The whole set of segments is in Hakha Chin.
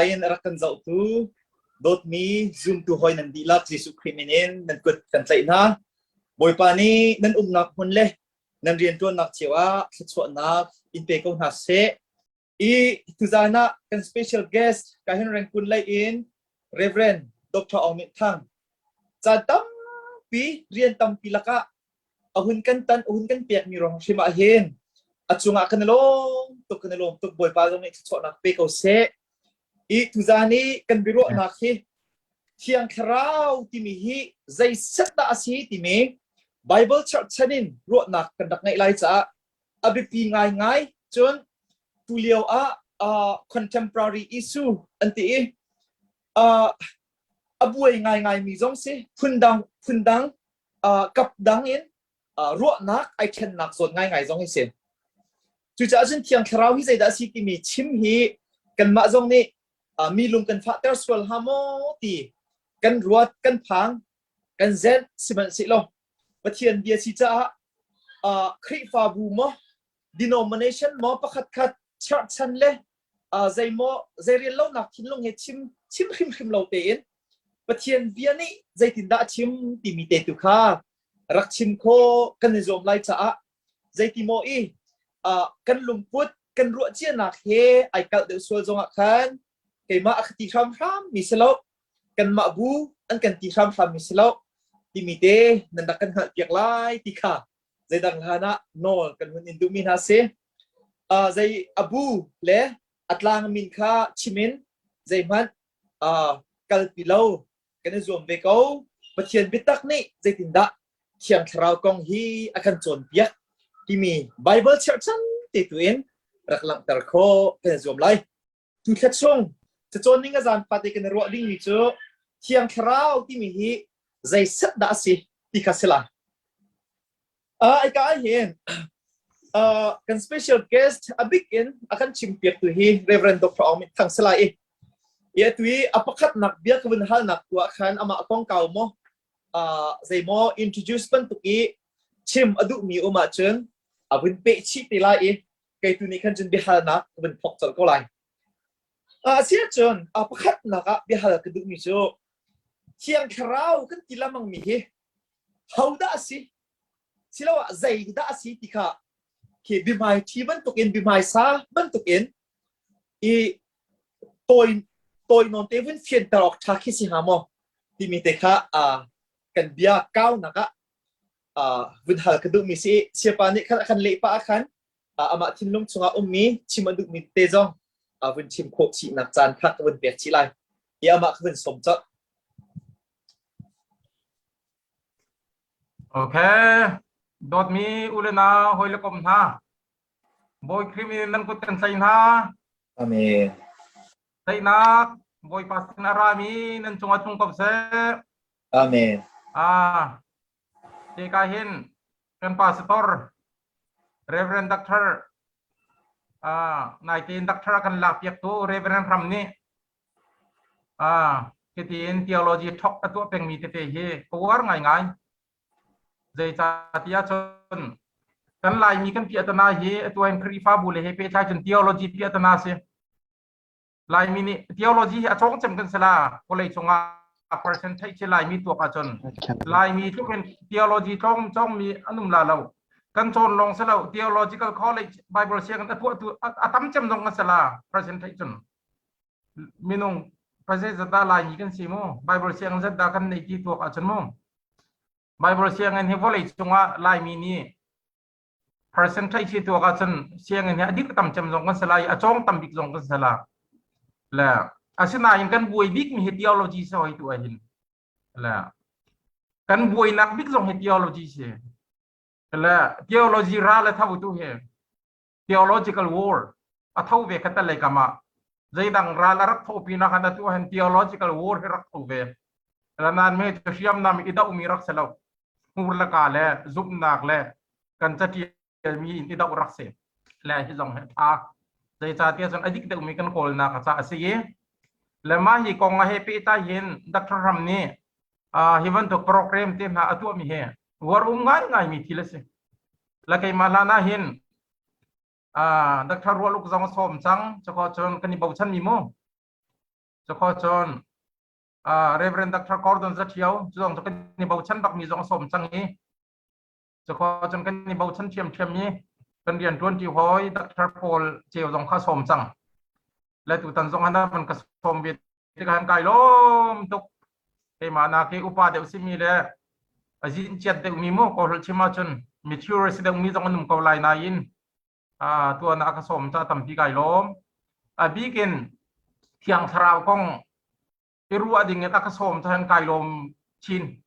Online in a rak kan zohtu dawtmi zumtu hawi nan dihlak Jesuh Khrih min in nan kut kan tlaih hna. Bawipa nih nan umnak hmun le nan rianṭuannak cio ah thluachuahnak in pe ko hna seh. I tuzaan ah kan special guest Kahin Rengkun lei in Reverend Dr. Aung Myint Thang caan tampi rian tampi lakah a hun kan tan a hun kan pekmi ruang hrim ah hin a cungah kan i lawm tuk kan i lawm tuk Bawipa zong nih thluachuahnak pe ko seh. I tuzaan i kan biaruahnak hi Thiang Thlarau timi hi zei set dah a si timi Bible cherhchan in ruahnak kan rak ngeih lai caah a biapi ngaingai. Cun tulio ah uh, contemporary issue an ti i uh, a buai ngaingai mi zong si phundang phundang uh, kap dang in uh, ruahnak ai thennak zawn ngaingai zong hi si. Cucaah cun Thiang Thlarau hi zeidah a si timi chim hi kanmah zong nih uh, mi lung kan fahter sual hnga maw ti kan ruat kan phang kan zenh sihmanhsehlaw Pathian bia si caah uh, Khrihfabu maw denomination maw pakhat khat cherhchan le uh, zei maw zei rian lonak thinlung he chim chim hrimhrim lo tein Pathian bia nih zeitindah a chim timi te tu kha rak chim kho kan i zuam lai caah zeiti maw i uh, kan lungput kan ruah cianak he ai kalh deuh sual zongah khan keimah a ka ti hramhram mi si lo kanmah bu an kan ti hramhram mi si lo timi te nan rak kan hngalh piak lai ti kha zeidang hlan ah nawl kan hun in duhmi hna si. Uh, zei a bu le a tlang min kha chim in zeihmanh uh, kalpi lo kan i zuam ve ko. Pathian biatak nih zeitindah Thiang Thlarau kong hi a kan cawnpiak timi Bible cherhchan te tu in rak langhter khawh kan i zuam lai. Tuthla chung cacawn ning a zan fate kan i ruah dingmi cu Thiang Thlarau timi hi zei set dah a si ti kha si lai. Uh, ai ka hin uh, kan special guest a bik in a kan chim piak tu hi Reverend Dr. Aung Myint Thang si lai i i atu i a pakhatnak bia ka vun halnak tu ah khan amah kongkau maw uh, zei maw introduce bantuk i chim a duhmi um ahcun a vun peh chih te lai i kei tu nih khan cun biahalnak ka vun thawk colh ko lai. A si ahcun a pakhatnak ah biahal ka duhmi cu Thiang Thlarau kan ti lengmangmi hi hodah a si siloah zeidah a si ti kha khi bihmai ṭhi bantukin bihmai sa bantukin i tawi tawi nawn te vun fianter awk ṭha khi si hnga maw timi te kha kan bia kaunak ah vun hal ka duhmi si siapa nih khan a kan leh pah ah khan amah thinlung chungah ummi chim a duhmi te zong vun chim khawh chihnak caan kha ka vun pek chih lai i amah ka vun sawm colh. Okay. Dawtmi u le nau hawi le kom hna. Bawi Khrih in nan kut kan tlaih hna. Amen. Teinak Bawipa sin a rami nan cungah tlung ko seh. Amen. Ah, Hika hin kan pastor Reverend Doctor uh, naitein doctor a kan lak piaktu Reverend Ram nih uh, hitiin theology thok a tuah pengmi tete hi ka uar ngaingai. Zeicahtiah cun kan Laimi kan piahtana hi atu hin Khrihfabu le he pehtlai cun theology piahtana si. Laimi nih theology hi a cawng cem kan si la vawlei cungah percentage ci Laimi tuak ahcun Laimi tluk in theology tlawng cawngmi an um la lo kan cawn lawng si lo theological college Bible sianginn a tuahtu a tam cem zong kan si la percentage cun minung pazet zat Laimi kan si mu Bible sianginn zat dah kan nei ti tuak ahcun mu Bible sianginn hi vawlei cungah Laimi nih percentage hi tuak ahcun sianginn hi a dik tam cem zong kan si lai a cawng tam bik zong kan si la le asinain kan buai bik mi hi theology si hoi tu ahhin le kan buainak bik zong hi theology si le theology ra le tho tu hi theological war a tho ve kha tal lei kam ah zeidang ral a rak tho pi nak han atu han theological war hi rak tho ve la nan me chu hriamnam i do mi rak se lo hmur le ka le zumhnak le kan catialmi in i doh rak si le hi zong hi tha zeicahtiah cun a dik deuhmi kan kawlnak a ca a si i le mah hi kong a he pehtlai hin Dr. Ram nih hi bantuk program te hna a tuahmi hi war um ngaingaimi thil a si la keimah hlan ah hin Dr. Rualuk zong a sawm cang cako cun kan i bochanmi mu. Cukho cun Reverend Dr. Gordon Zathio cu zong cu kan i bochan bakmi zong a sawm cang i cukho cun kan i bochan ṭhiamṭhiam i kan rian ṭuanṭi hawi Dr. Paul Ceu zong kha sawm cang. Le tutan zong han van ka sawm ve tikah han kai lawm tuk. Keimah nak hi upa deuh simi le a zin chiat deuhmi mu Kawlholh chim ahcun mature si deuhmi zong an um ko lai nain tuan ah ka sawm ca tampi kai lawm. A bik in Thiang Thlarau kong i ruah ding in a ka sawm ca kai lawm chin.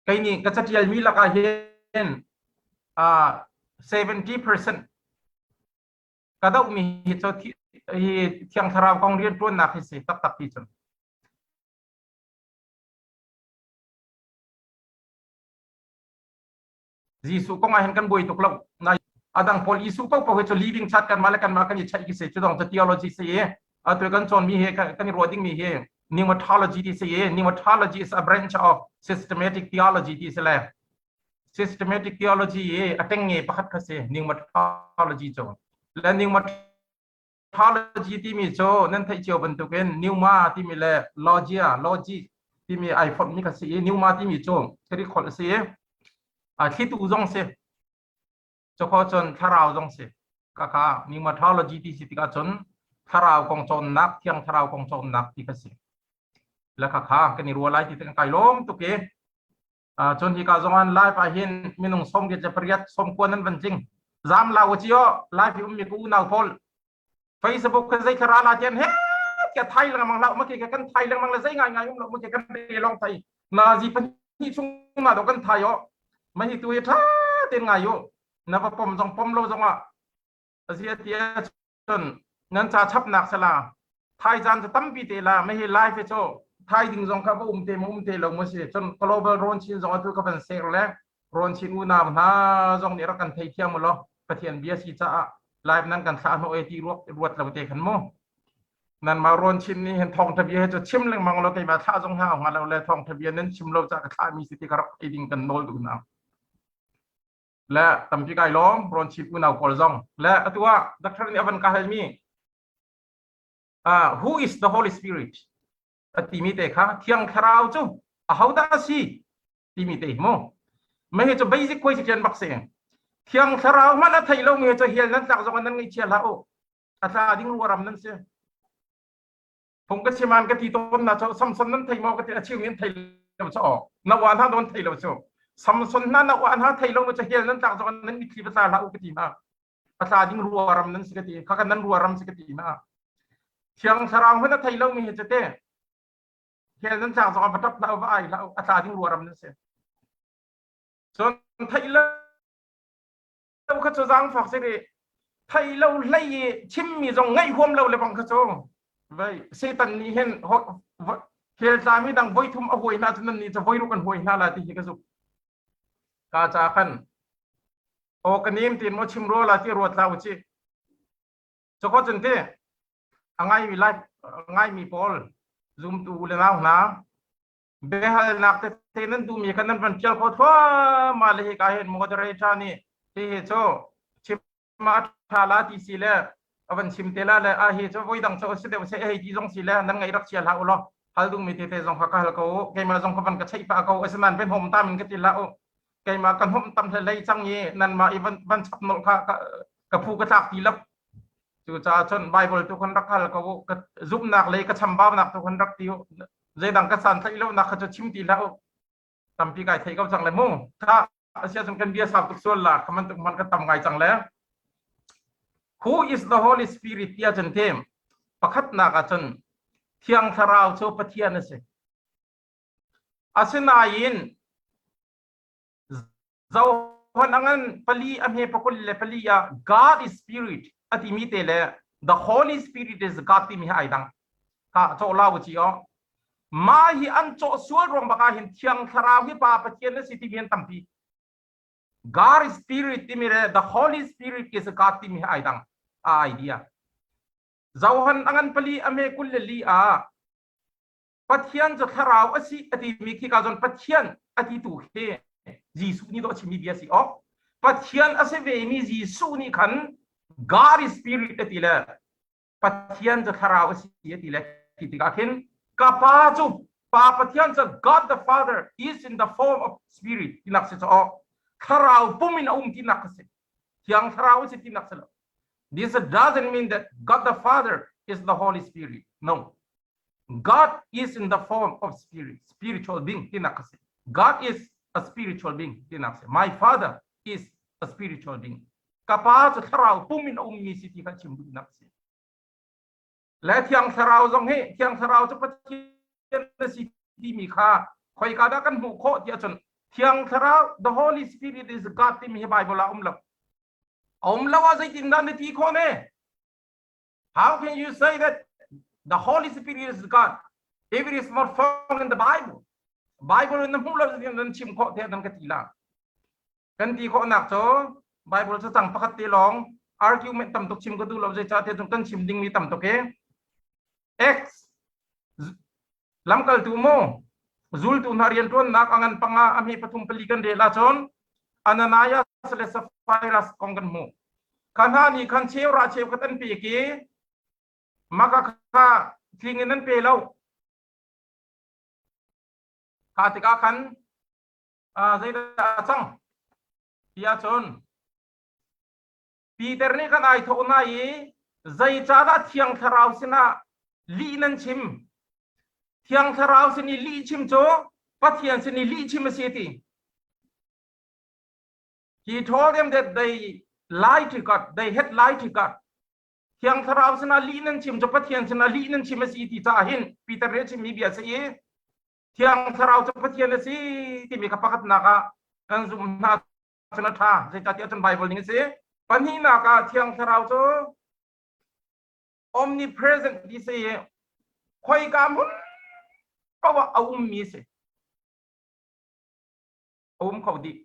Kei nih ka catial mi lakah hin 70% ka doh mi hi cu hi Thiang Thlarau kong rianṭuannak hi si taktak ti cun. Jesuh kong ah hin kan buai tuk lo. Nai adang pawl Jesuh paohpaoh hi cu living chat kan mah le kanmah kan i cheih ki si cu dong cu theology si i atu kan cawn mi hi kan i ruah ding mi hi pneumatology ti si i pneumatology is a branch of systematic theology ti si le systematic theology i a teng nge pakhat kha si pneumatology cu le pneumatology timi cu nan theih cio bantukin pneuma timi le logia logi timi ai fonh mi kha si i pneuma timi cu thiri kholh a si i a thlitu zong si cukho cun thlarau zong si kaka pneumatology ti si tikah cun thlarau kong cawnnak thiang thlarau kong cawnnak ti kha si la kha kha kan i rua lai ti kan kai lawm tuk i cun hika zong an live ah hin minung som le pariat som kuan an van tling zam lau chi o live i ummi ku unau pawl Facebook ka zei thara la tian he kia thai lengmang la ma ke kan thai lengmang le zei ngai ngai um lo ma ke kan re long thai na zi pahnih chung na do kan thai o ma hi tu hi tha ten ngai yo na va pom zong pom lo zong ah azia tia cun nan ca chapnak sala thai caan cu tampi te la ma hi live cho thai ding zong kha va um te ma um te lo mo si cun global ron chin zong atu ka van ser le Rawn Chin unau hna zong nih rak kan thei thiam u law Pathian bia si caah live nan kan thlah hnawh e ti ruat ruat lo te khan mu nan ma Rawn Chin nih hin thawngtha bia he cu chim lengmang lo keimah thlah zong hna hnga lo le thawngtha bia nan chim lo caah ka thlah mi si ti ka rak thei ding kan nawl duh na le tampi kai lawm Rawn Chin unau pawl zong le atu ah doctor nih avan ka hal mi uh, who is the Holy Spirit a timi te kha thiang thlarau cu ahodah a si timi te hi mu mei hi cu basic question bak si thiang thlarau hmanh a thei lo mi cu hial nan tlak zong nan ngei chia hlah u a tla ding ruaram nan si phung ka chiman ka ti tawn na cho samson nan thei maw ka ti a chiu min thei lo cho na wa hna don thei lo chu samson na na wa hna thei lo mu chu hial nan tlak zong nan mitthli va tla hlah u ka ti na a tla ding ruaram nan si ka ti kha kan nan ruaram si ka ti na thiang thlarau hmanh a thei lo mi hi cu te hell nan tlak zong va tap hlah va ai hlah a tla ding ruaram nan si cun theih lo kha cu zaangfak si ri thei lo hlei i chimmi zong ngaih huam lo le bang kha cu vai Satan nih hin hell tlami dang voi thum a huai hna cu nan nih cu voi ruk an huai hna la ti hi ka zuk ka ca khan aw ka nim tin mo chim ro la ti ruat la u chi chokho chun te a ngaimi lai ngaimi pawl zumtu le nau hna biahalnak tete nan duhmi kha nan van ṭial kho thluahmah le hika hin moderator nih hihi cu chim a ṭha la ti si le a van chim te la le a hi cu voi dang cu si deuh se hei ti zong si le nan ngaih rak chia hlah u law hal dungmi tete zong kha ka hal ko u keimah zong kha van ka cheih pah ko asinain van hom tam in ka ti hlah u keimah kan hom tam hlei cang i nanmah i van van chap nolh kha ka phu ka tlak ti lo Cucaah cun Baibal tu khan rak hal ko u. Ka zumhnak le ka chambaunak tu khan rak ti u. Zeidang ka santlaih lonak kha cu chim ti hlah u. Tampi kai thei ko cang le mu. Kha asia cun kan bia sau tuk sual la. Kha man tuk man ka tam ngai cang le. Who is the Holy Spirit tiah cun tim. Pakhatnak ah cun Thiang Thlarau cu Pathian a si. Asinain Johan a ngan pali a hme pakul le pali ah God is spirit a timi te le the Holy Spirit is God timi hi ai dang. Ka cawh lau chi o. Ma hi an cawh sual ruang baka hin thiang thlarau hi pa Pathian na si timi an tampi. God is spirit timi le the Holy Spirit is God timi hi ai dang. A idea. Johan a ngan pali a hme kul le li ah Pathian cu thlarau a si a timi khi ka zawn Pathian a ti tu khi Jesuh nih dawh chimmi bia si awk. Pathian a si ve mi Jesuh nih khan God is spirit a ti le Pathian cu thlarau a si a ti le ti tikah khin ka pa cu Pa Pathian cu God the Father is in the form of spirit tinak si caw thlarau pum in a um tinak a si. Thiang thlarau a si tinak si lo. This doesn't mean that God the Father is the Holy Spirit. No. God is in the form of spirit, spiritual being tinak a si. God is a spiritual being tinak si. My Father is a spiritual being. Ka pa cu thlarau pum in a ummi si ti kha chim duhnak a si. Le thiang thlarau zong hi thiang thlarau cu Pathian a si timi kha khoika dah kan hmuh khawh tiah cun thiang thlarau the Holy Spirit is God timi hi Bible ah um lo. A um lo ah zeitindah na ti khawh ne? How can you say that the Holy Spirit is God if it is not found in the Bible? Bible in na hmuh lo nan chim khawh tiah nan ka ti la. Kan ti khawhnak cu Bible cu cang pakhat te lawng argument tam tuk chim ka duh lo zeicah tiah cun kan chim dingmi tam tuk i X Lamkaltu mu zultu hna rianṭuannak a ngan panga a hme pathum pali kan rel ahcun Ananias le Sapphira kong kan hmuh. Kha hna nih khan cheu ra cheu khat an pek i maka kha tling in an pe lo. Kha tikah khan zeidah a cang ti ahcun Peter nih khan ai thawh hna i zeicahdah Thiang Thlarau sinah lih nan chim? Thiang Thlarau sin i lih chim cu Pathian sin i lih chim a si ti. He told them that they lie to God, they had lied to God. Thiang Thlarau sinah lih nan chim cu Pathian sinah lih nan chim a si ti caah hin Peter nih a chimmi bia a si i Thiang Thlarau cu Pathian a si timi kha pakhatnak ah kan zumh hna cun a ṭha zeicahtiah cun Bible ning a si pahnihnak ah Thiang Thlarau cu omnipresent ti si i khoika hmun paoh ah a ummi a si a um kho dih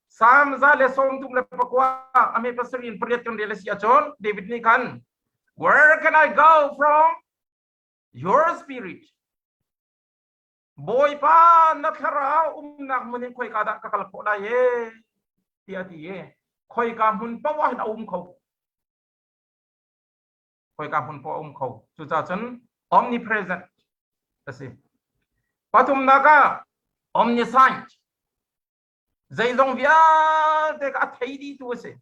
Psalm 139 a me pasarih in pariat kan rel a si ahcun David nih khan Where can I go from your spirit Bawipa na thlarau umnak hmun hin khoika dah ka kal khawh lai e tiah a ti i khoika hmun paoh ah hin a um kho khoika hmun paoh a um kho cucaah cun omnipresent a si pathumnak ah omniscient zeizong vialte kha a thei dihtu a si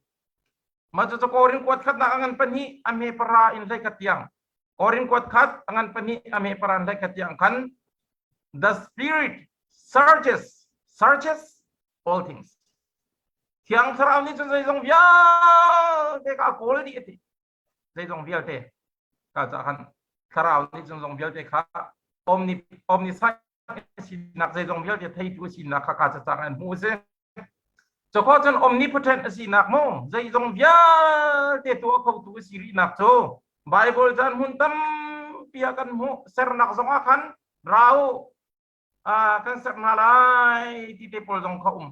mah cucu Korin kuat khatnak a ngan pahnih a hme para in hlei khat tiang Korin kuat khat a ngan pahnih a hme para in hlei khat tiang khan the spirit searches searches all things thiang thlarau nih cun zeizong vialte kha a kawl dih a ti zeizong vialte ka ca khan thlarau nih cun zong vialte kha omni omniscient sinak zeizong vialte theitu sinak kha ka cacang an hmu si cukho cun omnipotent a sinak mu zeizong vialte tuah khotu a si rihnak cu Bible caan hmun tampi ah kan hmuh sernak zong ah khan rau kan ser hna lai ti te pawl zong kha um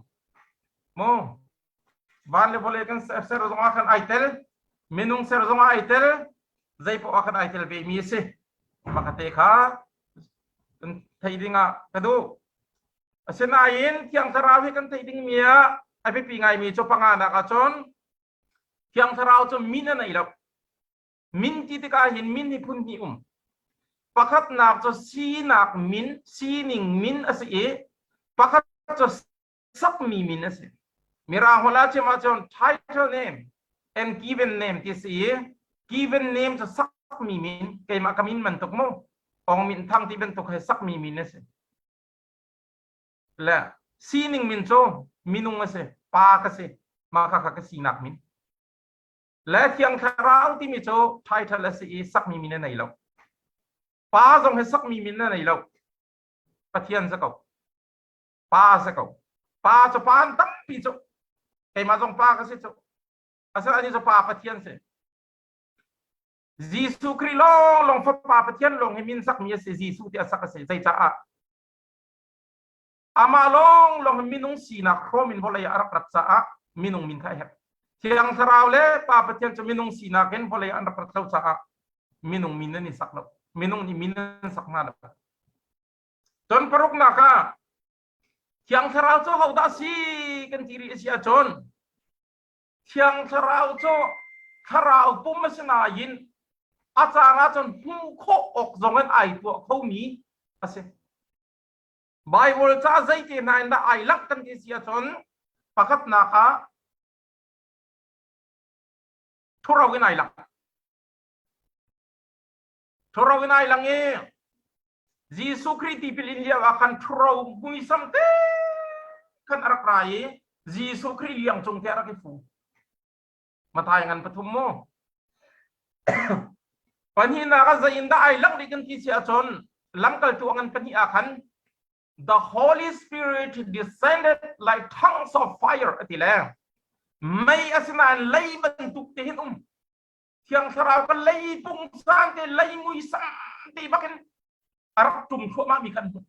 mu van le vawlei kan ser zong ah khan ai tel minung ser zong ah ai tel zei poah ah khan ai tel ve mi a si makate kha kan thei ding ah ka duh asinain thiang thlarau hi kan theih ding mi ah a biapi ngai mi cu panga nak ah cun thiang thlarau cu min a nei lo Min ti tikah hin min hi phun hnih um. Pakhatnak cu sinak min, sining min a si i pakhat cu sakmi min a si. Mirang holh ah chim ahcun title name and given name ti si i given name cu sakmi min, keimah ka min bantuk mu, Ong Min Thang ti bantuk he sakmi min a si. Le sining min cu minung a si, pa ka si, mah kha kha ka sinak min. Le Thiang Thlarau timi cu title a si i sakmi min a nei lo. Pa zong hi sakmi min a nei lo. Pathian si ko. Pa si ko. Pa cu pa an tampi cu. Keimah zong pa ka si cu. Asinain cu pa Pathian si. Jesuh Khrih lawng lawng fapa Pathian lawng hi min sakmi a si. Jesuh ti a sak a si. Zeicaah? Amah lawnglawng minung sinak hrawm in vawlei ah a rak rat caah minung min kha a herh. Thiang Thlarau le Pa Pathian cu minung sinak in vawlei ah an rak rat lo caah minung min an i sak lo. Minung nih min an sak hna lo. Cun paruknak ah Thiang Thlarau cu hodah si kan ti rih a si ahcun Thiang Thlarau cu thlarau pum a si nain. A caan ahcun hmuh khawh awk zong in ai tuah khomi a si. Bible ca zeite hna in dah ai langh kan ti si ahcun pakhatnak ah ṭhuro in ai lang. Ṭhuro in ai lang i Jesuh Khrih tipil in lio ah khan ṭhuro muisam te khan a rak ra i Jesuh Khrih liang cung te a rak i fu. Mathai ngan pathum mu. Pahnihnak ah zei in dah ai langh rih kan ti si ahcun lamkaltu a ngan pahnih ah khan the Holy Spirit descended like tongues of fire a ti le mei asinain lei bantuk te hin um thiang thlarau ka lei pungsan te lei muisam te bakin a rak tum thluahmah mi kan hmuh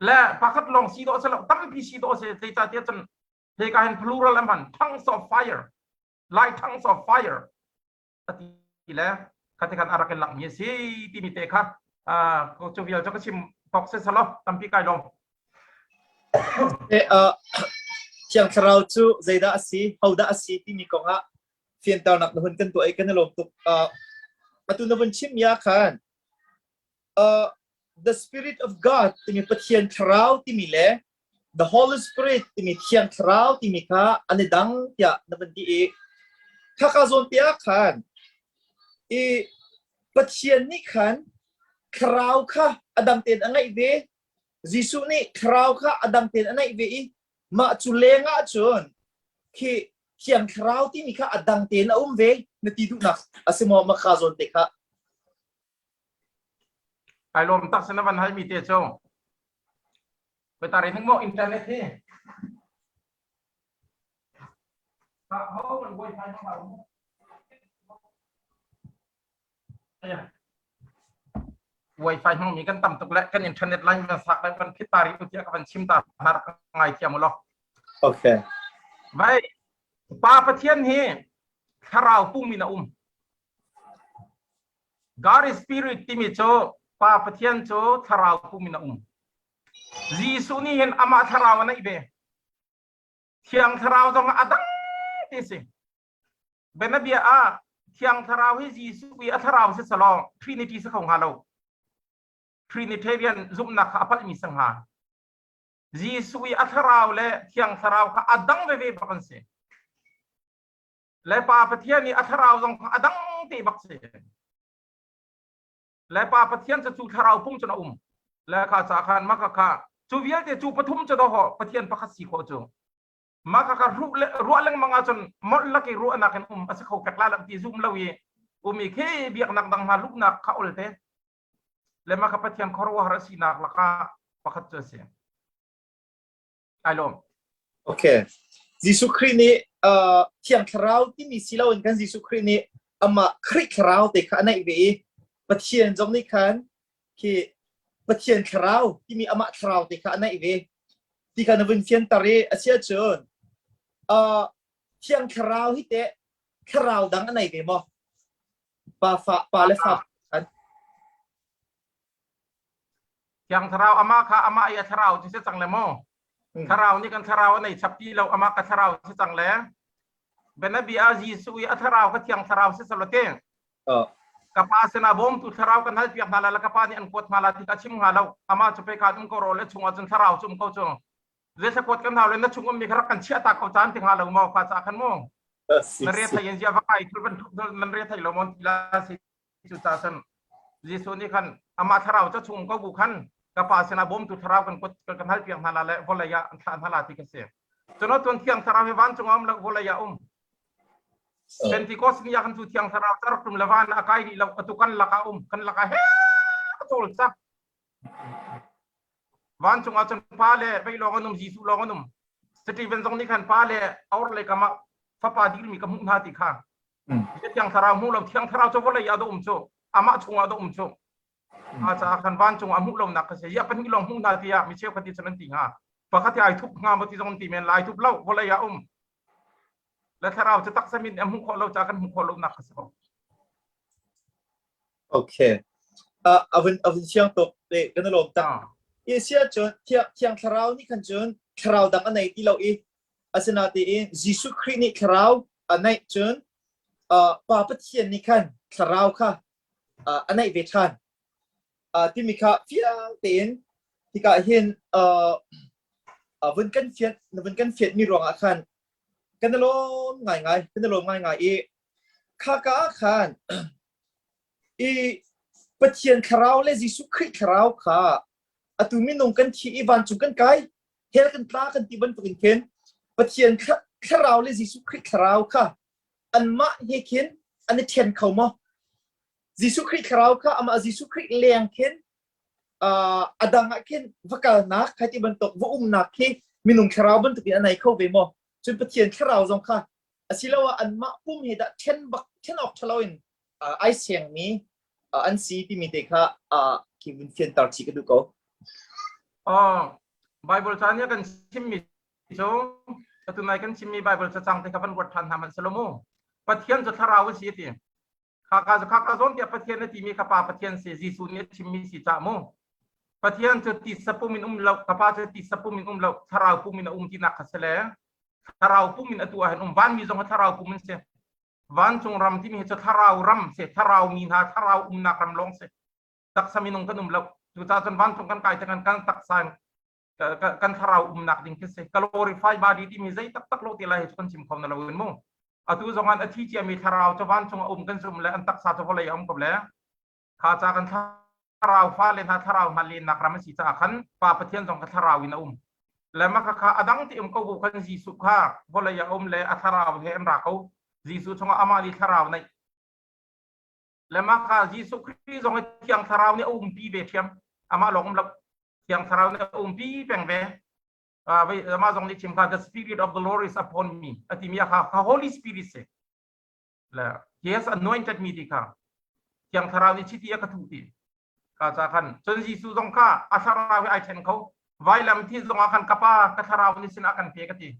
le pakhat lawng si dawh se lo tampi si dawh se zeicahtiah cun hika hin plural an hman tongues of fire like tongues of fire ati le khati khan arak in langmi a si timi te kha cu vial cu ka chim tawk se salo tampi kai lawm. Thiang Thlarau cu zeidah a si, hodah a si timi kong ah fianternak na hun kan tuah i kan i lawm tuk. Atu na vun chim mi ah khan the Spirit of God timi Pathian Thlarau timi le the Holy Spirit timi Thiang Thlarau timi kha an i dang tiah na van ti i khaka zawn te ah khan i Pathian nih khan thlarau kha a dang tein a ngeih ve Jesuh nih thlarau kha a dang tein a ngeih ve i mah cu leng ah cun khi Thiang Thlarau timi kha a dang tein a um ve na ti duhnak a si maw maka zawn te kha? Kai lawm tak sin na van hal mi te cu Betari ning maw internet hi? Ho man wifi hmang hlah mu. Wifi hmang mi kan tam tuk le kan internet line kan sak le kan phit tari u tiah ka van chim ta hna rak ngai thiam u law. Okay. Vai Pa Pathian hi thlarau pum in a um. God is spirit timi cu Pa Pathian cu thlarau pum in a um. Jesuh nih hin amah thlarau a neih ve. Thiang thlarau zong a dang ti si. Bianabia ah Thiang thlarau hi Jesuh i a thlarau si salawng Trinity si kho hnga lo. Trinitarian zumhnak kha a palhmi si hnga. Jesuh i a thlarau le Thiang thlarau kha a dang veve bak an si. Le Pa Pathian i a thlarau zong kha a dang te bak si. Le Pa Pathian cu cu thlarau pum cun a um. Le kha ca khan maka kha cu vialte cu pathum cu doho Pathian pakhat si khawh cu. Maka kha ruah lengmang ahcun molh lak i ruahnak in um a si kho pek la lo ti zum lo i um i khi biaknak dang hna luhnak kha ol te. Le maka Pathian khuaruahhar a sinak lakah pakhat cu a si. Ai lawm. Okay. Jesuh Khrih nih uh, Thiang Thlarau timi si loin kan Jesuh Khrih nih amah Khrih Thlarau te kha a neih ve i Pathian zong nih khan khi Pathian Thlarau timi amah Thlarau te kha a neih ve ti kha na vun fianter i a si ahcun uh, Thiang Thlarau hi teh thlarau dang a nei ve maw? Pa fa pa le fa an Thiang Thlarau amah kha amah i a thlarau cu si cang le maw? Thlarau nih kan thlarau a nei chap ti lo amah ka thlarau si cang le bianabia ah Jesuh i a thlarau kha Thiang Thlarau si selo te ka pa sinah bawmtu thlarau kan hal piak hna la ka pa nih an kuat hna la ti ka chim hnga lo amah cu pe khan um ko ro le chungah cun thlarau cu um ko cu zeithla kuat kan hau le na chung ummi kha rak kan chiah ta ko caan ti hnga lo maw kha ca khan mu na re thei in zia va kai thul van thup nan re thei lo mon ti la si Cu ca cun Jesuh nih khan amah thlarau cu chung ko bu khan ka pa sinah bawmtu thlarau kan kut kan hal piak hna la le vawlei ah an thlah hna la ti ka si. Cun tuan thiang thlarau hi vancung ah um lo vawlei ah um. Pentecost ni ah khan cu thiang thlarau cu rak tum le van a kai rih lo atu kan lakah um kan lakah he a cawl cang. Vancung ah cun pa le vei lawng an um Jesuh lawng an um. Stephen zong nih khan pa le aur le kam ah fapa dirmi ka hmuh hna ti kha Thiang Thlarau hmuh lo Thiang Thlarau cu vawlei ah dah um cu amah chungah dah um cu a caah khan vancung ah hmuh lonak ka si ya pahnih lawng hmuh hna tiah mi cheukhat nih cun an ti hnga pakhat hi ai thup hnga maw ti zong an ti men lai thup lo vawlei ah um le thlarau cu taksa min a hmuh khawh lo caah kan hmuh khawh lonak ka si ko. Okay. Avun avun siang tuk le kan lawm tak. I sia cun thiang thlarau nih khan cun thlarau dang a nei ti lo i asinatein Jesuh Khrih nih thlarau a neih cun. Pa Pathian nih khan thlarau kha a neih ve ṭhan timi kha fiang tein hika hin vun kan fianh na vun kan fianhmi ruangah khan kan i lawm ngaingai kan i lawm ngaingai i khaka ah khan i Pathian thlarau le Jesuh Khrih thlarau kha atu minung kan thi i vancung kan kai hell kan tla kan ti bantukin khin Pathian thlarau le Jesuh Khrih thlarau kha anmah he khin an i ṭhen kho maw? Jesuh Khrih thlarau kha amah Jesuh Khrih leng khin a dang ah khin va kalnak khai ti bantuk va umnak khi minung thlarau bantukin a nei kho ve maw? Cun Pathian thlarau zong kha asiloah anmah pum he dah ṭhen bak ṭhen awk ṭha loin ai sengmi an si timi te kha khi vun fianter chih ka duh ko. Oh, Bible ca nih a kan chimmi cu atu nai kan chimmi Bible cacang te kha van ruat ṭhan hna hmanh selaw mu. Pathian cu thlarau a si a ti. Khaka cu khaka zawn tiah Pathian a timi kha Pa Pathian si Jesuh nih a chimmi si cah mu. Pathian cu tisa pum in um lo, ka Pa cu tisa pum in um lo, thlarau pum in a um tinak kha si le thlarau pum in atu ah hin um vanmi zong thlarau pum in si. Vancung ram timi hi cu thlarau ram si, thlarau mi hna thlarau umnak ram lawng si. Taksa minung kan um lo. Cucaah cun vancung kan kai tikhan kan taksa kan thlarau umnak ding khi si. Glorify body timi zei taktak lo ti lai hi cu kan chim kho na lo in mu. Atu zong an a thi ciami thlarau cu vancung a um kan zum le an taksa cu vawlei a um ko le kha ca kan thlarau fale hna thlarau hna lennak ram a si caah khan Pa Pathian zong kha thlarau in a um. Le mah kha a dang ti um ko bu khan Jesuh kha vawlei a um le a thlarau he an ra ko. Jesuh chungah amah nih thlarau neih. Le mah kha Jesuh Khrih zong hi Thiang Thlarau nih a umpi ve ṭhiam. Amah lawng um lo. Thiang Thlarau nih a umpi peng ve. Amah zong nih chim kha the spirit of the Lord is upon me a timi kha kha Holy Spirit si. Le he has anointed me ti kha Thiang Thlarau nih chiti a ka thuh ti. Ka ca khan cun Jesuh zong kha a thlarau hi ai ṭhen kho. Vailam thi zong ah khan ka pa ka thlarau nih sin a kan pe ka ti.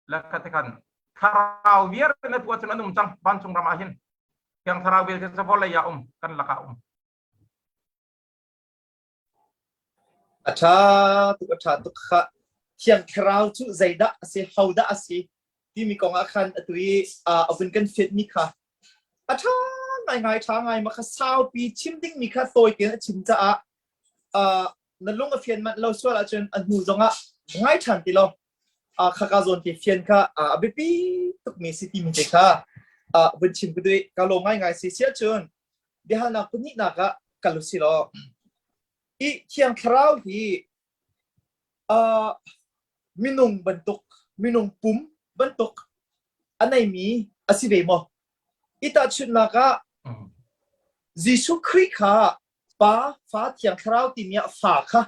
Le kha te khan thlarau viar na tuah cun an um cang vancung ram ah hin. Thiang Thlarau vialte cu vawlei ah um kan lakah um. A ṭha tuk a ṭha tuk kha Thiang Thlarau cu zeidah a si hodah a si timi kong ah khan atu i a vun kan fianhmi kha a ṭha ngaingai ṭha ngai ma kha saupi chim dingmi kha tawi tein a chim caah na lung a fian manh lo sual ahcun a hnu zongah ngai ṭhan ti lo khaka zawn te fian kha a biapi tukmi si timi te kha vun chim ka duh ka lawm ngaingai si si ahcun biahalnak pahnihnak ah kal u si law i thiang thlarau hi minung bantuk minung pum bantuk a neimi a si ve maw i tahchunhnak ah Jesuh Khrih kha Pa Fa Thiang Thlarau timi ah fa kha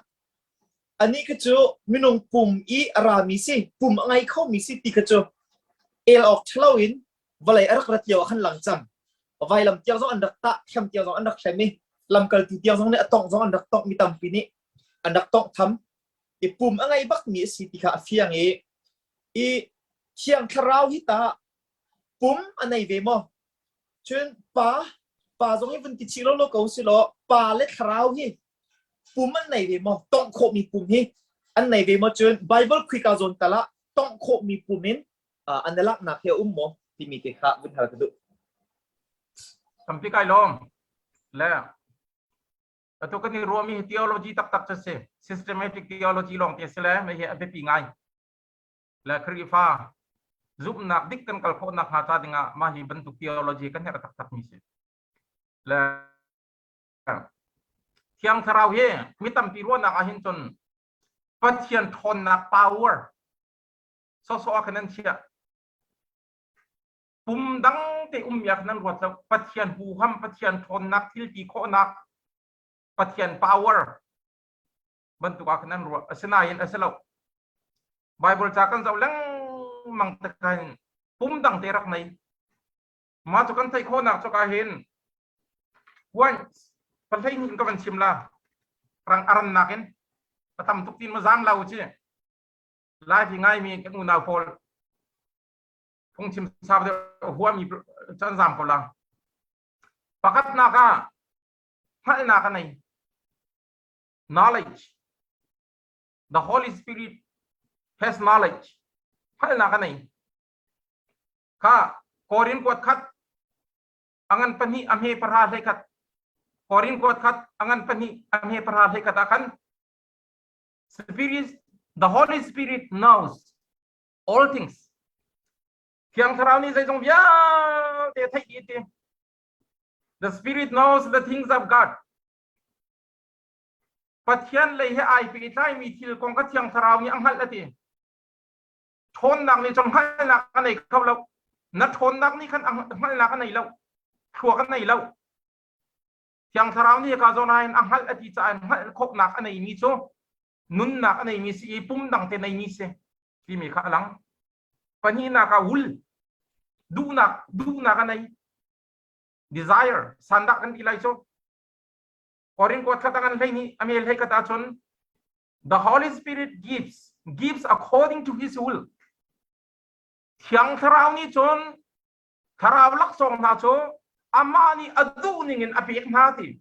anih kha cu minung pum i a rami si pum a ngei khomi si ti kha cu el awk ṭhalo in vawlei a rak rat lio ah khan lang cang vailam tiang zong an rak tah hrem tiang zong an rak hrem i lamkaltu tiang zong nih a tongh zong an rak tongh mi tampi nih an rak tongh tham i pum a ngei bakmi a si ti kha a fiang i i thiang thlarau hi ta pum a nei ve maw cun pa pa zong hi vun ti chih lo lo ko si law pa le thlarau hi pum an nei ve maw tongh khawhmi pum hi an nei ve maw cun Bible khuika zawn tal ah tongh khawhmi pum in an i laknak hi a um maw timi te kha vun hal ka duh. Tampi kai lawm. Le atu kan i ruahmi hi theology taktak cu si. Systematic theology lawng te si le mei hi a biapi ngai. Le Khrihfa zumhnak dik kan kal khawh nakhnga ca dingah mah hi bantuk theology kan herh taktak mi si. Le Thiang Thlarau hi mi tampi ruahnak ah hin cun Pathian ṭhawnnak power sawsawh ah khan an chiah. Pum dang te ummi ah khan an ruat lo. Pathian huham, Pathian ṭhawnnak, thil ti khawhnak, Pathian power bantuk ah khan an ruah. Asinain a si lo. Bible ca kan zoh lengmang tikah pum dang te rak nei. Mah cu kan theih khawhnak cu ka hin points pahlei hnih in ka van chim la. Rang arannak in a tam tuk tin ma zam lo chi. Lai hi ngaimi kan unau pawl phungchim sau deuh huami can zam ko la. Pakhatnak ah hngalhnak a nei. Knowledge. The Holy Spirit has knowledge. Hngalhnak a nei. Kha Korin kuat khat. A ngan pahnih a hme pahra hlei khat. Korin kuat khat a ngan pahnih a hme pahra hlei khat ah khan Spirit, the Holy Spirit knows all things. Thiang Thlarau nih zeizong vialte a theih dih ti. The Spirit knows the things of God. Pathian lei he ai pehtlaimi thil kong kha Thiang Thlarau nih a hngalh a ti. Ṭhawnnak nih cun hngalhnak a nei kho lo. Na ṭhawnnak nih khan hngalhnak a nei lo. Thluak a nei lo. Thiang Thlarau nih ka zawn ah hin a hngalh a ti caah hngalh khawhnak a neimi cu nunnak a neimi si i pum dang te neimi si timi kha a lang. Pahnihnak ah will duhnak duhnak a nei desire sandah kan ti lai cu Korin kuat khat an hlei nih a mel hlei khat ahcun the Holy Spirit gives gives according to his will Thiang Thlarau nih cun thlarau laksawng hna cu amah nih a duh ning in a pek hna ti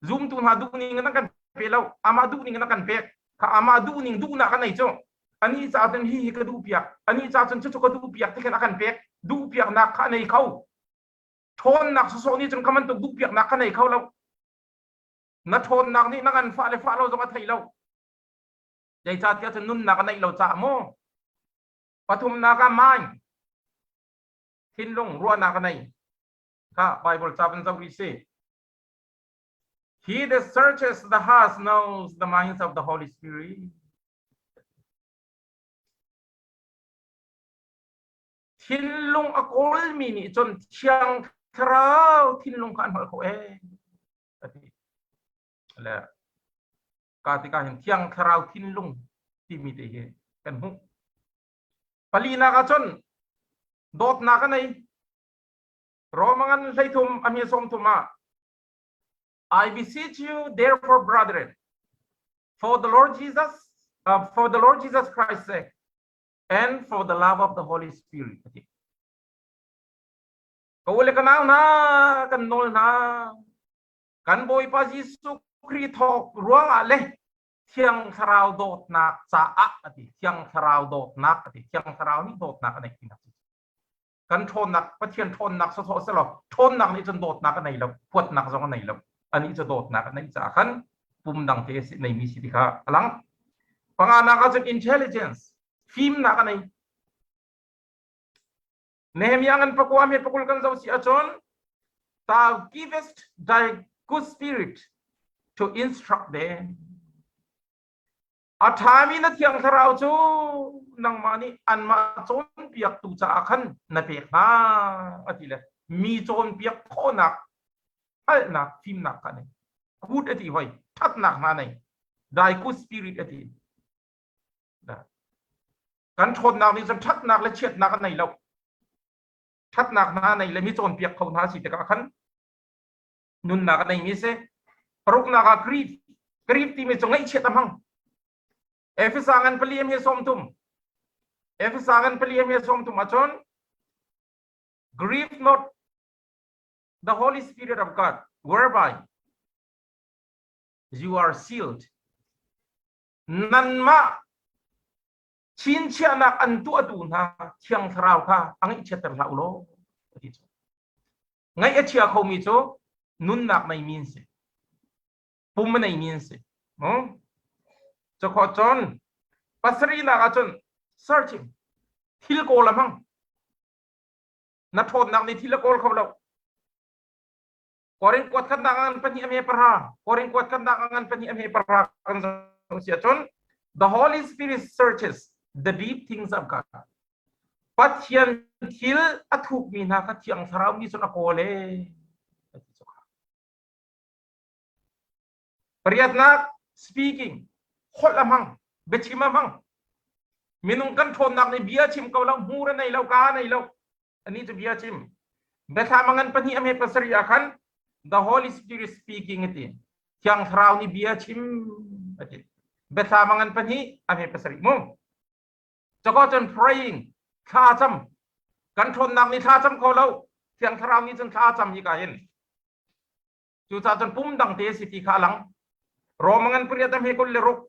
zumtu hna duh ning in a kan pe lo amah duh ning in a kan pek kha amah duh ning duhnak a nei cu anih ca cun hi hi ka duh piak anih ca cun cucu ka duh piak ti khan a kan pek duh piaknak kha a nei kho ṭhawnnak sawsawh nih cun kha bantuk duh piaknak kha nei kho lo na ṭhawnnak nih na ngan fah le fah lo zong a thei lo zeicahtiah cun nunnak a neih lo caah maw Pathumnak ah mind thinlung ruahnak a nei kha Bible ca van zoh rih si. He that searches the hearts knows the minds of the Holy Spirit. Thinlung a kawlmi nih cun Thiang Thlarau thinlung kha an hngalh kho ee. Ati. Le ka tikah hin Thiang Thlarau thinlung timi te hi kan hmuh. Palinak ah cun dawtnak a nei. Romangan hleithum a mi sawmthum ah I beseech you therefore brethren for the Lord Jesus uh, for the Lord Jesus Christ's sake and for the love of the Holy Spirit. Ka ule ka nau hna kan nawl hna kan Bawipa Jesuh Khrih thawk ruangah le Thiang Thlarau dawtnak caah a ti. Thiang Thlarau dawtnak a ti. Thiang Thlarau nih dawtnak a neih tinak kan ṭhawnnak Pathian ṭhawnnak sawsawh selaw ṭhawnnak nih cun dawtnak a nei lo huatnak zong a nei lo anih cu dawtnak a neih caah khan pum dang te neimi si ti kha a lang panganak ah cun intelligence fimnak a nei Nehemiah ngan pakua me pakul kan zoh si ahcun thou givest thy good spirit to instruct them. A ṭhami na thiang thlarau cu nangmah nih anmah cawnpiaktu caah khan na pek hna a ti le mi cawnpiak khawhnak hngalhnak fimnak kha nei good a ti hoi ṭhatnak hna nei thy good spirit a ti Kan ṭhawnnak nih cun ṭhatnak le chiatnak a nei lo. Ṭhatnak hna nei le mi cawnpiak kho hna si tikah khan nunnak a neimi si. Paruknak ah grief. Grief timi cu ngaihchiat a hmang. Efesa ngan pali am hi 30. Efesa ngan pali am hi 30 ahcun grieve not the Holy Spirit of God whereby you are sealed nanmah chinchiahnak an tuahtu hna thiang thlarau kha a ngaihchiatter hlah u law ti cu ngaih a chia khomi cu nunnak neimi an si pum a neimi an si cukho cun pasarihnak ahcun searching thil kawl a hmang na ṭhawnnak nih thil a kawl kho lo Korin kuat khatnak ngan pahnih a hme pahra Korin kuat khatnak ngan pahnih a hme pahra kan zoh si ahcun the Holy Spirit searches the deep things of God Pathian thil a thukmi hna kha Thiang Thlarau nih cun a kawl ee Pariatnak speaking holh a hmang biachim a hmang minung kan ṭhawnnak nih bia chim ko lo hmur a nei lo ka nei lo ani cu bia chim biathlam a ngan pahnih a hme pasarih ah khan the holy spirit speaking ati thiang thlarau nih bia chim ati biathlam a ngan pahnih a hme pasarih mu cako cun praying thla cam kan ṭhawnnak nih thla cam kho lo thiang thlarau nih cun thla cam hi ka hin cucaah cun pum dang te si ti kha a lang Rome ngan pariat a hme kul le ruk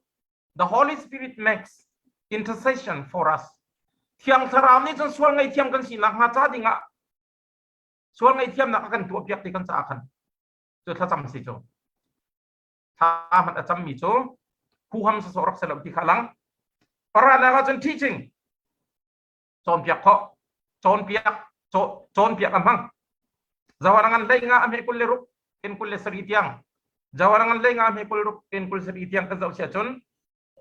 The Holy Spirit makes intercession for us. Thiang Thlarau nih cun sual ngaihthiam kan sinak hnga ca dingah Sual ngaihthiamnak a kan tuahpiak ti kan caah khan cu thlacam si cu. Thla hmanh a cammi cu huham sawsawh rak si lo ti kha lang. Paranak ahcun teaching cawnpiak khawh cawnpiak cawnpiak a hmang zawarangan hlei nga a hme 26 ken 27 tiang zawarangan hlei nga a hme 26 ken 27 tiang kan zoh sia cun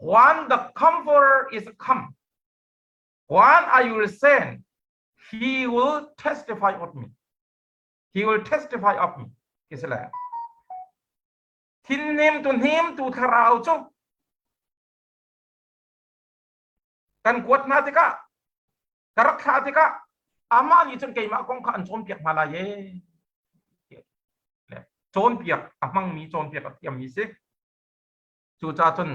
when the comforter is come when I will send he will testify of me he will testify of me ti si le thinnim tu hnim tu thlarau cu kan kuat hna tikah ka rak thlah tikah amah nih cun keimah kong kha an cawnpiak hna lai e cawnpiak a hmangmi cawnpiak a thiammi si cucaah cun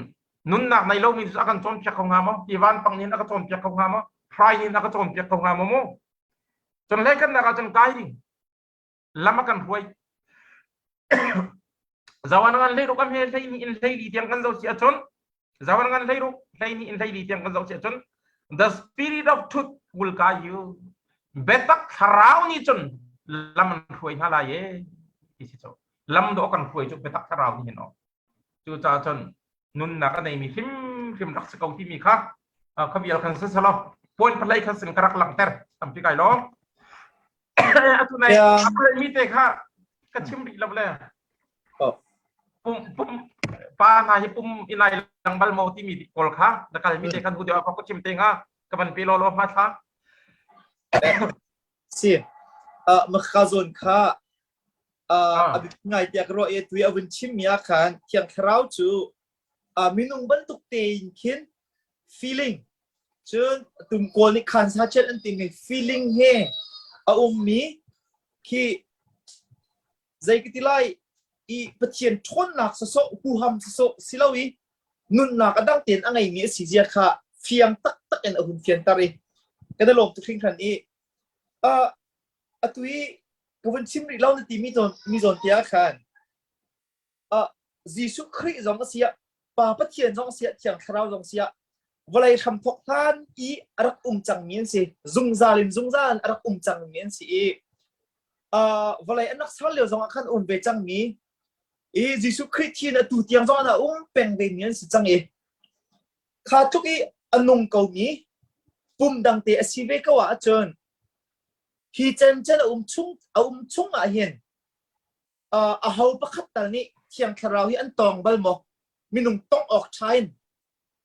nunnak nei lomi cu a kan cawnpiak kho hnga maw ti vanpang nih a ka cawnpiak kho hnga maw hrai nih a ka cawnpiak kho hnga maw mu cun hlei ah cun kai ding lam a kan hruai zawan ngan hlei ruk am he hlei ni in hlei li tiang kan zo si ahcun zawan ngan hlei ruk hlei ni in hlei li tiang kan zo si ahcun the spirit of truth will guide you biatak thlarau nih cun lam an hruai hna lai e ti si cu lam do kan hruai cu biatak thlarau nih hin o cucaah cun nunnak a neimi hrimhrim rak si ko timi kha kha vial khan si selaw point phalei khan sin ka rak langhter tampi kai lo atu nai mi te kha ka chim rih lo le pum pum pa hna hi pum inai lang bal mo timi kawl kha na kal mi te khan hu deuh ka chim te nga ka van pe lo lo hma thla si ma kha zon kha a biapi ngai tiah ka ruah i atu i a vun chimmi ah khan Thiang Thlarau cu minung bantuk tein khin feeling cun tumkawl nih khan sa chet an timi feeling he a ummi khi zei ka ti lai i Pathian ṭhawnnak sawsawh huham sawsawh si lo i nunnak a dang tein a ngeimi a si zia kha fiang taktak in a hun fianter i kan i lawm tuk hringhran i atu i ka vun chim rih lo na timi zawn mi zawn te ah khan uh, Jesuh Khrih zong a si ah Pa Pathian zong a si ah Thiang Thlarau zong si ah vawlei hramthok hlan i a rak um cangmi an si zungzal in zungzal in a rak um cangmi an si i uh, vawlei an rak ser lio zong ah khan um ve cangmi i Jesuh Khrih thi in atu tiang zong ah a um peng ve mi an si cang i kha tluk i a nung ko mi pum dang te a si ve ko ah cun Hi cancan a um chung a um chung ah hin uh, aho pakhat tal nih Thiang Thlarau hi an tawng bal maw? Minung tong awk ṭha in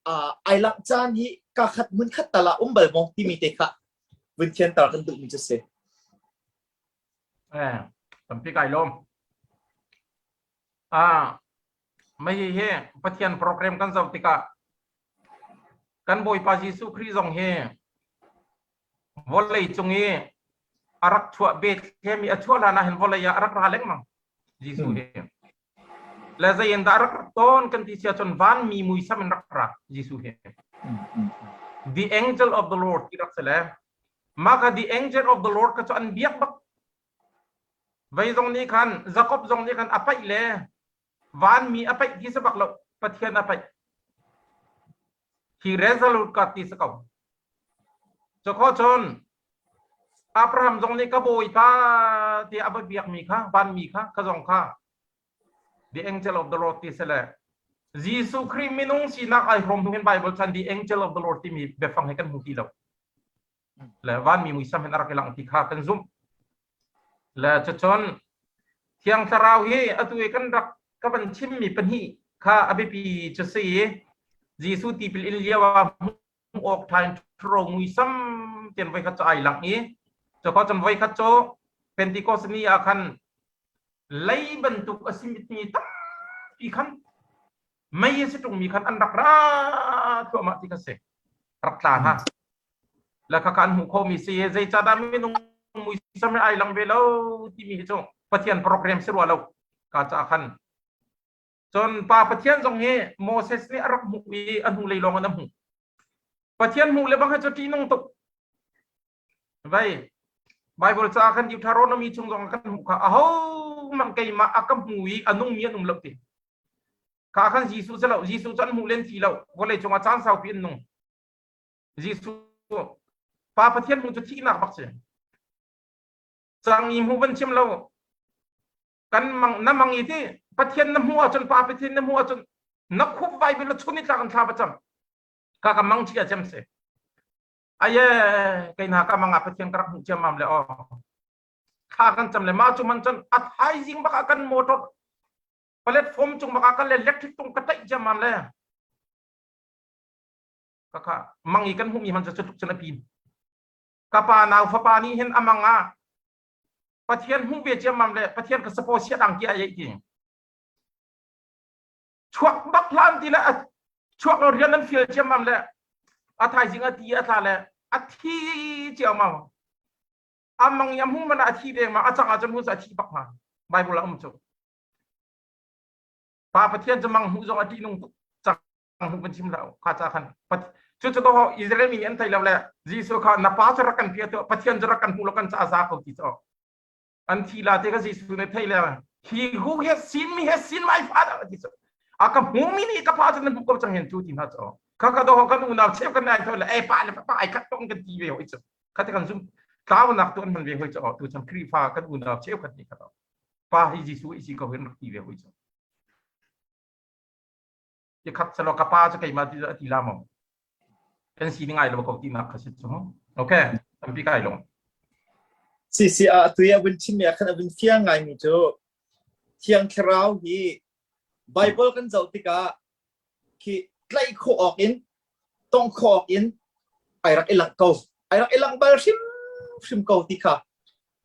uh, ai langh caan hi ka khat hmun khat tal ah um bal maw timi te kha vun thianter kan duhmi cu si. Eh, tampi kai lawm. Ah, mei hi Pathian program kan zoh tikah kan Bawipa Jesuh Khrih zong hi Vawlei cung i a rak chuah Bethlehem i a chuah hlan ah hin vawlei ah a rak ra lengmang Jesuh hi. Le zei in dah a rak rat tawn kan ti sia cun vanmi muisam in rak ra Jesuh hi. The angel of the Lord ti rak si le mah kha the angel of the Lord kha cu an biak bak. Vei zong nih khan Jacob zong nih khan a paih le vanmi a paih ti si bak lo Pathian a paih. He resolute ka ti si ko. Cukho cun Abraham zong nih ka bawipa tiah a va biakmi kha vanmi kha kha zong kha the angel of the Lord ti si le Jesuh Khrih minung sinak ai hrawm hnu hin Bible chan the angel of the Lord timi biafang hi kan hmu ti lo. Le vanmi muisam hin a rak i lang ti kha kan zumh. Le cucun Thiang Thlarau hi atu i kan rak ka van chimmi pahnih kha a biapi cu si i Jesuh tipil in lio ah hmuh awk ṭha in ṭhuro muisam tian voikhat cu ai langh i cuka cun voikhat cu Pentecost ni ah khan lei bantuk a si mi tampi khan mei a si ṭungmi khan an rak ra thluahmah ti kha si rak tla hna la kha kan hmuh khomi si zeicahdah minung muisam he ai lang ve lo timi hi cu Pathian program si rua lo ka ca khan cun pa Pathian zong hi Moses nih a rak hmuh i a hnu lei lawng in a hmuh Pathian hmuh le bang hi cu ṭihnung tuk vai Bible ca khan Deuteronomy chung zong kan hmuh kha aho man keimah a ka hmu i a nungmi an um lo ti kha khan Jesuh cu lo Jesuh cu an hmuh len ti lo vawlei cungah caan saupi an nung Jesuh Pa Pathian hmuh cu thihnak bak si. Changi hmu van chim lo. Kan mang na mang i ti Pathian na hmu ahcun pa Pathian na hmu ahcun na khup vai bil chun ni tlak in thla va cam. Ka ka mang chia cem se. Aye kei na ka mang ah Pathian ka rak hmuh ciammam le aw. Thla kan cam le ma cu man cun a thaizing bak ah kan motor platform cung bak ah kan le electric tung ka taih ciammam le. Ka kha mang i kan hmuhmi man cu tluk cun a pin. Ka pa nau fapa nih hin a mang ah Pathian hmuh ve ciammam le Pathian ka suppose siat ang ki ai ti. Chuak bak hlan ti le chuak lo rian an fial ciammam le a thaizing a ti a tla le a thi ciammam. A mang i a hmu man ah a thi deng ma a cang ah cun hu a thi bak ma. Bible ah um cu. Pa Pathian cu mang hmuh zong a ṭihnung tuk cang hmuh kan chim lo kha ca khan cu cu to Israel mi nih an thei lo le Jesuh kha na pa cu rak kan pia tu Pathian cu rak kan hmu lo kan ca za ko ti cu an thi la te ka Jesuh nih thei le he who has seen me has seen my father ti cu a ka hmu mi nih ka pa cu nan hmu ko cang hen cu ti hna cu kha ka do kan unau cheu kan nai thoi le e pa le pa ai khat tong kan ti ve hoi cu kha te kan zum tlaunak tu an hman ve hoi cu tu chan Khrihfa kan unau cheu khat nih kha pa hi Jesuh i si ko hin rak ti ve hoi cu ti khat selaw ka pa cu keimah ti a ti la maw kan si ngai lo ko ti nak kha si cu okay tampi kai long Si si a tu ya vun chim mi khan a vun fiang ngai mi cu Thiang Thlarau hi Bible kan zoh tikah khi tlaih khawh awk in tongh khawh awk in ai rak i langh ko ai rak i langh bal hrim hrim ko ti kha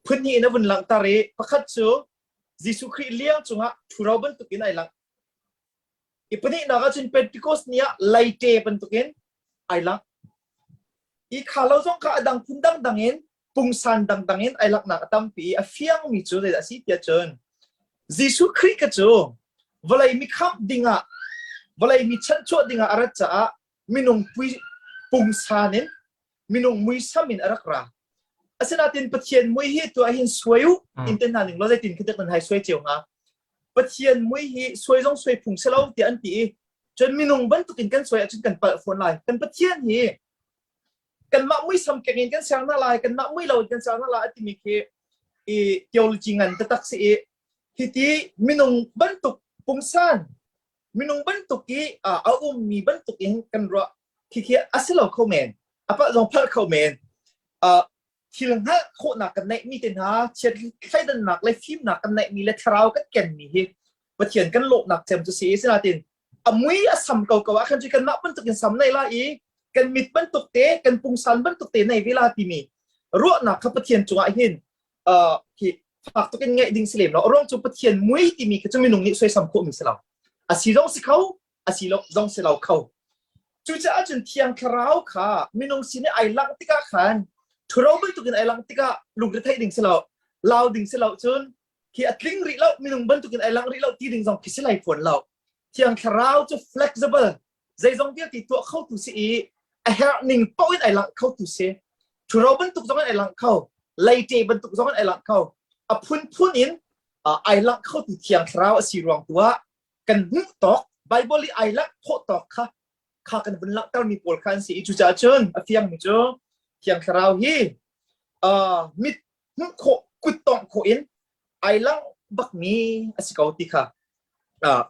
phun hnih in a vun langhter i pakhat cu Jesuh Khrih liang cungah ṭhuro bantukin ai langh I pahnihnak ahcun Pentecost ni ah leite bantukin ai langh. I kha lo zong kha a dang phun dangdang in pungsan dangdang in ai langhnak a tampi i a fiangmi cu zeidah a si tiah cun Jesuh Khrih ka cu vawlei mi khamh dingah vawlei mi chanhchuah dingah a rat caah minung pui pungsan in minung muisam in a rak ra. Asinain Pathian mui hi tu ah hin suai u in te hna ning law zeitin khi dak nan hai suai cio hnga. Pathian mui hi suai zong suai phung si lo tiah an ti i cun minung bantukin kan suai ahcun kan palh fawn lai. Kan Pathian hi kanmah muisam keng in kan ser hna lai, kanmah mui lo in kan ser hna lai a timi khi i theology ngan taktak si i hiti minung bantuk pungsan minung bantuk i a ummi bantuk in kan ruah khi a si lo kho men a palh zong phalh kho men thil hngalh khawhnak kan neihmi te hna chiat thleidannak le fimnak kan neihmi le thlarau kan kenmi hi Pathian kan lawhnak cem cu si sinatin a mui a sam ko ko ah khan cu kanmah bantuk in sam nei la i kan mit bantuk te kan pungsan bantuk te nei ve la timi ruahnak kha Pathian cungah hin hi fak tuk in ngeih ding si lem lo ruang cu Pathian mui timi kha cu minung nih soisam khawhmi si lo a si zong si kho a si lo zong si lo kho. Cucaah cun Thiang Thlarau kha minung sin i ai langh tikah khan ṭhuro bantukin ai langh tikah lungretheih ding si lo, lau ding si lo cun khi a tling rih lo minung bantukin ai langh rih lo ti ding zong khi si lai fawn lo. Thiang Thlarau cu flexible zeizong vialte tuah khotu si i a herh ning paoh in ai langh khotu si. Ṭhuro bantuk zong in ai langh kho, leite bantuk zong in ai langh kho. A phunphun in ai langh khotu Thiang Thlarau a si ruang tu ah kan hmuh tawk Bible i ai langh khawh tawk kha kha kan vun langhtermi pawl kha an si i cucaah cun a fiangmi cu Thiang Thlarau hi uh, mit hmuh khawh kut tawngh khawh in ai langh bakmi a si ko ti kha uh,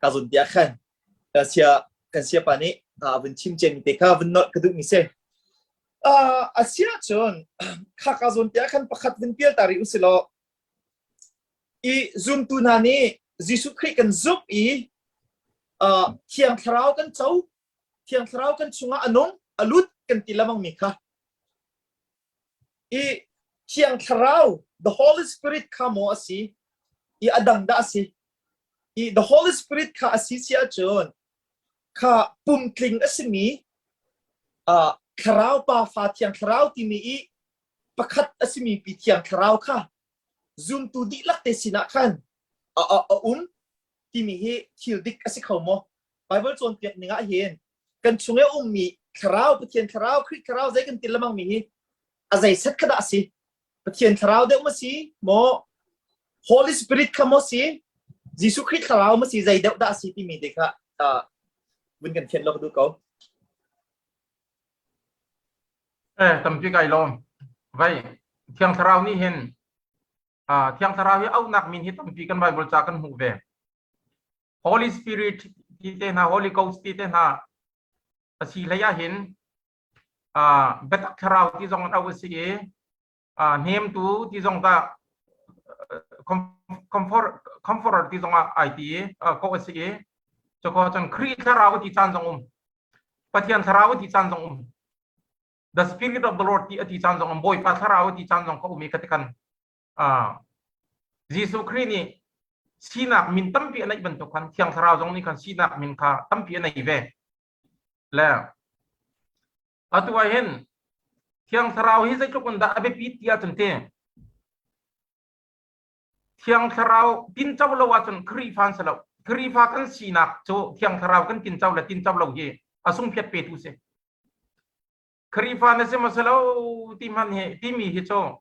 ka zun tiah khan sia kan siapa nih uh, vun chim ciami te kha vun nolh ka duhmi si uh, a sia cun kha ka zun tiah khan pakhat vun pial ta rih usilaw I zumtu hna nih Jesuh Khrih kan zumh i uh, Thiang Thlarau kan co, Thiang Thlarau kan chungah a nung, a lut kan ti lamangmi kha. I Thiang Thlarau, the Holy Spirit kha maw a si, i a dang dah a si. I the Holy Spirit kha a si si ahcun kha pumtling a simi uh, Thlarau Pa Fa Thiang Thlarau timi i pakhat a simi pi Thiang Thlarau kha zumtu dihlak te sinah khan a, a, a um timi hi thil dik a si kho maw? Bible cawnpiak ning ah hin kan chung i a ummi thlarau Pathian thlarau Khrih thlarau zei kan ti lemang mi hi a zei set kha dah a si? Pathian thlarau deuh ma si maw? Holy Spirit kha maw si? Jesuh Khrih thlarau ma si zei deuh dah a si timi te kha uh, vun kan fian lo ka duh ko. Eh tampi kai lawm. Vai Thiang Thlarau nih hin. Thiang Thlarau hi auhnak min hi tampi kan Bible ca kan hmuh ve. Holy Spirit ti te hna, Holy Ghost ti te hna a si hlei ah hin biatak thlarau ti zong an auh a si i hnemtu ti zong ta comfort comforter ti zong ah ai ti i kawh a si i cuko cun Khrih thlarau ti caan zong um Pathian thlarau ti caan zong um the spirit of the Lord ti a ti caan zong um Bawipa thlarau ti caan zong ka um i ka ti kan Jesuh Khrih nih sinak min tampi a neih bantuk khan Thiang Thlarau zong nih khan sinak min kha tampi a nei ve. Le atu ah hin Thiang Thlarau hi zeitluk in dah a biapit ti ahcun ti Thiang Thlarau tinco lo ahcun Khrihfa an si lo. Khrihfa kan sinak cu Thiang Thlarau kan tinco le tinco lo hi a sungphiat petu si. Khrihfa na si maw si lo ti hmanh hi timi hi cu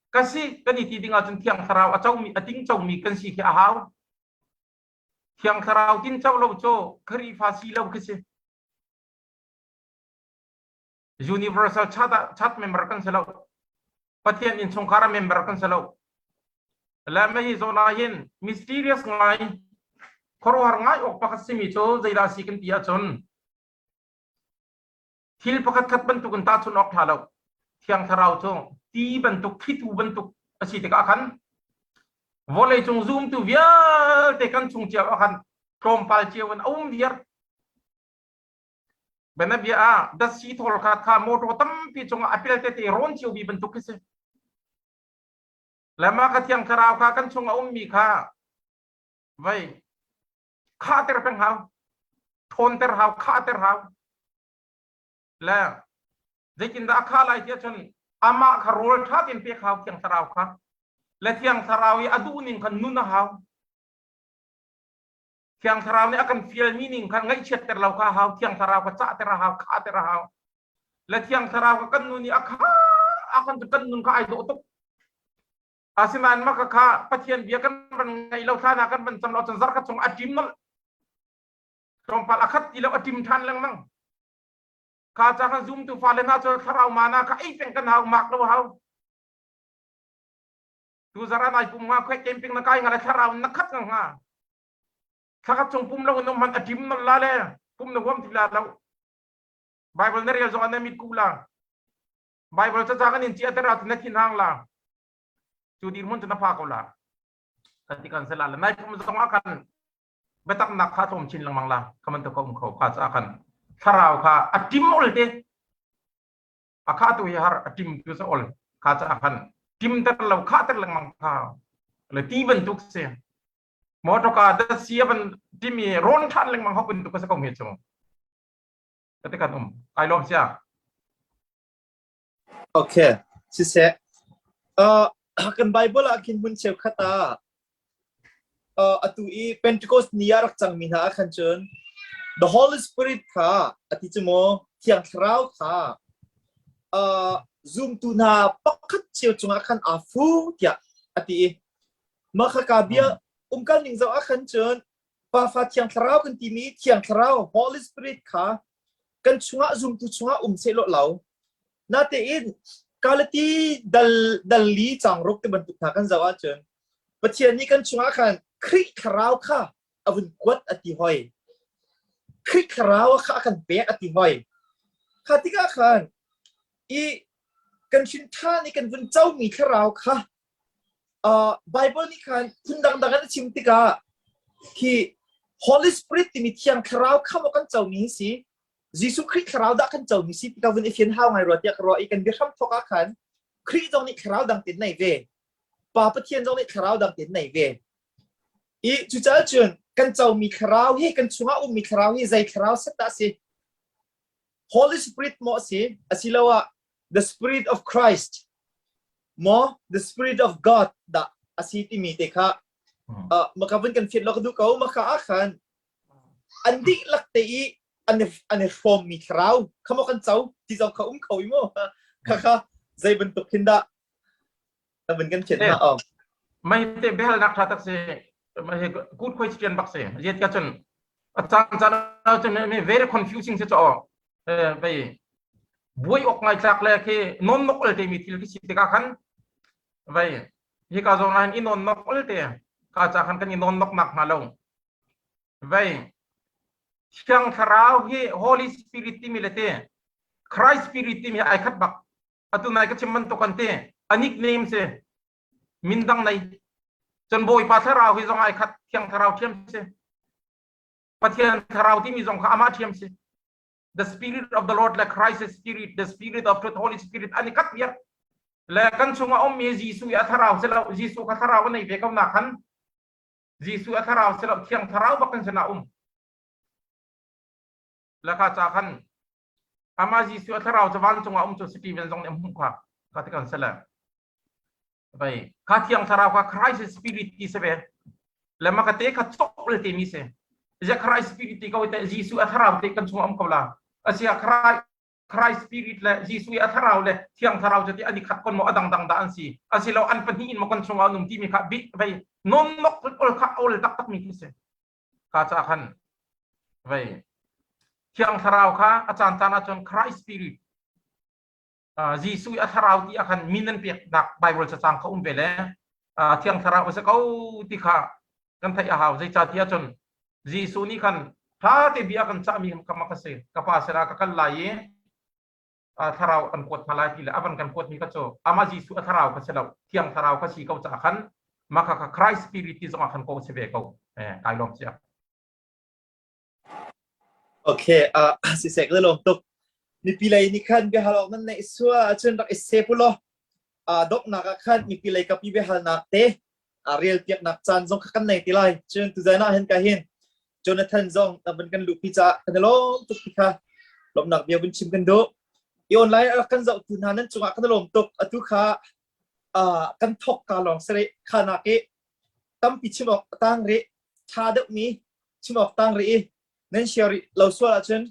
ka si kan i ti ding ahcun Thiang Thlarau a comi a tingcomi kan si khi a hau. Thiang Thlarau tinco lo cu Khrihfa si lo khi si. Universal Church, church member kan si lo. Pathian innchungkhar a member kan si lo. Le mah hi zawn ah hin mysterious ngai khuaruahhar ngai awk pakhat simi cu zeidah si kan ti ahcun Thil pakhatkhat bantukin tahchunh awk ṭha lo. Thiang Thlarau cu ti bantuk, thlitu bantuk a si tikah khan vawleicung zumtu vialte kan chung cio ah khan tlawmpal cio in a um viar. Bianabia ah datsi thawl kha kha motor tampi cungah a pel tete rawn cio mi bantuk khi si. Le mah kha Thiang Thlarau kha kan chung a ummi kha vei khahter peng hau ṭhawnter hau khahter hau le zeitindah a khah lai tiah cun amah kha rawl ṭha tein pek hau thiang thlarau kha le thiang thlarau i a duh ning kha nun a hau thiang thlarau nih a kan fialmi ning kha ngaihchiatter lo kha hau thiang thlarau kha cahter a hau khahter a hau le thiang thlarau kha kan nun i a kha a kan kan nun kha ai dawh tuk Asinain mah kha Pathian bia kan van ngaih lo thla kan van cam lo cun zarkhat chung a ṭim nolh. Tlawmpal a khat ti lo a ṭim ṭhan lengmang. Kha ca kan zumtu fale hna cu thlarau mana kha ei peng kan hau mak lo hau. Tu zara nai pum nga khoi camping na kai nga le thlarau na khat nga nga. Thlakhat chung pum lo in um han a ṭim nolh la le pum na huam ti la lo. Bible na rel zong ah na mit ku la. Bible ca ca kan in chia ter ah na thin hang la. Cu dirhmun cu na pha ko la. Kan ti kan sela le nai pum zong ah khan biataknak kha tlawm chin lengmang la. Khaman to ka um kho kha ca khan thlarau kha a tim ol te. A kha tu hi har a tim tu sa ol kha ca khan tim ter lo kha ter lengmang kha le ti bantuk se motor ka da sia ban timi ron than lengmang hok bantuk ka sa ko me chung ka te kan um ai lom sia Okay, siseh. Uh, kan Bible ah khin hmun cheukhat ah atu i Pentecost ni ah rak cangmi hna ah khan cun the Holy Spirit kha ati cu maw Thiang Thlarau kha uh, zumtu hna pakhat cio cungah khan aa fu tiah ati i mah kha ka bia umkal ning zoh ah khan cun Pafa Thiang Thlarau kan timi Thiang Thlarau Holy Spirit kha kan chungah zumtu chungah um seh lo lo natein Galati dal dal li cang ruk ti bantuk hna kan zoh ahcun Pathian nih kan chungah khan Khrih Thlarau kha a vun kuat a ti hoi Khrih Thlarau kha a kan pek a ti hoi kha tikah khan i kan hrin ṭhan i kan vun comi thlarau kha Bible nih khan phun dangdang in a chim tikah khi Holy Spirit timi Thiang Thlarau kha maw kan comi hi si Jesuh Khrih Thlarau dah kan comi si ti ka vun i fian hau ngai rua tiah ka ruah i kan biahram thawk ah khan Khrih zong nih Thlarau dang ten nei ve Pa Pathian zong nih Thlarau dang ten nei ve i cucaah cun kan comi Thlarau hi kan chungah ummi Thlarau hi zei Thlarau set dah si Holy Spirit maw a si asiloah the Spirit of Christ maw the Spirit of God dah a si timi te kha uh, maka vun kan fiat lo ka duh ko maka ah khan an dihlak te i an an i hrawmmi thlarau kha maw kan co ti zong kha um kho i mu kha kha zei bantuk hin dah na vun kan fiat na om Mai te biahalnak tha tak si mai good question bak si yet ka cun a caan caan ah cun very confusing si cho bei buai ok ngai tlak le khi non nok ol te mi thil khi si tikah khan vai. Hika zawn ah hin i nawn nok ol te ka ca khan kan i nawn nok nak hnga lo. Vei Thiang Thlarau hi Holy Spirit timi le te Christ Spirit timi ai khat bak. Atu nai ka chim bantuk kan te a nickname si min dang nei. Cun Bawipa Thlarau hi zong ai khat Thiang Thlarau thiam si. Pathian Thlarau timi zong kha amah thiam si. The Spirit of the Lord le Christ Spirit, the Spirit of Truth, Holy Spirit an i khat viar. Le kan chungah ummi Jesuh i a thlarau si lo, Jesuh kha thlarau a nei ve ko na khan Jesuh a thlarau si lo, Thiang Thlarau bak kan sinah um. Le kha ca khan ama Jesuh a thlarau cu vancung ah um cu Stephen zong nih a hmuh kha ka ti kan si le. Vai kha Thiang Thlarau kha Christ Spirit ti si ve. Le ma ka te kha cok le te mi si. Zia Christ Spirit ti ko te Jesuh a thlarau te kan chung um ko la. Asia Christ Christ Spirit le Jesuh i a thlarau le Thiang Thlarau cu ti an i khat kon maw a dangdang dah an si. Asilo an pahnih in maw kan chungah an um timi kha bi vei non nok ol kha ol taktak mi khi si. Ka ca khan vei Thiang Thlarau kha a caan caan ahcun Christ Spirit Jesuh i a thlarau ti ah khan min an peknak Bible cacang kha um ve le Thiang Thlarau a si ko ti kha kan theih a hau. Zeicahtiah cun Jesuh nih khan ṭha te bia kan cahmi kha mak a si. Ka pa sinah ka kal lai i thlarau kan kuat hna lai ti le a van kan kuatmi kha cu amah Jesuh a thlarau kha si lo, Thiang Thlarau kha si ko caah khan mah kha kha Christ Spirit ti zongah khan ko si ve ko. Kai lawm cia. Okay, uh, sisek le lawm tuk. Mipi lei nih khan biahal awk nan neih sua ahcun rak i sep u law uh, donghnak ah khan mipi lei kapi biahalnak te uh, rel piaknak caan zong kha kan nei ti lai. Cun tuzan ah hin ka hin Jonathan zong na van kan luhpi caah kan i lawm tuk ti kha lawmhnak bia vun chim kan duh. I online a rak kan zohtu hna nan cungah kan i lawm tuk. Atu kha uh, kan thok ka lawng sare khanak i tampi chim awk a tang rih ṭha deuhmi chim awk tang rih i nan share rih lo sual ahcun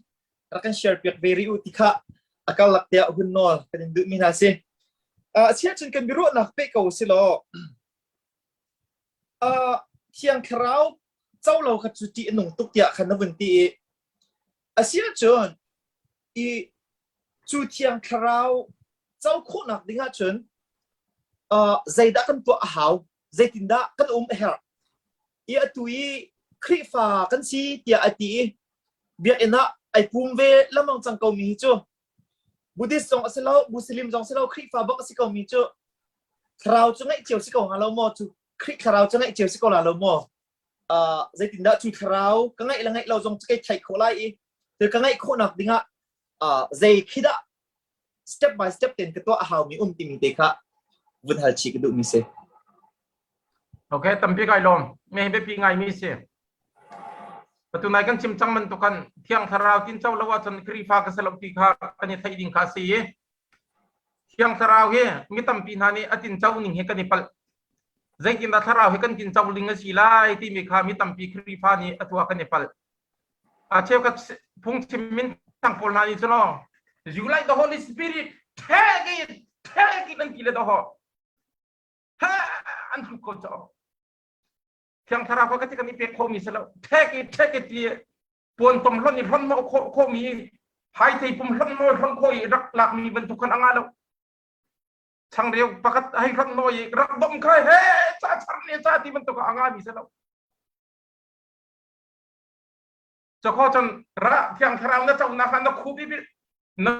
rak kan share piak ve rih u ti kha a karlak tiah hun nawl kan in duhmi hna si. Uh, a cun kan biaruahnak peh ko si law uh, Thiang Thlarau co lo kha cu ṭih a nung tuk tiah khan na vun ti i a si ahcun i cu Thiang Thlarau co khawhnak ding ahcun uh, zeidah kan tuah a hau zeitindah kan um a herh i atu i Khrihfa kan si tiah a ti i biakinn ah ai pum ve lengmang cang ko mi hi cu Buddhist zong a si lo Muslim zong si lo Khrihfa bak a si ko mi cu thlarau cu ngeih cio si ko hnga lo maw cu Khrih thlarau cu ngeih cio si ko la lo maw uh, zeitindah cu thlarau ka ngeih le ngeih lo zong cu kai theih khawh lai i ka ngeih khawhnak dingah uh, zei khi dah step by step ten ka tuah a haumi um timi te kha vun hal chih ka duhmi si. Okay, tampi kai lawm. Me biapi ngai mi si. Patu nai kan chim cang bantukan thiang thlarau tin cho lo ahcun Khrihfa ka si lo ti kha kan i theih ding kha si i thiang thlarau hi mi tampi hna nih a tin cho ning hi kan i palh. Zeitindah thlarau hi kan tin cho ling a si lai timi kha mi tampi Khrihfa nih a tuah kan i palh. A cheukhat phungchim min thang pawl hna nih cun aw you like the Holy Spirit take it take it an ti le doho ha an tluk ko cho thiang thlarau kha ka ti kan i pek khomi si lo take it take it ti puan tom hlon i hlon mo kho khomi hai thei pum hlon mo hlon kho i rak lakmi bantuk khan anga lo changreu pakhat hei hlon mo i rak dom kha he cha char ne cha ti bantuk anga mi si lo Cakho cun ra thiang thlarau na conak ah na khu bi na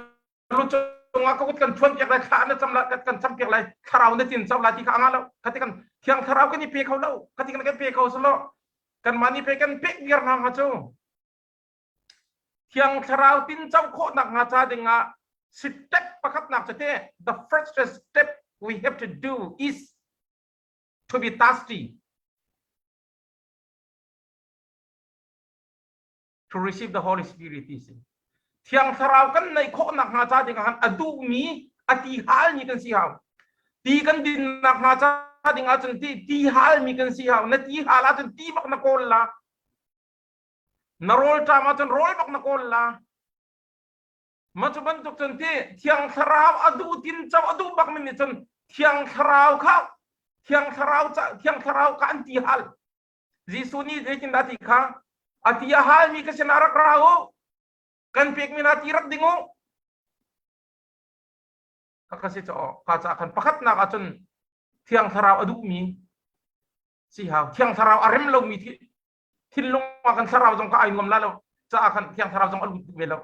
lu cungah ka kut kan thuan piak lai thla na cam la kan cam piak lai thlarau na tin co lai ti kha anga lo khati kan thiang thlarau kan i pe kho lo khati kan kan pe kho solo kan mah ni pe kan pek viar hna nga cu thiang thlarau tin co khawh nak nga cha ding ah step pakhat nak cu te the first step we have to do is to be thirsty to receive the Holy Spirit ti si. Thiang Thlarau kan neih khawh nak hnga ca ding ah a duhmi a ti halmi kan si hau. Ti kan din nak hnga ca ding ahcun ti ti halmi kan si hau. Na ti hal ahcun ti bak na kawl la. Na rawl ṭam ahcun rawl bak na kawl la. Ma cu bantuk cun ti Thiang Thlarau a duh tin co a duh bak mi nih cun Thiang Thlarau kha Thiang Thlarau ca Thiang Thlarau kha an ti hal. Jesuh nih zeitindah ti kha a ti a halmi ka sinah rak ra u kan pekmi hna ti rak ding u ka si caw ka ca khan pakhatnak ahcun Thiang Thlarau a duhmi si hau. Thiang Thlarau a rem lomi thinlung ah kan thlarau zong ka ai nuam la lo caah khan Thiang Thlarau zong a lut ve lo.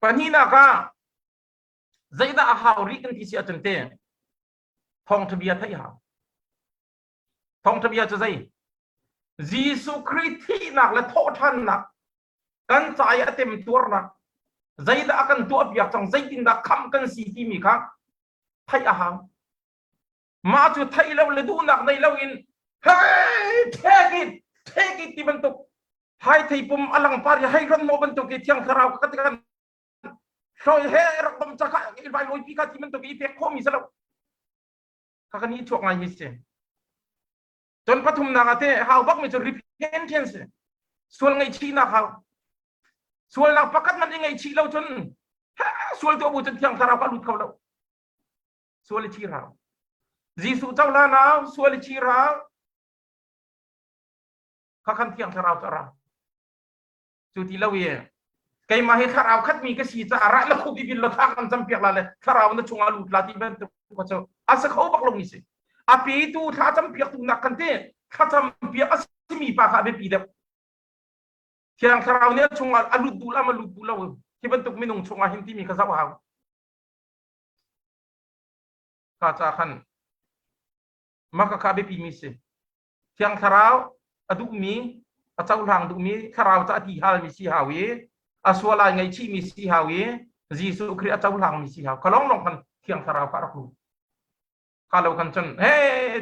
Pahnihnak ah zeidah a hau rih kan ti si ahcun te thawngṭha bia theih hau. Thawngṭha bia cu zei? Jesuh Khrih thihnak le thawhṭhannak kan ca i a temtuarnak zeidah a kan tuahpiak cang zeitindah khamh kan si timi kha theih a hau. Mah cu theih lo le duhnak nei loin hey take it take it ti bantuk hai thei pum a langpar i hei ron mo bantuk i thiang thlarau ka kan hloi he rak bom cha kha i vai loi pi kha ti bantuk i pek khawmi si lo kha kan i chuak ngai mi si cun pathumnak ah te hau bak mi cu repentance sual ngaihchihnak hau sualnak pakhat man i ngaihchih lo cun sual tu bu cun thiang thlarau ka lut kho lo sual i chir hau Jesuh cohlan hau sual i chir hau kha khan thiang thlarau cu a ra Cu ti lo i keimah hi thlarau khatmi ka si caah rah na khup i bil law thla kan campiak la le thlarau na chungah lut la ti bantuk kha cu a si kho bak lomi si. A petu thla campiaktu nak kan ti thlacam piak a simi pa kha a biapi deuh. Thiang thlarau nih a chungah a lut duh la ma lut duh lo hi bantuk minung chungah hin timi kha zoh hau. Kha ca khan maka kha biapi mi si. Thiang Thlarau a duhmi, a cohlang duhmi, Thlarau ca a ti halmi si hau i, a sual ai ngaihchihmi si hau i, Jesuh Khrih a cohlangmi si hau. Kha lawnglawng khan Thiang Thlarau kha a rak lut. Kha lo kan cun he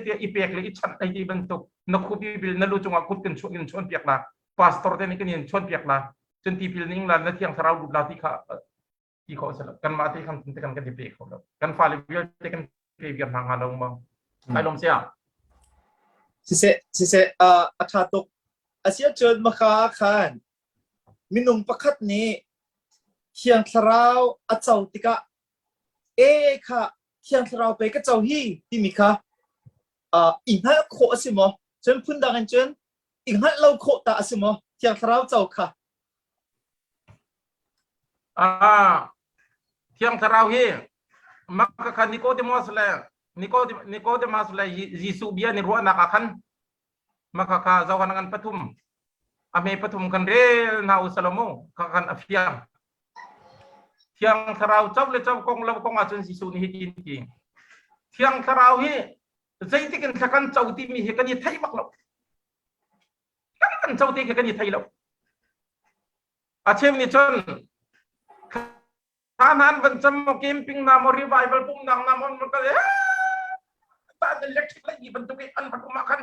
tiah i pek le i chanh ei ti bantuk na khup i bil na lu cungah kut kan chuah in chuan piak la pastor te nih kan in chuan piak la cun tipil ning la na Thiang Thlarau lut la ti kha ti khawh si lo kanmah te khan te kan kan i pe kho lo kan fale vialte kan pe viar hna hnga lo maw ai lom sia Siseh siseh a ṭha tuk asia cun maka khan minung pakhat nih Thiang Thlarau a co tikah e kha Thiang Thlarau pe ka co hi timi kha i hngalh khawh a si maw cun phundang in cun i hngalh lo khawh ta a si maw Thiang Thlarau co kha Ah, Thiang Thlarau hi maka kha Nicodemus le Nicodemus le Jesuh bia ni ruahnak ah khan maka kha zohan ngan pathum a me pathum kan rel na u salomo kha khan a fiang Thiang Thlarau co le co kong lo kong ahcun Jesuh nih hitin ti Thiang Thlarau hi zeitik in thla kan co timi hi kan i thei bak lo kan kan co te khi kan i thei lo a cheu nih cun thla nan van cam mo camping na mo revival pum nang na mon ka ta electric lai ni bantuk i an van um ah khan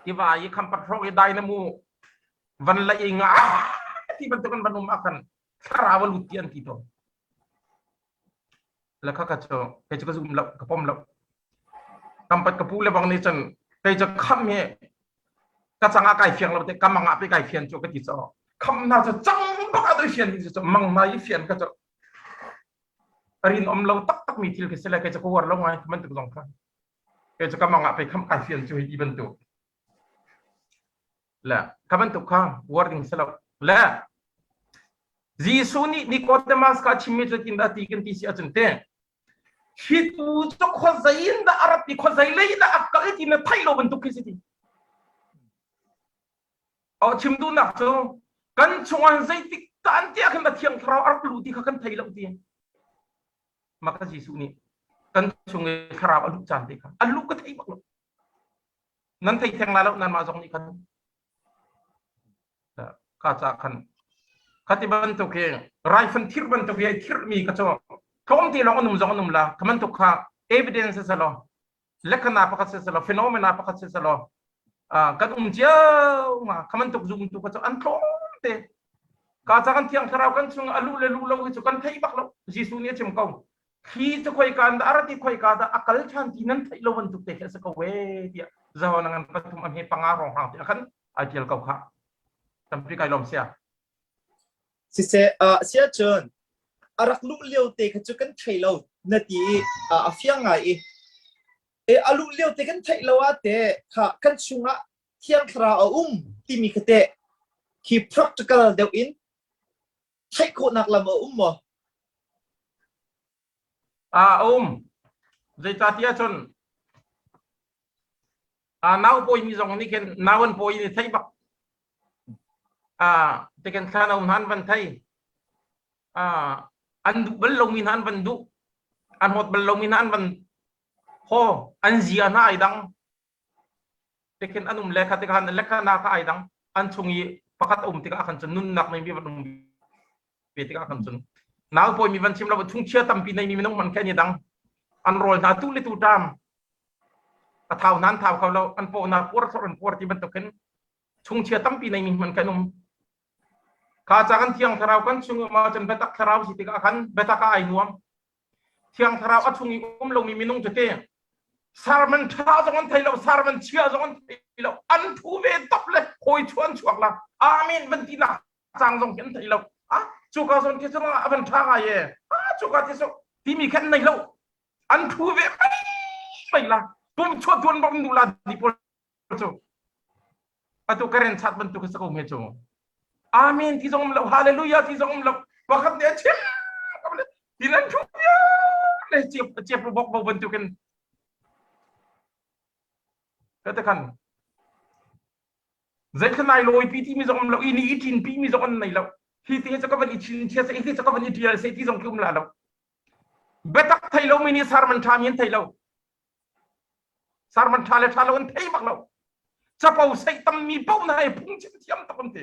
tiva i khampat hrawk i dynamo van lai i nga ti bantuk an van um ah khan thlarau a lut ti an ti to la kha ka cu kei cu ka zum lo ka pom lo kampat ka pu le bang nih cun kei cu kham hi ka cang ah kai fiang lo te ka mang ah pe kai fian cu ka ti cho kham na cu cang bak ah doi fian hi cu mang na i fian ka cu rin om lo tak tak mi thil khi si le kei cu ka war lo ngai bantuk zong kha kei cu ka mang ah pe kham kai fian cu hi ti bantuk Le kha bantuk kha wording si lo. Le Jesuh nih Nicodemus kha a chimmi cu tin dah ti kan ti si ahcun te hi tu cu khuazei in dah a rat i khuazei lei dah a kal ti na theih lo bantuk khi si ti. O chim duhnak cu kan chungah zeitik caan tiah khin Thiang Thlarau a rak luh ti kha kan thei lo ti. Maka Jesuh nih kan chung i thlarau a luh caan te kha a luh ka thei bak lo. Nan thei theng la lo nanmah zong nih khan ka ca khan khati bantuk hi raifan thir bantuk hi ai thirmi ka cu tlawm te lawng anum zong anum la kha bantuk kha evidence se lo lekhana pakhat se lo phenomena pakhat se lo kan um cio ma kha bantuk zum tu ka cu an tlawm te ka ca kan thiang thlarau kan chung alu le lu lo hi cu kan thei bak lo Jesuh nih a chim ko Thli cu khoika in dah a rat i khoika dah a kal ṭhan ti nan theih lo bantuk te khi a si ko ee tiah Jehovah ngan pathum a hme panga hrawnghrang ti ah khan ai ṭial ko khah. Tampi kai lawm sia. Siseh, uh, siahcun a rak luh lio te kha cu kan thei lo na ti i uh, a fiang ngai i e a luh lio te kan theih lo ah te kha kan chungah thiang thlarau a um timi kha te khi practical deuh in theih khawhnak lam a um maw? A um. Zeicahtiah cun nau pawimi zong nih khin nau an pawi ni thei bak. Tikin thla no hna an van thei. An duh bal lomi hna an van duh. An hawt bal lomi hna an van haw. An zia hna ai dang. Tikhin an um le kha tikah le kha na kha ai dang. An chung i pakhat a um tikah khan cun nunnak nei mi van um ve tikah khan cun nau pawimi van chim lo chungchia tampi nei mi minung man khe an i dang. An rawl hna tu le tu ṭam. A thau hna an thau kho lo. An paw hna puar thor an puar ti bantuk hin chungchia tampi nei mi man khe an um. Kha ca kan thiang thlarau kan chung um ahcun biatak thlarau si tikah khan biatak ah ai nuam. Thiang thlarau a chung i um lomi minung cu te sermon ṭha zong an thei lo, sermon chia zong an thei lo, an thu ve top le hawi chuan chuak la amen van ti nak cang zong khi an thei lo. Ah, cuka zawn khi cu a van ṭha ngai e. Ah, cuka ti su timi khan nei lo. An thu ve mai mai la. Pum chuah tuan bak nu la di pawl cu atu karen chat bantuk hi ko me cu amen ti zong um lo hallelujah ti zong um lo pakhat nih a chim ti nan thu le chep chep bok bo bantukin ka te khan zeithlai lawi pi ti mi zong um lo i ni i tin pi mi zong an nei lo hi ti hi ka van i chin chia se hi ka van i tial se ti zong ki um la lo biatak thei lo mi nih sarman tha mi an thei lo Sermon ṭha le ṭha lo an thei bak lo. Capo seih tammi paoh na hei phungchim thiam tuk an ti.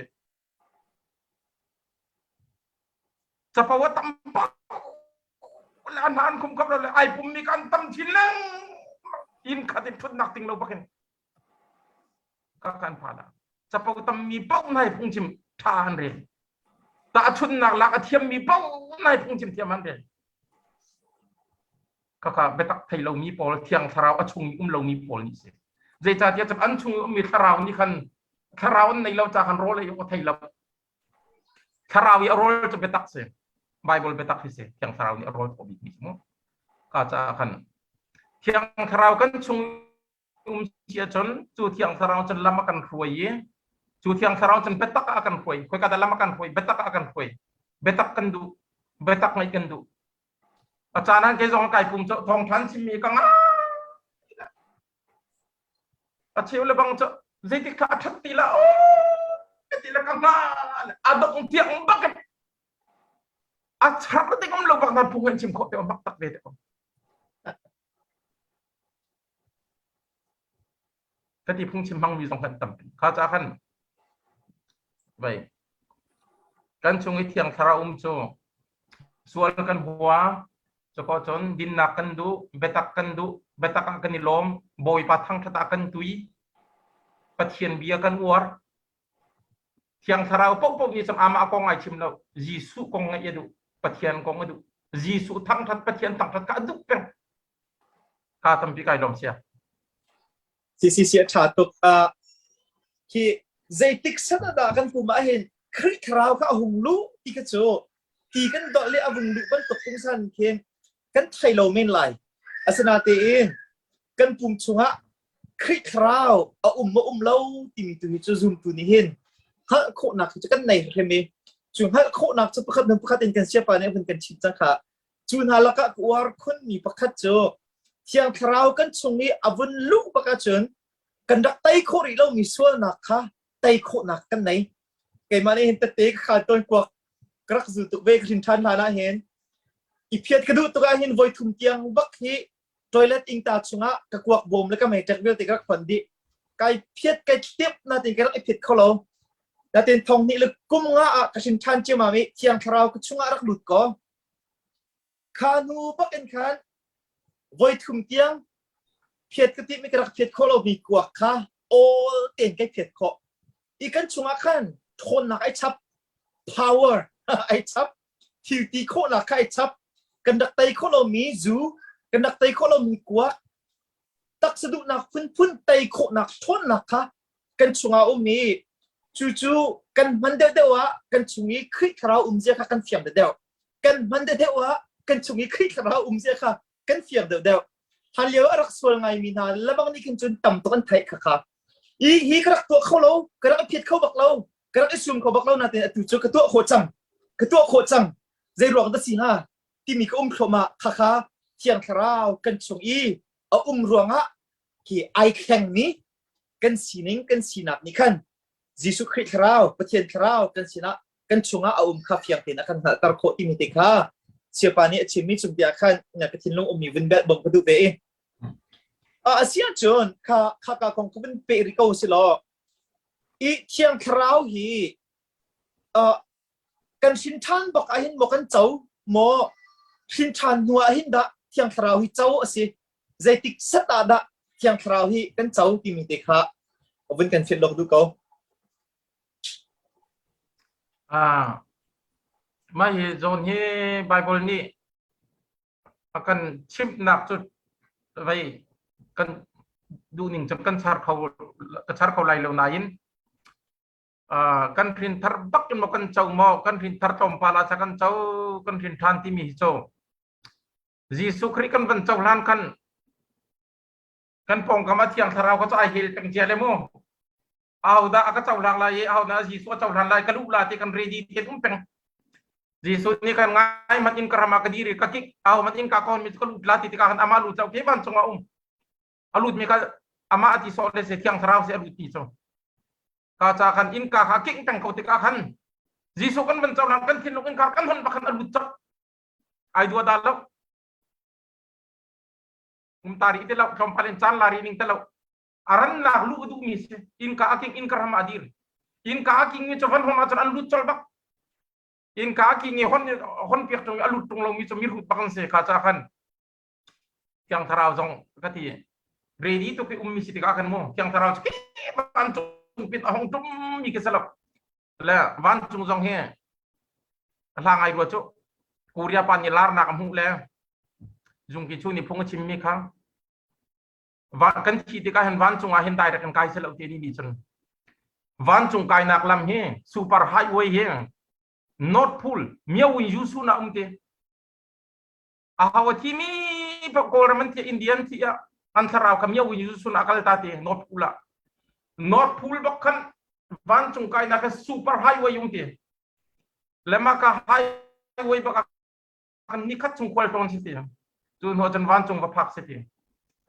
Capo a tam bak le an an khum khop lo le ai pummi kan tam chin leng inn khat in ṭhutnak ting lo bakin ka kan pha la. Capo tammi paoh na hei phungchim ṭha an rel. Tahchunnak lak a thiammi paoh na hei phungchim thiam an rel. Khakha biatak thei lomi pawl thiang thlarau a chung i um lomi pawl nih si. Zeicahtiah cun an chung i ummi thlarau nih khan thlarau an nei lo ca khan rawl ei awk a thei lo. Thlarau i a rawl cu biatak si. Bible biatak hi si. Thiang thlarau nih a rawl thaw bikmi si mu. Ka caah khan thiang thlarau kan chung um si ahcun cu thiang thlarau cun lam a kan hruai i cu thiang thlarau cun biatak ah a kan hruai. Khoika dah lam a kan hruai? Biatak ah a kan hruai. Biatak kan duh. Biatak ngaih kan duh. A caan ah kei zong kai pum cu thawngṭhan chimmi ka ngai. A cheu le bang cu zeitik kha a ṭhat ti la aw ti le ka hnga a dong tiang bak a char ding um lo bak na phung an chim khawh te mak tak ve te Ka ti phungchim hmangmi zong kan tampi. Kha ca khan vei kan chung i thiang thlarau um cu sual kan hua cuko cun dinnak kan duh biatak kan duh biatak ah kan i lawm bawipa thangṭhat ah kan tui Pathian bia kan uar thiang thlarau paohpaoh nih cun amah kong ai chim lo Jesuh kong ngaih a duh Pathian kong a duh Jesuh thangṭhat Pathian thangṭhat kha a duh peng Ka tampi kai lawm sia. CCC a ṭha tuk. Uh, hi zeitik san ah dah kan pum ah hin Khrih thlarau kha a hung luh ti kha cu ti kan dolh le a vung luh bantuk pungsan khin kan thei lo men lai. Asinatein kan pum chungah Khrih thlarau a um ma um lo timi tu hi cu zumtu nih hin hngalh khawhnak cu kan nei hrim i cu hngalh khawhnak cu pakhat hnu pakhat in kan siapa nih a hun kan chimh cang kha Cu hna lakah ka uar khunmi pakhat cu Thiang Thlarau kan chung i a vun luh bak ahcun kan rak tei khawh rih lomi sualnak kha tei khawhnak kan nei. Keimah nih hin tette ka khal tawn kuak ka rak zu tuk ve ka hrin ṭhan hlan ah hin i phiat ka duh tuk ah hin voi thum tiang bak hi toilet ingta chungah ka kuak bawm le ka meiṭek vialte ka rak hman dih. Kai phiat kai tep natin ka rak i phiat kho lo. Natin thong hnih le kum nga ah ka hrin ṭhan ciamam i Thiang Thlarau ka chungah rak lut kaw Kha hnu bak in khan voi thum tiang phiat ka timi ka rak phiat khawh lomi kuak kha awl tein kai phiat khawh. I kan chungah khan ṭhawnnak ai chap, power ai chap, thil ti khawhnak kha ai chap. Kan rak tei khawh lomi zu, kan rak tei khawh lomi kuak, taksa duhnak phunphun tei khawhnak ṭhawnnak kha kan chungah um i cucu kan hman deuhdeuh ah kan chung i Khrih thlarau umzia kha kan fiang deuhdeuh. Kan hman deuhdeuh ah kan chung i Khrih thlarau umzia kha kan fiang deuhdeuh. Hlan lio a rak sual ngaimi hna lamang nih khin cun tam tuk an theih kha kha. I hi ka rak tuah kho lo, ka rak i phiat kho bak lo, ka rak i sum kho bak lo nain atu cu ka tuah khawh cang. Ka tuah khawh cang. Zei ruang dah si hnga? Timi ka um thluahmah. Khakha. Thiang Thlarau kan chung i a um ruangah khi ai thlengmi kan sining kan sinak nih khan Jesuh Khrih Thlarau Pathian Thlarau kan sinah kan chungah a um kha fiang tein a kan hngalhter khawh timi te kha Siapa nih a chimmi cung tiah khan ka thinlung ummi vun belh bom ka duh ve i a si ahcun kha kha ka kong ka vun pe ri ko si law i Thiang Thlarau hi kan hrin ṭhan bak ahhin maw kan co maw hrin ṭhan hnu ah hin dah Thiang Thlarau hi co a si zeitik set ah dah Thiang Thlarau hi kan co timi te kha vun kan fian lawk duh ko. Ah, mah hi zawn hi Bible nih a kan chimhnak cu vei kan duhning cu kan char kho ka char kho lai lo nain kan hrin thar bak in maw kan co maw kan hrin thar tlawmpal ah kan co kan hrin ṭhan timi hi cu Jesuh Khrih kan van cohlan khan kan pawngkam a thiang thlarau kha cu ai hel peng cia le mu ahodah a ka cohlang lai i ahodah Jesuh a cohlan lai ka luh la ti kan ready te um peng Jesuh nih kan ngai mat in ka ram ah ka dir i ka kik aho mat in ka kon mi ka lut la ti tikah khan amah lu chau ke vancung ah um a lut mi kha amah a ti sawh le se thiang thlarau se a lut ti cu Ka ca khan innka kha kingh peng ko tikah khan Jesuh kan van cohlan kan thinlung innka kan hon bakhan a lut cak. Ai dua da lo. Um tari te lo tlawmpal in caan lari ning te lo. Aran nak lu duh mi si innka a king innka ram a dir. Innka a king mi cu van hon ahcun an lut col bak. Innka a king i hon hon piak tung i a lut tung lo mi cu mi hrut bak an si kha ca khan Thiang Thlarau zong ka ti ready tuk i ummi si tikah khan mu Thiang Thlarau cu vancung pin a hong tum mi khi si lo le vancung zong hi hla ngai rua cu Korea pa nih larnak a hmuh le zungki chu nih phung a chimmi kha kan thi tikah hin vancung ah hin direct kan kai si lo ti ni cun vancung kainak lam hi super highway hi North Pole Miawin Yusu na um te Aho a thimi paoh Kawlram an thiah India an thiah an thlarau kha mio in sun a kal ta te North Pole ah. North Pole bak khan vancung kainak kha super highway um ti. Le mah ka highway bak khan nikhat chung kual tawn si ti. Cu hnu cun vancung va phak si ti.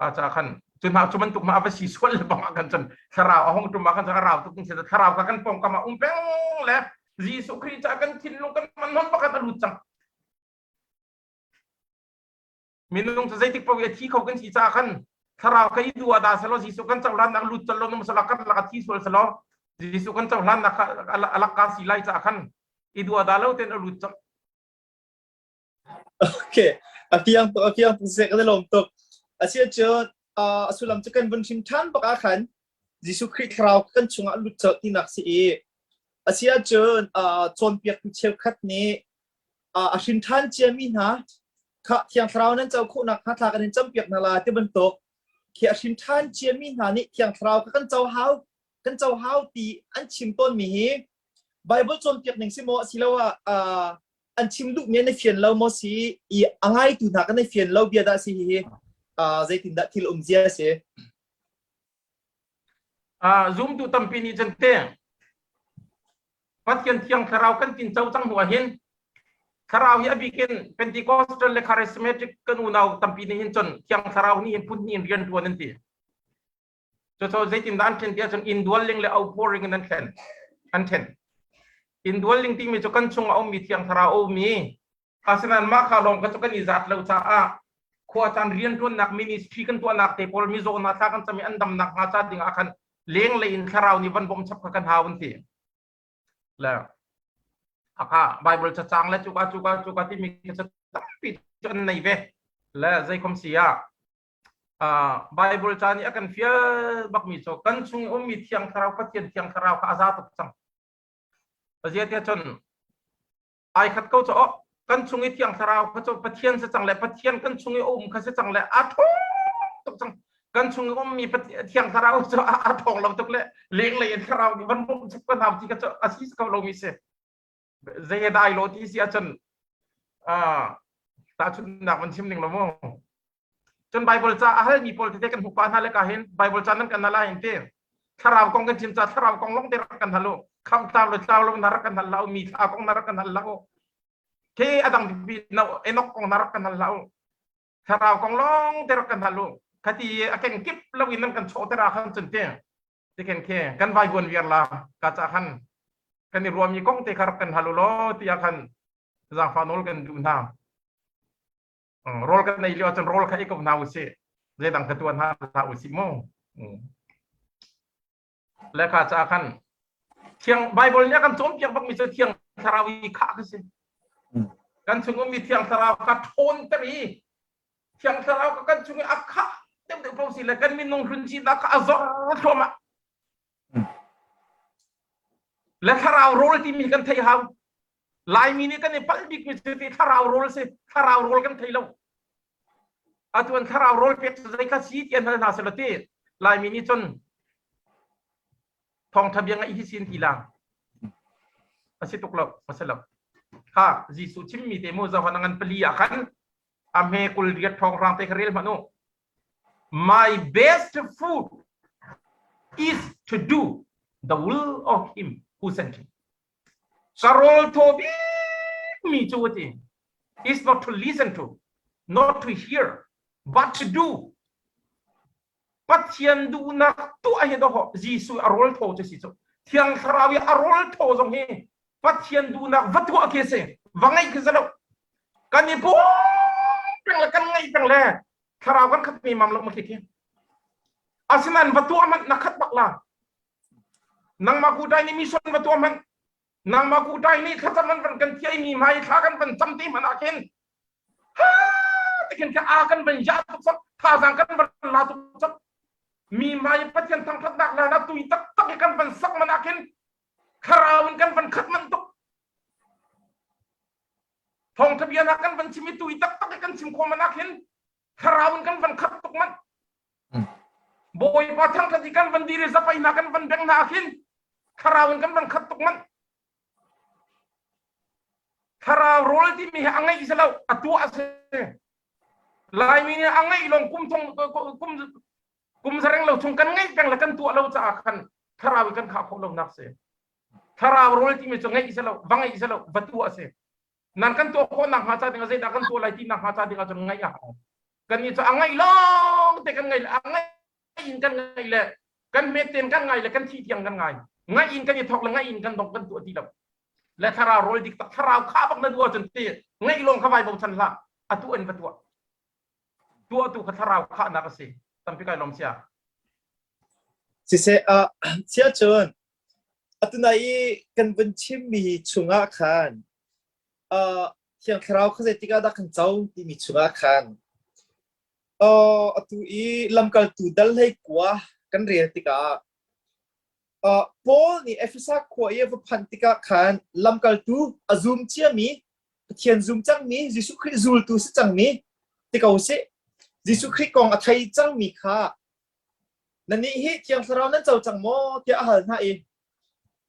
A ca khan cu hna cu bantuk ma va si sual le bang ah khan cun thlarau a hong tum ah khan cun a rau tuk in thlarau kha kan pawngkam ah um peng le Jesuh Khrih ca kan thinlung kan man hon bakhat a lut cang. Minung cu zeitik paoh i a thi kho kan si caah khan thlarau kha i duh ah dah selaw Jesuh kan cohlannak lut colh lo selaw kan lak a thi sual selaw Jesuh kan cohlannak kha a lak ka si lai caah khan i duh ah dah lo ten a lut colh. Okay, a fiang tuk a fiang tuk sek na lawm tuk. Asiahcun a sullam cu kan vun hrim ṭhan bak ah khan Jesuh Khrih thlarau kan chungah lut colh tinak si i asiahcun cawnpiaktu cheukhat nih a hrin ṭhan ciami hna kha Thiang Thlarau nan co khawhnak hnga thla kan in campiak hna la ti bantuk khi a hrin ṭhan ciami hna nih Thiang Thlarau kha kan co hau kan co hau ti an chim tawnmi hi Bible cawnpiak ning si maw asiloah an chim duhmi an i fian lo maw si i a ngaitu hna kan i fian lo bia dah si hihi zeitindah thil um zia si? Zumtu tampi nih cun te Pathian Thiang Thlarau kan tinco cang hnu ah hin Thlarau hi a bik in Pentecostal le Charismatic kan unau tampi nih hin cun Thiang Thlarau nih hin phun hnih in rian ṭuan an ti. Cucu zeitindah an ṭhen ti ahcun indwelling le outpouring in an thlen. An ṭhen. Indwelling timi cu kan chung a ummi Thiang Thlarau a ummi asinain mah kha lawng kha cu kan i zat lo caah khua caan rianṭuannak ministry kan tuahnak te pawl mizaw hna thla kan cam i an damnak hnga ca ding ah khan lenglei in thlarau nih van bawmh chap kha kan hau an ti. Le aka Bible cacang le cuka cuka cuka timi cu tampi cu an nei ve. Le zeikhom si ah Bible ca nih a kan fial bakmi cu kan chung i ummi Thiang Thlarau Pathian Thiang Thlarau kha a za tuk cang. Azia tiah cun ai khat ko cu oh kan chung i Thiang Thlarau kha cu Pathian si cang le Pathian kan chung i a um kha si cang le a ṭhawng tuk cang. Kan chung i ummi Thiang Thlarau cu a ṭhawng lo tuk le lenglei in Thlarau nih van bawmh chap kan hau ti kha cu a si ko lomi si. Zei he dai lo ti si ahcun tahchunhnak van chim ning lo mu. Cun Bible ca a halmi pawl tete kan hmuh pah hna le ka hin Bible ca nan kan hal ah hin ti thlarau kong kan chim ca thlarau kong lawng te rak kan hal u khamh tlau le tlau lo na rak kan hal la u mi thla kong na rak kan hal la u ke adang pipi no Enoch kong na rak kan hal la u. Thlarau kong lawng te rak kan hal u. Khati a kenkip lo in nan kan chawh ter ah khan cun te tiken khi kan vai vuan viar la ka ca khan kan i ruami kong te kha rak kan hal u law tiah khan zaangfah nawl kan duh hna. Rawl kan ei lio ahcun rawl kha i ko hna usih. Zeidang ka tuan hna hlah usih mu. Le kha ca khan thiang Bible nih a kan cawnpiak bakmi cu thiang thlarau i khah ka si. Kan chung ummi thiang thlarau kha ṭhawnter i thiang thlarau kha kan chung i a khah deuh deuh ko si le kan minung hlun sinak kha a zor thluahmah. Le thlarau rawl timi kan theih hau. Laimi nih kan i palh bikmi cu ti thlarau rawl si. Thlarau rawl kan thei lo. Atu an thlarau rawl pek cu zei kha si ti an hal hna selaw ti Laimi nih cun thawngtha bia ngaih hi sin ti lang. A si tuk lo, a si lo. Kha Jesuh chimmi te mu Johan ngan pali ah khan a hme kul riat thawng rang te kha rel hmanh u. My best food is to do the will of him who sent me. Ka rawl thaw bikmi cu a ti. Is not to listen to, not to hear, but to do. Pathian duhnak tuah hi dawh Jesuh a rawl thaw cu si cu. Thiang Thlarau i a rawl thaw zong hi Pathian duhnak va tuah khi si. Va ngaih khi si lo. Kan i pum peng le kan ngaih peng le thlarau kan khat mi mam lo ma khi khi. Asinain va tuah hmanh na khat bak la. Nangmah kutai nih mission va tuah hmanh. Nangmah kutai nih thlacam an van kan thiai mi hmai thla kan van cam te hmanh ah khin ha tikhin kha a kan van ya tuk sak thazaang kan van la tuk sak mi hmai Pathian thangthatnak la na tui tak tak i kan van sak man ah khin thlarau in kan van khat man tuk thawngtha bia na kan van chim i tui tak tak i kan chim khawh man ah khin thlarau in kan van khat tuk man Bawipa thangthat i kan van dir i zapai hna kan van beng hna ah khin thlarau in kan van khat tuk manh. Thlarau rawl timi hi a ngeih si lo, a tuah a si. Laimi nih a ngeih lawng kum thong kum kum zareng lo chung kan ngeih peng le kan tuah lo caah khan thlarau in kan khah khawh lonak si. Thlarau rawl timi cu ngeih si lo, va ngeih si lo, va tuah a si. Nan kan tuah khawh nakhnga ca dingah zeidah kan tuah lai ti nakhnga ca dingah cun ngaih a hau. Kannih cu a ngaih lawng te kan ngai le a ngaih in kan ngaih le kan hmet tein kan ngai le kan thi tiang kan ngai. Ngaih in kan i thawk le ngaih in kan dong kan tuah ti lo. Le thlarau rawl dik tak thlarau kha bak na duh ahcun ti ngaih lawng kha vai bochan hlah. Atu in va tuah. Tuah tu kha thlarau khahnak a si. Tampi kai lawm sia. Siseh, uh, sia cun Atunai i kan vun chimmi chungah khan uh, Thiang Thlarau kha zeitik ah dah kan co timi chungah khan uh, atu i lamkaltu dal hlei kua kan rel tikah uh, Paul nih Efesa khua i a va phanh tikah khan lamkaltu a zum ciami Pathian zum cangmi Jesuh Khrih zultu si cangmi ti ko sih Jesuh Khrih kong a thei cangmi kha Nannih hi Thiang Thlarau nan co cang maw tiah a hal hna i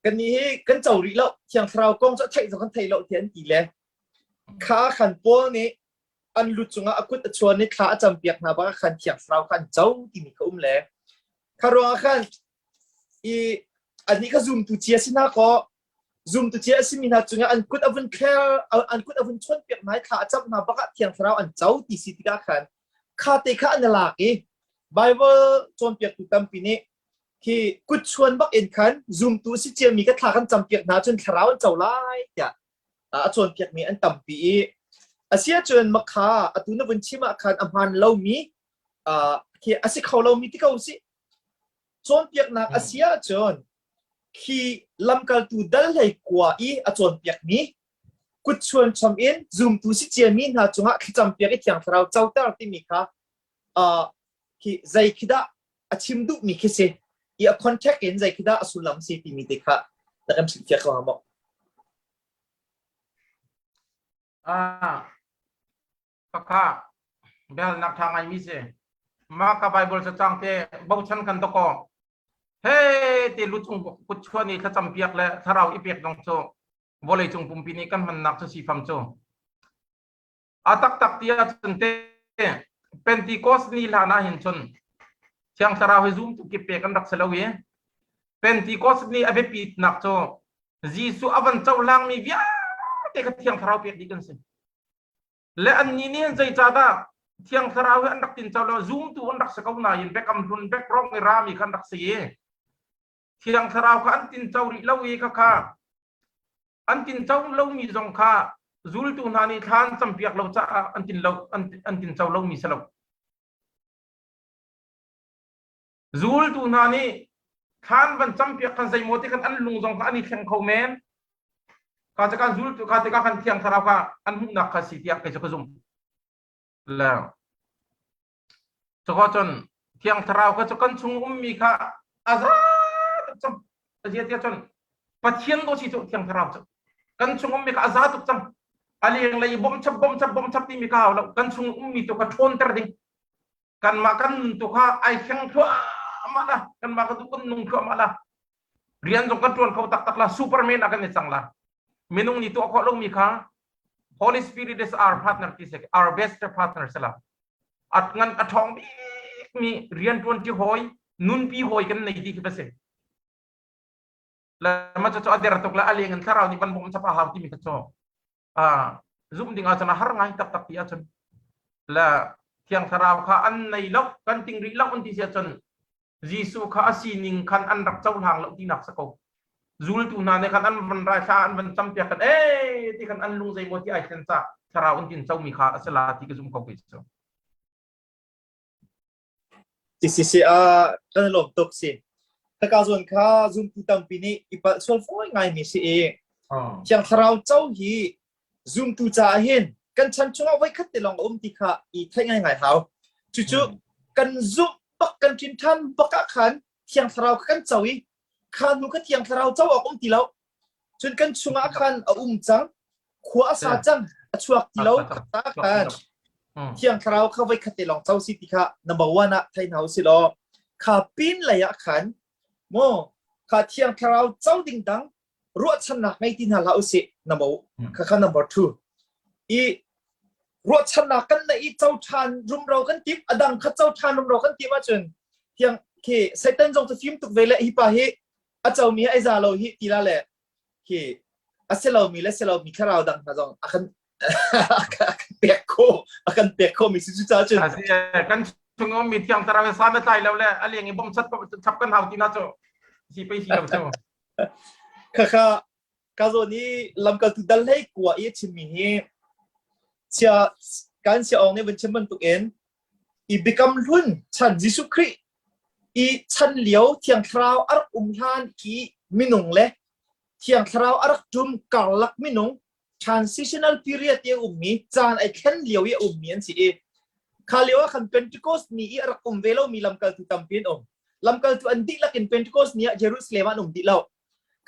kannih hi kan co rih lo Thiang Thlarau kong cu a theih zong kan thei lo tiah an ti le kha khan Paul nih an lu cungah a kut a chuan i thla a campiak hna bak khan Thiang Thlarau kha an co timi kha um le kha ruangah khan i annih kha zumtu cia si hna kaw zumtu cia a simi hna cungah an kut a vun thler an kut a vun chawnpiak hna i thla a camh hna bak ah Thiang Thlarau an co ti si tikah khan kha te kha an i lak i Bible cawnpiaktu tampi nih khi kut chuan bak in khan zumtu si ciami ka thla kan campiak hna cun thlarau an co lai tiah a cawnpiakmi an tampi i a si ahcun makha atu na vun chim ah khan a hmaan lomi khi a si kho lomi ti ko si cawnpiaknak a si ahcun khi lamkaltu dal hlei kua i a cawnpiakmi kut chuan chom in zumtu si ciami hna cungah thlacampiak i thiang thlarau coter timi kha uh, khi zei khi dah a chim duhmi khi si i a contact in zei khi dah a sullam si timi te kha na kan hrilhfiah kho hnga maw? Ah, Khakha biahalnak ṭha ngaimi si. Mah ka Bible cacang te bochan kan dawkaw. He te lu cung kut chuan i thlacam piak le thlarau i pek dong cu vawleicung pumpi nih kan hmannak cu sifam cu. A taktak ti ahcun te Pentecost ni hlan ah hin cun Thiang Thlarau hi zumtu kip pek an rak si lo i Pentecost ni a biapitnak cu Jesuh a van cohlangmi vialte kha Thiang Thlarau pek dih kan si. Le annih nih hin zeicahdah? Thiang Thlarau hi an rak tin lo zumtu an rak si ko nain biakam hlun background i rami kha an rak si i Thiang Thlarau kha an tin co rih lo i khakha an tin co lomi zong kha zultu hna nih thla an campiak lo caah an tin lo an tin co lomi si lo. Zultu hna nih thlan van campiak khan zeimaw ti khan an lung zong kha an i thleng kho men. Ka ca kan zultu ka tikah khan Thiang Thlarau kha an hmuhnak kha si tiah kei cu ka zumh. Le Cuka cun Thiang Thlarau kha cu kan chung ummi kha a za tuk cang. A zia tiah cun Pathian dawh si cu Thiang Thlarau cu. Kan chung ummi kha a za tuk cang. A lenglei bawmh chap bawmh chap bawmh chap timi kha hau lo. Kan chung ummi tu kha ṭhawnter ding. Kanmah kan nun tu kha ai thleng thluahmah la. Kanmah ka duh kan nung thluahmah la. Rian zong kan ṭuan kho taktak la. Superman ah kan i cang la. Minung nih tuah khawh lomi kha Holy Spirit is our partner ti si our best partner si la. A ngan a ṭhawng bikmi rianṭuan ṭi hawi nunpi hawi kan nei ti khi va si. Le ma cu a der tuk le a leng in thlarau nih van bawmh chap a hau timi kha cu zumh ding ahcun a har ngai taktak ti ahcun le thiang thlarau kha an nei lo kan ting rih lo an ti si ahcun Jesuh kha a sining khan an rak cohlang lo tinak si ko. Zultu hna nih khan an van rai thla an van campiak khan ee ti khan an lung zeimaw ti ai thlen ca thlarau an tin comi kha a si la ti ka zum ko kei cu. Si si si a kan lawm tuk si. Khaka zawn kha zumtu tampi nih i palh sual fawi ngaimi si i Thiang Thlarau co hi zumtu caah hin kan chan chungah voikhat te lawng a um ti kha i theih ngaingai hau. Cucu kan zumh bak kan ṭin ṭhan bak ah khan Thiang Thlarau kha kan co i kha hnu kha Thiang Thlarau co awk um ti lo. Cun kan chungah khan a um cang, khua a sa cang, a chuak ti lo kha khan Thiang Thlarau kha voikhat te lawng co si ti kha number one ah thei hna usih law kha pin lei ah khan maw kha Thiang Thlarau co ding dang ruahchannak ngei ti hna hlah usih number kha kha number 2 i ruahchannak kan neih i co ṭhan rumro kan tim a dang kha co ṭhan rumro kan tim ahcun tiang khi Satan zong cu fim tuk ve le hi pa hi a comi hi ai za lo hi ti la le khi a si lomi le si lomi thlarau dang hna zong a kan a kan pek kho a kan pek kho mi si cu ca cun kan chung um mi thiang thlarau san na tlai lo le a leng i bom chat chap kan hau ti na cu si pei si lo cu Khakha ka zawn i lamkaltu dal hlei kua i a chimmi hi chia kan sia awng nih van chim bantukin i biakam hlun chan Jesuh Khrih i chan lio Thiang Thlarau a rak um hlan i minung le Thiang Thlarau a rak ṭum karlak minung transitional period i a ummi caan ai thlen lio i a ummi an si i kha lio ah khan Pentecost ni i a rak um ve lomi lamkaltu tampi an um. Lamkaltu an dihlak in Pentecost ni ah Jerusalem ah an um dih lo.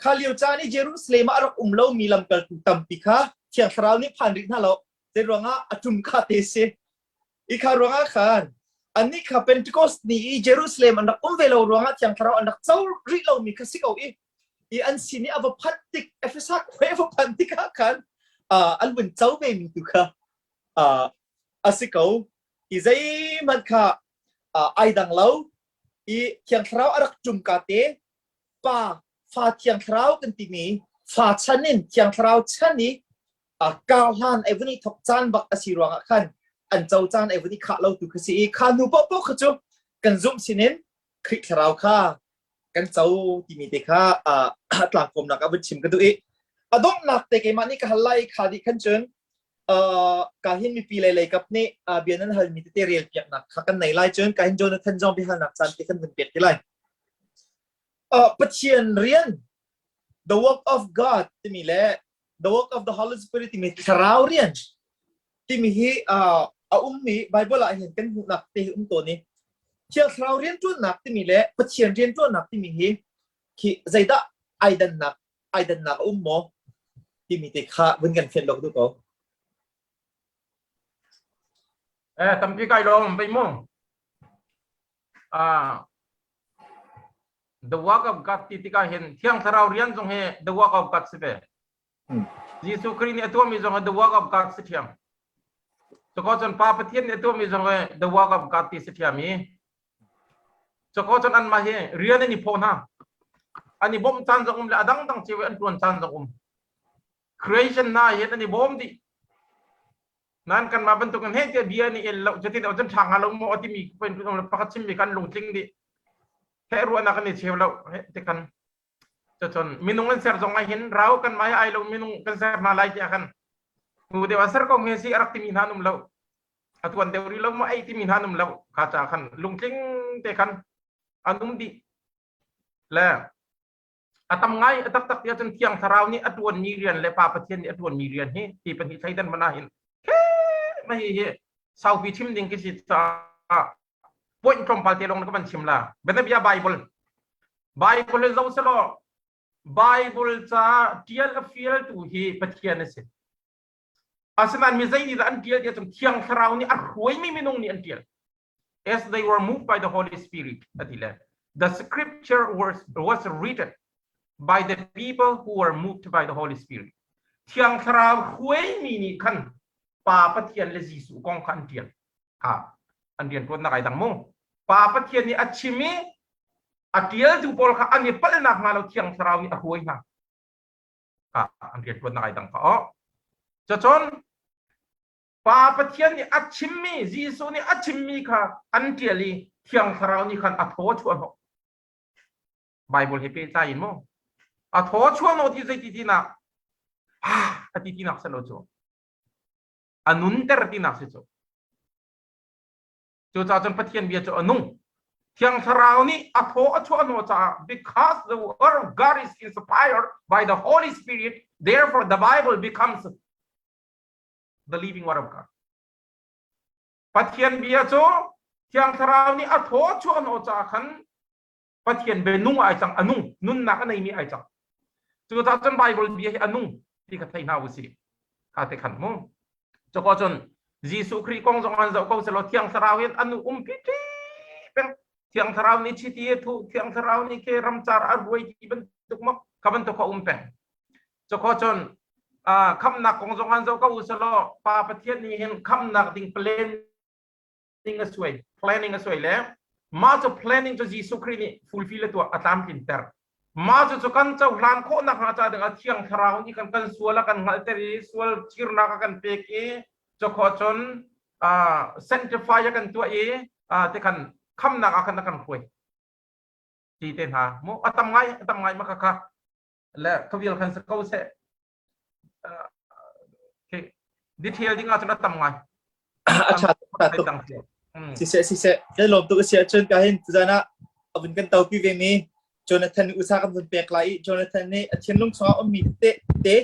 Kha lio caan i Jerusalem ah a rak um lomi lamkaltu tampi kha Thiang Thlarau nih phan rih hna lo. Zei ruangah a ṭum kha te si. I kha ruangah khan annih kha Pentecost ni i Jerusalem an rak um ve lo ruangah Thiang Thlarau an rak co rih lomi kha si ko i i an sin i a va phanh tik Efesa khua a va phanh tikah khan an vun co ve mi tu kha a si ko i zeihmanh kha ai dang lo i Thiang Thlarau a rak ṭum ka te pa fa Thiang Thlarau kan timi fa chan in Thiang Thlarau chan i kar hlan ai vun i thok caan bak a si ruangah khan an co caan ai vun i khah lo tu kha si i kha hnu paohpaoh kha cu kan zumh sinin Khrih Thlarau kha kan co timi te kha tlangkawmnak ah vun chim ka duh i a donghnak te keimah nih ka hal lai kha dih khan cun ka hin mipi lei lei kap nih bia nan halmi tete rel piaknak kha kan nei lai cun ka hin Jonathan zong biahalnak caan te kan vun pek ti lai. Pathian rian the work of God timi le the work of the Holy Spirit timi thlarau rian timi hi a ummi Bible ah hin kan hmuhnak te hi um tawn i Thiang Thlarau rianṭuannak timi le Pathian rianṭuannak timi hi khi zeidah ai dannak ai dannak a um maw timi te kha vun kan fian lok duh ko. Eh tampi kai lawm bei mu. Ah the work of God ti tikah hin Thiang Thlarau rian zong hi the work of God si ve. Jesuh Khrih nih a tuahmi zong hi the work of God si ṭhiam. Cuko cun Pa Pathian nih a tuahmi zong hi the work of God ti si ṭhiam i cuko cun anmah hi rian an i phaw hna. An i bawmh caan zong um le a dangdang cio i an ṭuan caan zong um. Creation hna hin an i bawm dih. Nan kanmah bantukin he tiah bia nih el lo cutin cun ṭha hnga lo maw timi pakhat chimmi kan lungtling dih. He ruahnak kan i cheu lo he ti kan cucun minung an ser zong ah hin rau kan mah ai lo minung kan ser hna lai tiah khan hnu deuh ah ser ko nge si a rak timi hna an um lo. A tuan deuh rih lo maw ei timi hna an um lo. Kha ca khan lungtling te khan an um dih. Le a tam ngai a taktak tiah cun thiang thlarau nih a ṭuanmi rian le pa pathian nih a ṭuanmi rian hi ti pahnih thleidan hmanh ah hin mah hi hi saupi chim ding khi si caah point tlawmpal te lawng na ka van chim la bianabia bible bible hi zo selaw bible ca ṭial a fialtu hi pathian a si asinain mi zei nih dah an ṭial tiah cun thiang thlarau nih a hruaimi minung nih an ṭial as they were moved by the Holy Spirit. The scripture was written by the people who were moved by the Holy Spirit. Thiang Thlarau hruaimi nih khan Pa Pathian le Jesuh kong kha an ṭial. Ha, an rian ṭuannak ai dang mu. Pa Pathian nih a chim i a ṭialtu pawl kha an i palhnak hnga lo Thiang Thlarau nih a hruai hna. Ha, an rian ṭuannak ai dang kha aw. Cacun Pa Pathian nih a chimmi Jesuh nih a chimmi kha an ṭial i Thiang Thlarau nih khan a thaw chuah hnawh. Bible he pehtlai in mu. A thaw chuah hnawh ti zeiti tinak? Ah, a ti tinak si lo cu. A nunter tinak si cu. Cucaah cun Pathian bia cu a nung. Thiang Thlarau nih a thaw a chuah hnawh caah because the word of God is inspired by the Holy Spirit, therefore the Bible becomes the living word of God. Pathian bia cu Thiang Thlarau nih a thaw chuah hnawh caah khan Pathian bia nung ai cang a nung nunnak a neimi ai cang. Cucaah cun Bible bia hi a nung ti kha thei hna usih. Kha te khan mu. Coko cun Jesuh Khrih kong zong an zoh ko selaw Thiang Thlarau hin an umpi peng Thiang Thlarau nih chiti a thuh Thiang Thlarau nih ke ramcar a ruai ti bantuk mak kha bantuk kha um peng. Coko cun khamnak kong zong an zoh ko uselaw Pa Pathian nih hin khamnak ding planning a suai planning a suai le mah cu planning cu Jesuh Khrih nih fulfill a tuah a tlamtlinter mah cu cu kan cohlan khawh nakhnga ca ding ah Thiang Thlarau nih kan kan sual a kan hngalhter i sual chirnak a kan pek i cokho cun sanctify a kan tuah i te khan khamnak ah khan a kan hruai ti te hna mu a tam ngai a tam ngai ma kha kha le khavial khan si ko seh okay detail ding ah cun a tam ngai a tha tuk siseh siseh kan lawm tuk a si ahcun ka hin tuzan ah a vun kan topi ve mi Jonathan usa kan vun pek lai i Jonathan nih a thinlung chungah ummi te te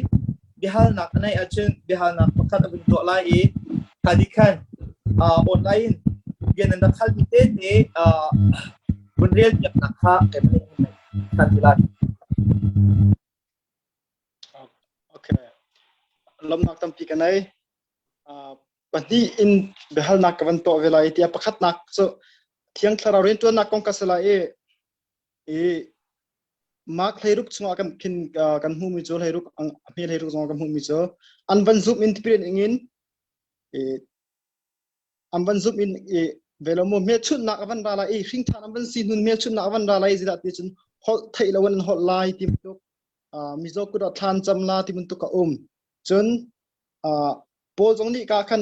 biahalnak a neih ahcun biahalnak pakhat a vun tuah lai i thadi khan online in bia nan rak halmi te te vun rel piaknak kha keimah kan ti lai. Okay. Lomnak tampi ka nei. Pahnih in biahalnak ka van tuah ve lai tiah pakhatnak cu Thiang Thlarau rianṭuannak kong ka si lai i i Mark hleiruk chungah kan khin kan hmuhmi cu hleiruk a hme hleiruk zongah kan hmuhmi cu an van zumh in tipil in ingin i an van zumh in i velo mu hmelchunhnak a van ra lai i hringṭhan an van si hnun hmelchunhnak a van ra lai zidah ti cun holh theih lo in an holh lai ti bantuk mizaw kut ah thlan cam la ti bantuk a um cun Paul zong nih ka khan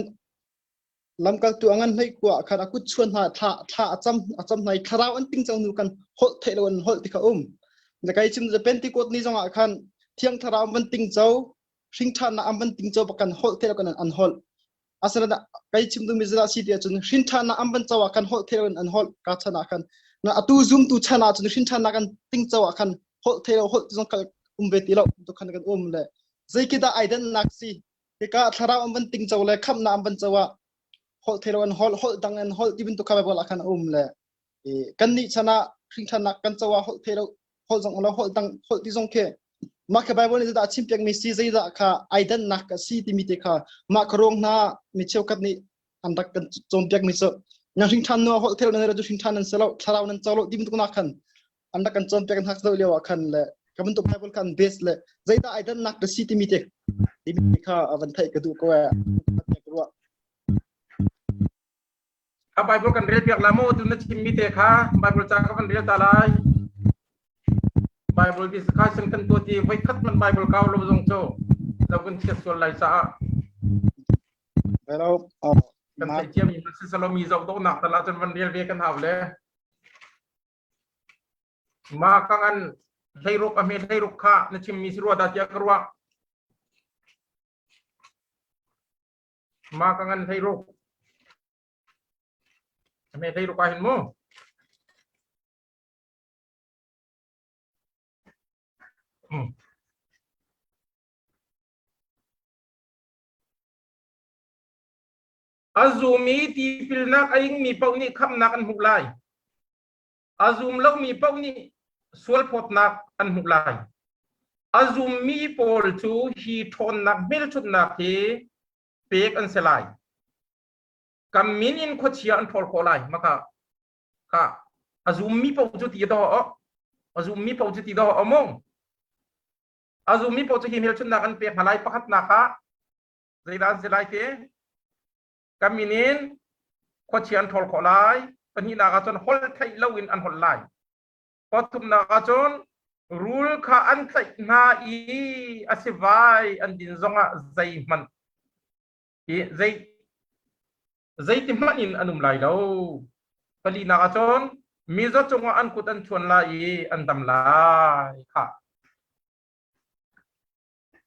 lamkaltu a ngan hlei kua khan a kut chuan hna thla thla a cam a cam hna i thlarau an ting cang nu kan holh theih lo an holh ti kha um na kai chim the Pentecost ni zong ah khan thiang thlarau an van ting cho hringṭhannak an van ting cho kan holh theih lo kan an holh Asinain kai chim duhmi zeidah a si ti ahcun hrinṭhannak an van co ah khan holh thei in an holh ka chan ah khan na atu zumtu chan ah cun hrinṭhannak an ting co ah khan holh thei lo holh zong kal um ve ti lo tu khan kan um le zei khi dah ai dannak si hika thlarau an van ting co le khamhnak an van co ah holh thei lo an holh holh dang an holh ti bantuk kha Bible ah khan a um le kan nih chan ah hrinṭhannak kan co ah holh thei lo holh zong lo holh dang holh ti zong khi mah kha Bible nih zeidah a chimpiakmi si zeidah kha ai dannak a si timi te kha mah kha ruang hna mi cheukhat nih an rak kan cawnpiakmi cu nan hringṭhan nu holh thei lo nan cu hringṭhan nan si lo thlarau nan co lo ti bantuk nak khan an rak kan cawnpiak hna zoh lio ah khan le ka bantuk Bible khan base le zeidah ai dannak ka si timi te timi kha a van theih ka duh ko eh ruah A Bible kan rel piak la maw tu na chimmi te kha Bible ca ka van rel ta lai. Bible discussion kan tuah ti voi khat man Bible kau lo zong cu lo kan chiat sual lai caah. Hello. Kan theih ciami si salomi zoh dawhnak tal ahcun van rel ve kan hau le. Ma ka ngan hleiruk a hme hleiruk kha na chimmi si rua dah tiah ka ruah. Ma ka ngan hleiruk. A hme hleiruk ah hin mu. A zum i tipilnak a ingmi paoh nih khamhnak an hmuh lai. A zum lomi paoh nih sualphawtnak an hmuh lai. A zummi pawl cu hi ṭhawnnak hmelchunhnak hi pek an si lai. Kan min in khuachia an ṭhawl khawh lai. Maka kha a zummi paoh cu ti dawh a zummi paoh cu ti dawh a mung. A zummi paoh cu hi hmelchunhnak an pek hna lai. Pakhatnak ah zeidah an si lai ti? Ka min in khuachia an ṭhawl khawh lai. Pahnihnak ah cun holh theih loin an holh lai. Pathumnak ah cun rul kha an tlaih hna i a sivai an din zongah zeihmanh i zei zeiti hmanh in an um lai lo. Palinak ah cun mizaw cungah an kut an chuan lai i an dam lai. Khah.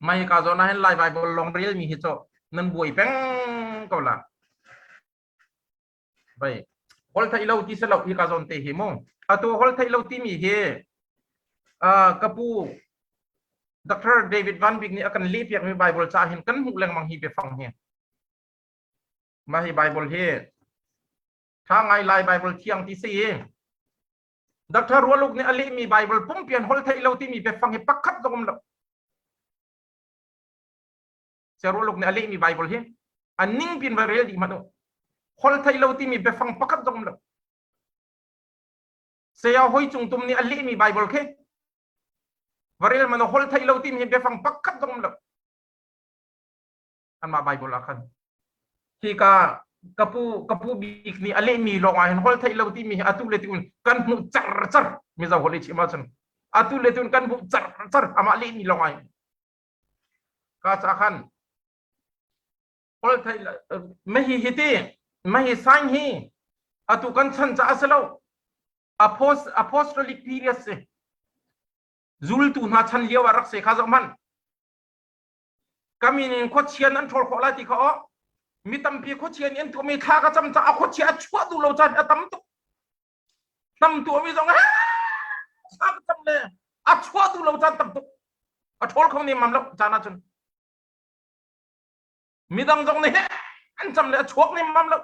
Mai ka zawn ah hin Lai Bible lawng rel mi hi cu nan buai peng ko la. Vai hol thei lo ti se lo hi ka zawn te hi mu. Atu hol thei lo timi hi kapu Dr. David Van Bik nih a kan leh piak mi Bible ca hin kan hmuh lengmang hi biafang hi. Mah hi Bible hi tha ngai Lai Bible thiang ti si. Dr. Rualuk nih a lehmi Bible pumpian hol theih lo timi biafang hi pakhat zong um lo. Saya Rualuk nih a lehmi Bible hi a ning pin va rel dih hmanh u. Hol theih lo timi biafang pakhat zong um lo. Saya Hoi Cung Tum nih a lehmi Bible khi va rel hmanh u hol theih lo timi hi biafang pakhat zong um lo. Anmah Bible ah khan. Hi ka kapu kapu bik nih a lehmi lawng ah hin hol theih lo timi hi atu le tu kan hmuh car car mizo holh i chim ahcun atu le tu kan hmuh car car amah lehmi lawng ah hin ka ca khan hol theih mahi hi ti mahi sign hi atu kan chan ca a si lo apostolic period si zultu hna chan lio ah rak se kha zoh hmanh Ka min in khuachia nan ṭhawl khawh lai ti kha aw. Mi tampi khuachia nih an tuahmi thla ka cam caah khuachia a chuah duh lo caan a tam tuk. Hnam tuahmi zong thla ka cam le a chuah duh lo caan tam tuk. A ṭhawl kho nemam lo caan ahcun. Midang zong nih an cam le a chuak nemam lo.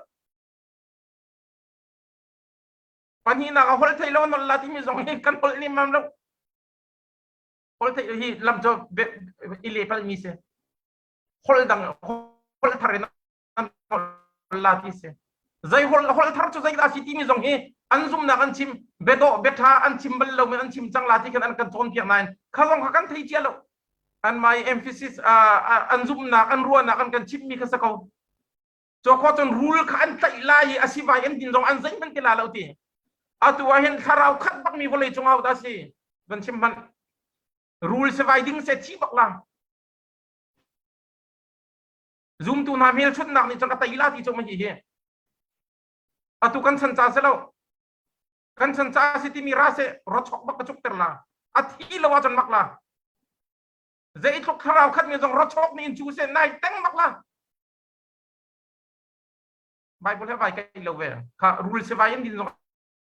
Pahnihnak a holh thei lo nol la timi zong hi kan holh nemam lo. Hol theih hi lam cu i le palmi si. Hol dang hol thar in an la ti si. Zei hol hol thar cu zei dah si timi zong hi an zumnak an chim biadawh biatha an chim bal lo men an chim cang la ti khan an kan cawnpiak nain kha zong kha kan thei cia lo. An mai emphasis an zumnak an ruahnak an kan chimmi kha sa ko. Cu khua cun rul kha an tlaih lai i a sivai an din zong an zeihmanh ti la lo ti. Atu ah hin thlarau khat bakmi vawlei cung ah dah si van chim hmanh. Rul sivai ding se thi bak la. Zumtu hna hmelchunhnak nih cun a tei la ti cu ma hi hi. Atu kan chan ca si lo. Kan chan ca si timi ra se rochok bak ka cuk ter la. A thi lo ahcun mak la. Zeitluk thlarau khat mi zong rochok nih in cu se nai teng bak la. Bible he vai kai lo ve kha rul se vai in din zong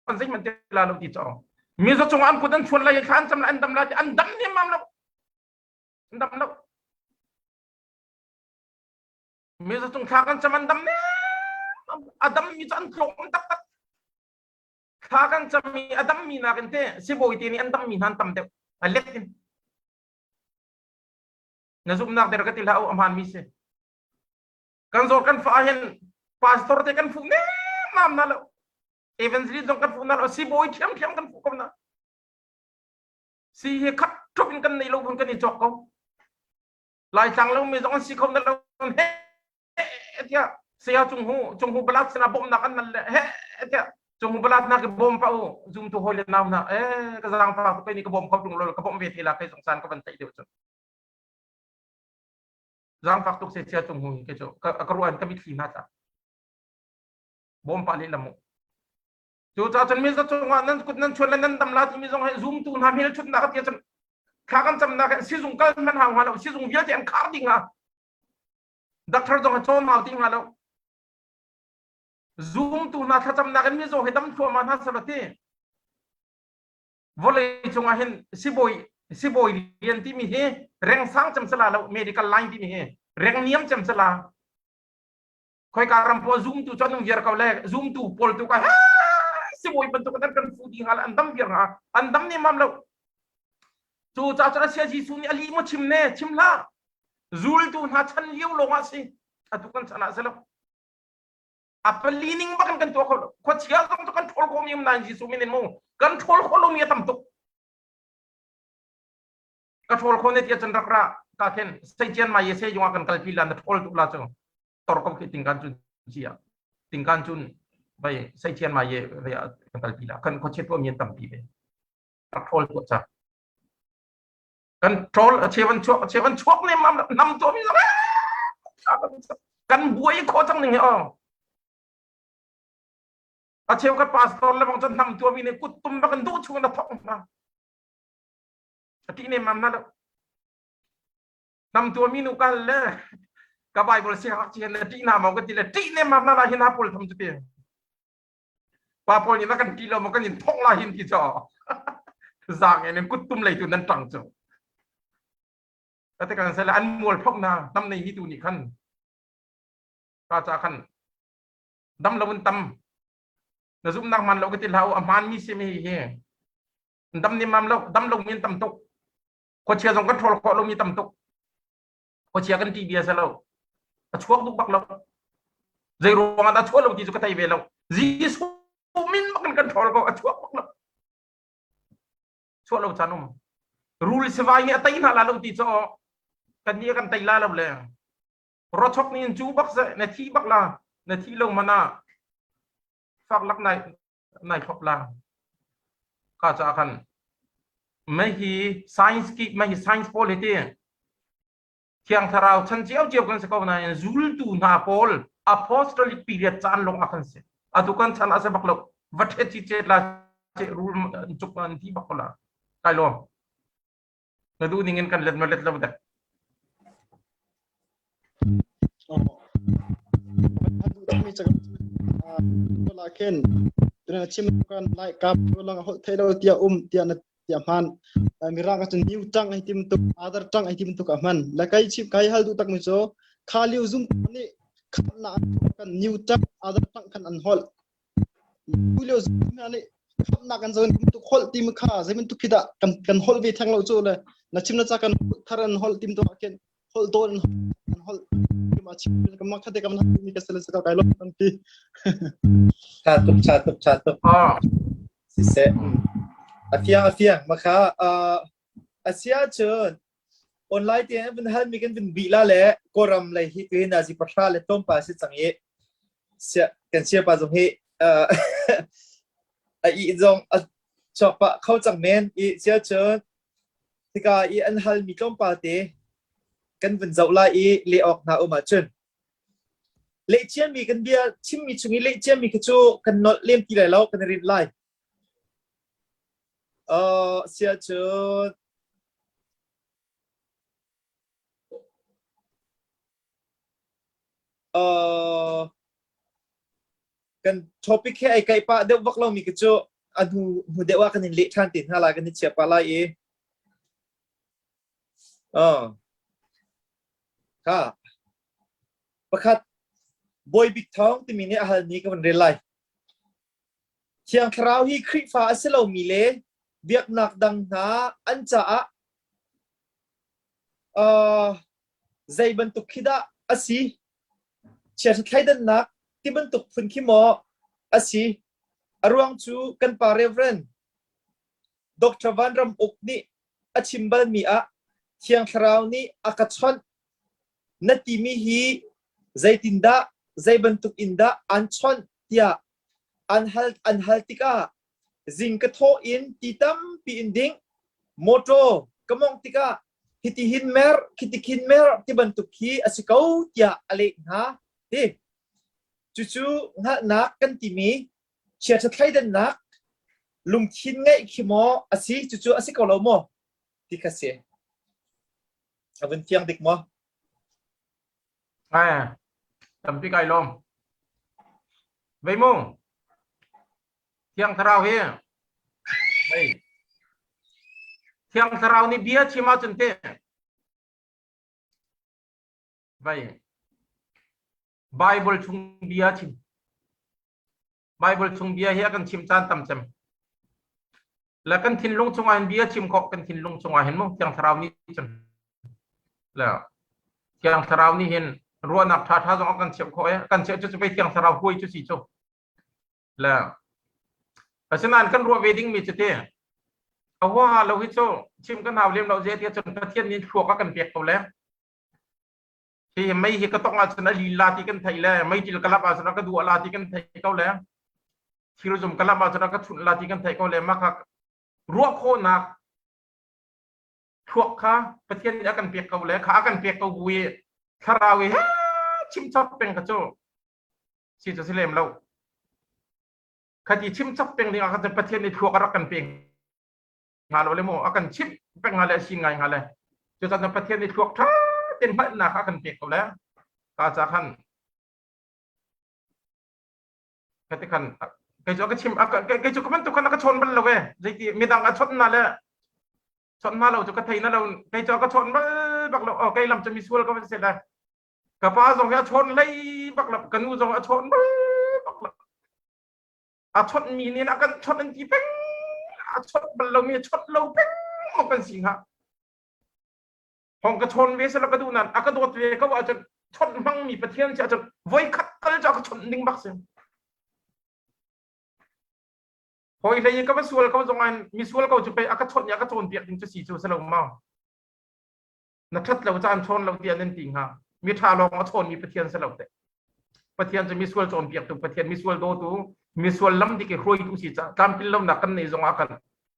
an zei man te la lo ti cho mi zo chung an kut an chuan lai thla an cam la an dam la an dam nem mam lo an dam lo mi zo chung thla kan cam an dam ne a dam mi chu an tlawm tak tak thla kan cam mi a dam mi nakin te sibawi te nih an dam mi hna an tam deuh a let in na zumnak der ka ti hlah u a hmaan mi si Kan zawt kan fah hin pastor te kan fuh nemam na lo. Evangelist zong kan fuh na lo. Sibawi thiamthiam kan fuh ko na. Si hi khat ṭhup in kan nei lo phun kan i cawk ko. Laitlang lo mi zong an si kho na lo. He tiah saya cung hu cung hu balat sana bawmnak an nan le he tiah cung hu balat na ke bawm pa u zoom tu hoi le nau na eh ka zang fa ko ni ka bawm kho tung lo ka bawm ve te la kai zong san ka van tlaih deuh cu. Zaangfak tuk se chia cung hu ke cu ka ka ruan ka mitthli hna tla. Bawm pa lehlam mu. Cu ca cun mi za cungah nan kut nan chuan le nan dam la timi zong he zumtu hna hmelchunhnak a tia cun thla kan camnak hin sizung kal hmanh hau hnga lo sizung vialte an khar ding hnga doctor zong he cawn hau ti hnga lo zumtu hna thlacamnak in mizaw he dam thluahmah hna sala ti vawlei cungah hin sibawi sibawi lian timi hi reng sang cem sala lo medical line timi hi reng niam cem sala khoika ram pawl zumtu cu an um viar ko le zumtu pawl tu ka sibawi bantuk an kan fu di hnga an dam viar hnga an dam nem mam lo cu ca cu asia Jesuh nih ali mo chim ne chim hlah zultu hna chan lio lawng ah si atu kan chan ah si lo a pali ning bak kan tuah kho lo khuachia zong cu kan ṭhawl kho mi um nain Jesuh min in mu kan ṭhawl kho lo mi a tam tuk ka ṭhawl kho ne tia cun rak ra ka khen sei cian ma ye se yung ah kan kalpi la na ṭhawl tuk la cu tor ko khi tingkan cun cia tingkan cun vai sei cian ma ye ve kan kalpi la kan khuachia tuah mi an tampi ve rak ṭhawl tuah ca kan ṭhawl a chevan chuak a chevan chuak ne mam nam tuah mi kan buai kho cang ning he o a cheu ka pastor le bang cun nam tuah mi ne kut tum bak kan duh chung na thok na a ti ne mam na lo nam tuah mi nu kal le ka bible si hak chi le ti na mau ka ti le ti ne mam na la hin ha pol tham chu ti Pa pawl nih na kan ti lo maw kan in thong la hin ti cho. Zaang in kut tum lei tu nan tang cu. Ate kan sel an mual phok na nam nei mi tu nih khan ka cha khan dam lo in tam na zum nak man lo ka ti hlau a hman mi si mi hi dam ni mam lo dam lo min tam tuk khuachia zong kan ṭhawl khawh lo mi tam tuk khuachia kan ti bia lo a chuak duk bak lo zei ruang ah dah chuah lo ti cu ka thei ve lo Jesuh min bak in kan ṭhawl ko a chuak bak lo chuah lo caan um rul sivai nih a tei hna la lo ti cu kan nih kan tei la lo le rochok nih in cu bak se na thi bak la na thi lo mana fak lak nai nai thlop la ka cha khan mai hi science ki mai hi science pawl hi ti thiang thlarau chan cio cio kan si ko nain zultu hna pawl apostolic period caan lawng ah khan si atu kan chan ah se bak lo va the chi chet la che rul chuk an ti bak ko la kai lo na duh ning in kan let ma let lo dek La khen tuna chim kan lai kap lang hol thei lo tia um tia na tia hman mirang ka new tang ai tim tuk other tang ai tim tuk a hman la kai chim kai hal du tak mi cho kha liu zum ni khan na kan new tang other tang kan an hol Tu lio hna nih khamhnak kan zon tuk holh ti mu kha zei bantuk khi dah kan kan holh ve theng lo cu le na chim na ca kan thar an holh tim to ah khin holh dawn an holh ma chim ka ma khate kam mi ka sel sa kai lo kan ti Tha tuk tha tuk tha tuk siseh a fiang a fiang makha asia cun online te an vun hal mi kan vun bih la le Kawlram lei hi tu hi nazi pahra le tlawmpal si cang i sia kan siapa zong hi a ih zong a chuak pah kho cang men i sia cun hika i an hal mi tlawmpal te kan vun zoh lai i leh awk hna um ahcun leh ciami kan bia chimmi chung i leh ciami khi cu kan nolh lem ti lai lo kan i rinh lai Uh, sia cun uh, kan topic he ai kai pah deuh bak lomi khi cu a hnu hnu deuh ah kan in leh ṭhan te hna lai kan i chia pah lai i uh, kha pakhat Bawi Bik Thawng timi nih a halmi ka van rel lai. Thiang Thlarau hi Khrihfa a si lomi le biaknak dang hna an caah uh, zei bantuk khi dah a si? Chiahra thleidannak ti bantuk phun khi maw a si? A ruang cu kan pa Reverend Dr. Van Ram Uk nih a chim balmi ah Thiang Thlarau nih a ka chawnh na timi hi zeitindah zei bantuk in dah aan chawnh tiah an hal an hal tikah zing ka thawh in ti tampi in ding mawṭaw ka mawngh tikah. Hiti hin mer, khiti khin mer ti bantuk khi a si ko tiah a leh hna ti. Cucu hngalhnak kan timi chiaṭha thleidannak lungthin ngeih khi maw a si cucu a si ko lo maw ti kha si. A vun fiang dik maw? Ai, tampi kai lawm. Vei mu. Thiang Thlarau hi hei Thiang Thlarau nih bia chim ahcun te vai Bible chung bia chim Bible chung bia hi a kan chim caan tam cem le kan thinlung chungah hin bia chim khawh kan thinlung chungah hin mu Thiang Thlarau nih cun le Thiang Thlarau nih hin ruahnak ṭha ṭha zong a kan chimh khawh i kan chimh cu cu pei Thiang Thlarau huai cu si cu Le asinain kan ruah ve dingmi cu ti a huaha lo hi cu chim kan hau lem lo ze tiah cun Pathian nih thluak a kan pek ko le hi mei hi ka tong ahcun a lila ti kan theih le meitil ka lap ahcun a ka duah la ti kan theih ko le thirzum ka lap ahcun a ka chunh la ti kan theih ko le mah kha ruah khawhnak thluak kha Pathian nih a kan pek ko le kha a kan pek ko bu i thlarau i chim chap peng ka cu si cu si lem lo khati chim chap peng ding ah khan Pathian nih thluak a rak kan pe hnga lo le maw a kan chimh peng hnga le a si ngai hnga le cucaah Pathian nih thluak ṭha ten hngalhnak a kan pek ko le ka ca khan khati khan kei cu ka chim kei cu ka bantuk khan a ka chawn bal lo e zeiti midang a chawnh na le chawnh na lo cu ka thei na lo kei cu ka chawn bal bak lo kei lam cu misual ka van si le ka pa zong hi a chawn lei bak lo ka nu zong a chawn bak lo a chawnh mi nih a kan chawnh an ti peng a chawnh bal lo mi a chawnh lo peng maw kan si hnga hong ka chawn ve sela ka duh nan a ka dawt ve ko ahcun chawnh hmang mi pathian si ahcun voi khat tal cu a ka chawnh ding bak si hoi hlei ka va sual ko zong an mi sual ko cu pei a ka chawnh i a ka cawn piak ding cu si cu si lo maw Na ṭhat lo caan chawn lo tiah nan ti hnga. Mi ṭha lawng a chawnmi Pathian si lo teh. Pathian cu misual cawnpiaktu Pathian, misual dawtu, misual lam dik i hruaitu si caah tlamtlin lonak kan neih zongah a kan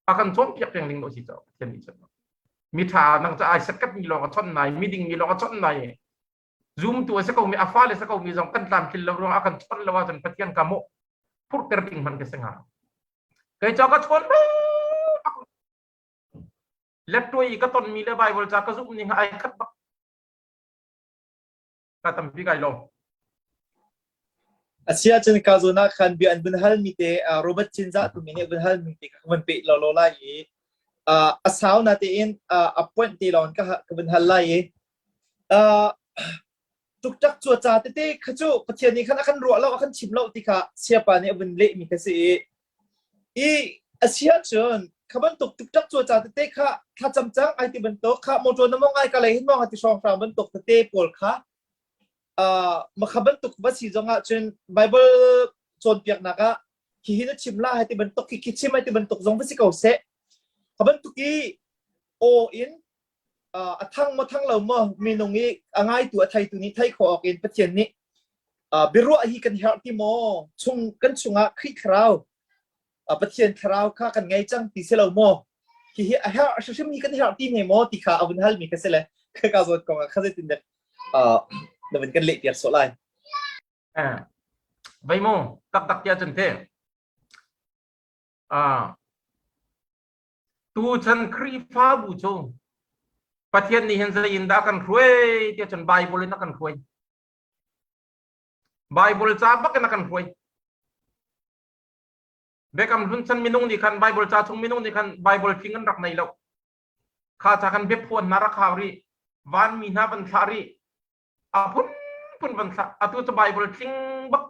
a kan cawnpiak peng ding lo si caah Pathian nih cun mi ṭha nang ca ai sakkat mi lawng a chawnh nai, miding mi lawng a chawnh nai. Zumtu a si ko mi, a fale si ko mi zong kan tlamtlin lo ruangah a kan chawnh lo ahcun Pathian ka mawh phurhter ding hmanh ka si hnga. Kei cu ka chawn Lettuai i ka tonmi le Bible ca ka zumh ning ai khat bak. Ka tampi kai lawm. Asia cun ka zawn ah khan bia an vun halmi te Robert Cinzah timi nih vun halmi te ka vun peh lawlaw lai i a sau na tein a point te lawng ka ka vun hal lai i tuktak cu ca tete kha cu Pathian nih khan a kan ruah lo a kan chim lo ti kha siapa nih a vun lehmi kha si i I a si ahcun kha bantuk tuktak cu ca tete kha thlacam cang ai ti bantuk kha motor na mong ai ka lei hin mong ti hrawnghrang bantuk tete pawl kha uh, makha bantuk va si zong ahcun Bible cawnpiaknak ah khi hi na chim la hai ti bantuk khi khi chim ai ti bantuk zong va si ko seh kha bantuk i aw in uh, a thang maw thang lo maw minung i a ngaitu a theitu nih thei khawh awk in Pathian nih uh, biaruah hi kan herh ti maw chung kan chungah Khrih thlarau uh, Pathian thlarau kha kan ngei cang ti si lo maw hi hi a herh hrimhrim hi kan herh ti ne maw ti kha a vun hal mi ka si le ka zawn kong ah kha zeitin dek uh, na vun kan leh piak sawh lai Eh, vei mu taktak tiah cun te ah Tuchan Khrihfabu cu Pathian nih hin zei in dah a kan hruai tiah cun Bible in a kan hruai. Bible ca bak in a kan hruai. Biakam Hlun chan minung nih khan Bible ca chung minung nih khan Bible tling an rak nei lo. Kha ca khan biaphuan hna rak hau rih. Vanmi hna van thlah rih. A phunphun van thlah. Atu cu Bible tling bak